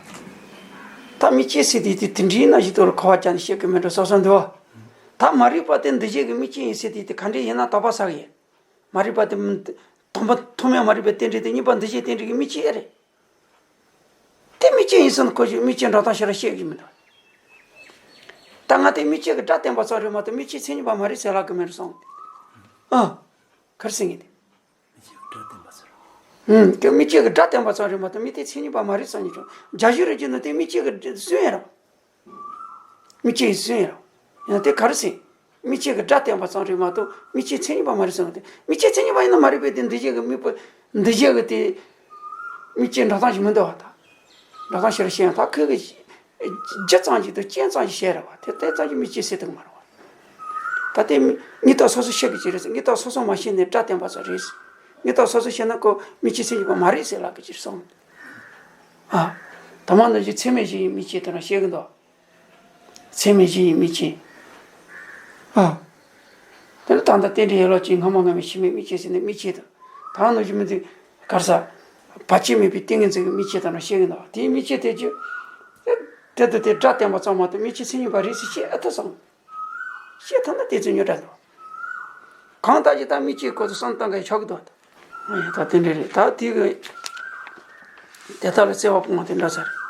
ད་མིག་ལྕེ་ཟེར་དེ་དེ་དེ་འདྲའི་ན་ཞིག་ཏུ་ལ་ཁ་བ་ཅན་ཤེས་གི་མེད་འགྲོ་བསམ་བསམ་འདུག་བ། ད་མ་རིག་པ་དེ་འདུ་བྱེད་ཀྱི་མིག་ལྕེ་ཡིན་ཟེར་དེ་དེ་ག་འདྲའི་ཡིན་ན་དག་པ་ཟ་གི་ཡིན། མ་རིག་པ་དེ་མི་དང་པོ་ཐོག་མའི་མ་རིག་པའི་རྟེན་འབྲེལ་དེ་གཉིས་པ་འདུ་བྱེད་རྟེན་འབྲེལ་གྱི་མིག་ལྕེ་ཨེ་རེད། དེ་མིག་ལྕེ་ཡིན་ཟེར་ན་ཁོ་ཞིག་མིག་ལྕེ་འགྲོ་སྟངས་ཤེས་ར་ཤེས་ཀྱི་མི་འདུག་ད་ང་དེ་མིག་ལྕེ་གི་སྒྲ་བསྟན་པ་ཙམ་རེད་མ་གཏོགས་མིག་ལྕེ་མཚན་ཉིད་པ་མ་རེད་ཟེར་ལབ་ཀྱི་མེད་རེད་སོང་། ཨ། ག་རེ་ཟེར་ངེས་དེ། མིག་ལྕེ་གི་སྒྲ་བསྟན་པ་ཙམ་རེད། ཨུམ། དེ་མིག་ལྕེ་གི་སྒྲ་བསྟན་པ་ཙམ་རེད་མ་གཏོགས་མིག་དེ་མཚན་ཉིད་པ་མ་རེད་བསམ་གྱི་བྱུང་། རྒྱ་གཞུང་རེ་བརྒྱུད་ནས་དེ་མིག་ལྕེ་གི་སུན་ཡིན་ར། མིག་ལྕེ་ཡི་སུན་ཡིན་ར། ཡང་དེ་ག་རེ་ཟེར། མིག་ལྕེ་གི་སྒྲ་བསྟན་པ་ཙམ་རེད་མ་གཏོགས་མིག་ལྕེ་མཚན་ཉིད་པ་མ་རེད་ཟེར་བ་དེ། མིག་ལྕེ་མཚན་ཉིད་པ་ཡིན་ན་མ་རེད་པས་དེ་འདུ་བྱེད་ཀྱི་དམིགས་པ། འདུ་བྱེད་ཀྱི་དེ། མིག་ལྕེ་འགྲོ་སྟངས་ཤིག་མི་འདུག་བ་ད། འགྲོ་སྟངས་ཤིག་རེ་ཤེས་ཡང་ད་ཁོས་གི། ལྗིད་ཙམ་ཞིག་དང་རྐྱེན་ཙམ་ཞིག་བཤད་རེད་བ། དེ་དེ་ཙམ་གྱིས་མིག་ཕྱེ་སྲིད་ཐུབ་ཀྱི་མ་རེད་བ། ད་དེ་མི་ངེས་རྟོགས་སོ་སོ་ཤེས་ཀྱི་ཅི་རེད་ཟེར། ངེས་རྟོགས་སོ་སོ་མ་ཤེས་ནས་སྒྲ་བསྟན་པ་ཙམ་རེད་ཟེར། ངེས་རྟོགས་སོ་སོ་ཤེས་ན་ཁོ་མིག་ཕྱེ་སེམས་བསྐྱེད་པ་མ་རེད་ཟེར་ལབ་ཀྱི་ཅི་རེད་གསུངས། ཨ། ད་མ་ནང་བཞིན་ཚད་མེད་བཞི་ཡི་མིག་ཕྱེ་དེ་རང་བཤད་ཀྱི་འདུག་ཚད་མེད་བཞི་ཡི་མིག་ཕྱེ། ཨ། དེ་ལ་ད་ལྟ་རྟེན་འབྲེལ་ཡན་ལག་ཅན་སྔ་མ་སྔ་མའི་ཕྱི་མའི་མིག་ཕྱེ་ཟེར་ནས་མིག་ཕྱེ་དང་། ད་ནང་བཞིན་མི་འདུག་གར་ས། བར་ཆད་མེད་པའི་ཏིང་ངེ་འཛིན་གྱི་མིག་ཕྱེ་དང་རང་བཤད་ཀྱི་འདུག་དེའི་མིག་ཕྱེ་དེ་ཅི། དེ་དེ་དེ་སྒྲ་བསྟན་པ་ཙམ་མ་གཏོགས་མིག་ཕྱེ་མཚན་ཉིད་པ་རེད་ཟེར་བཤད་ཨེ་ཐུབ་སོང་། བཤད་ཐུབ་ན་དེ་ཚོ་རྙོག་དྲ་འདུག་གང་ལྟར་ཅི་ད་མིག་ཕྱེ་ཁོ་ཚོ་བསམ་བཏང་གི་ཆོག་གི་འདུག་ད་དེ་འདྲ་རེད། ད་དེ་གི་དེ་དག་ལ་བརྩེ་བ་སྤོང་བ་དེ་འདྲ་ཚར།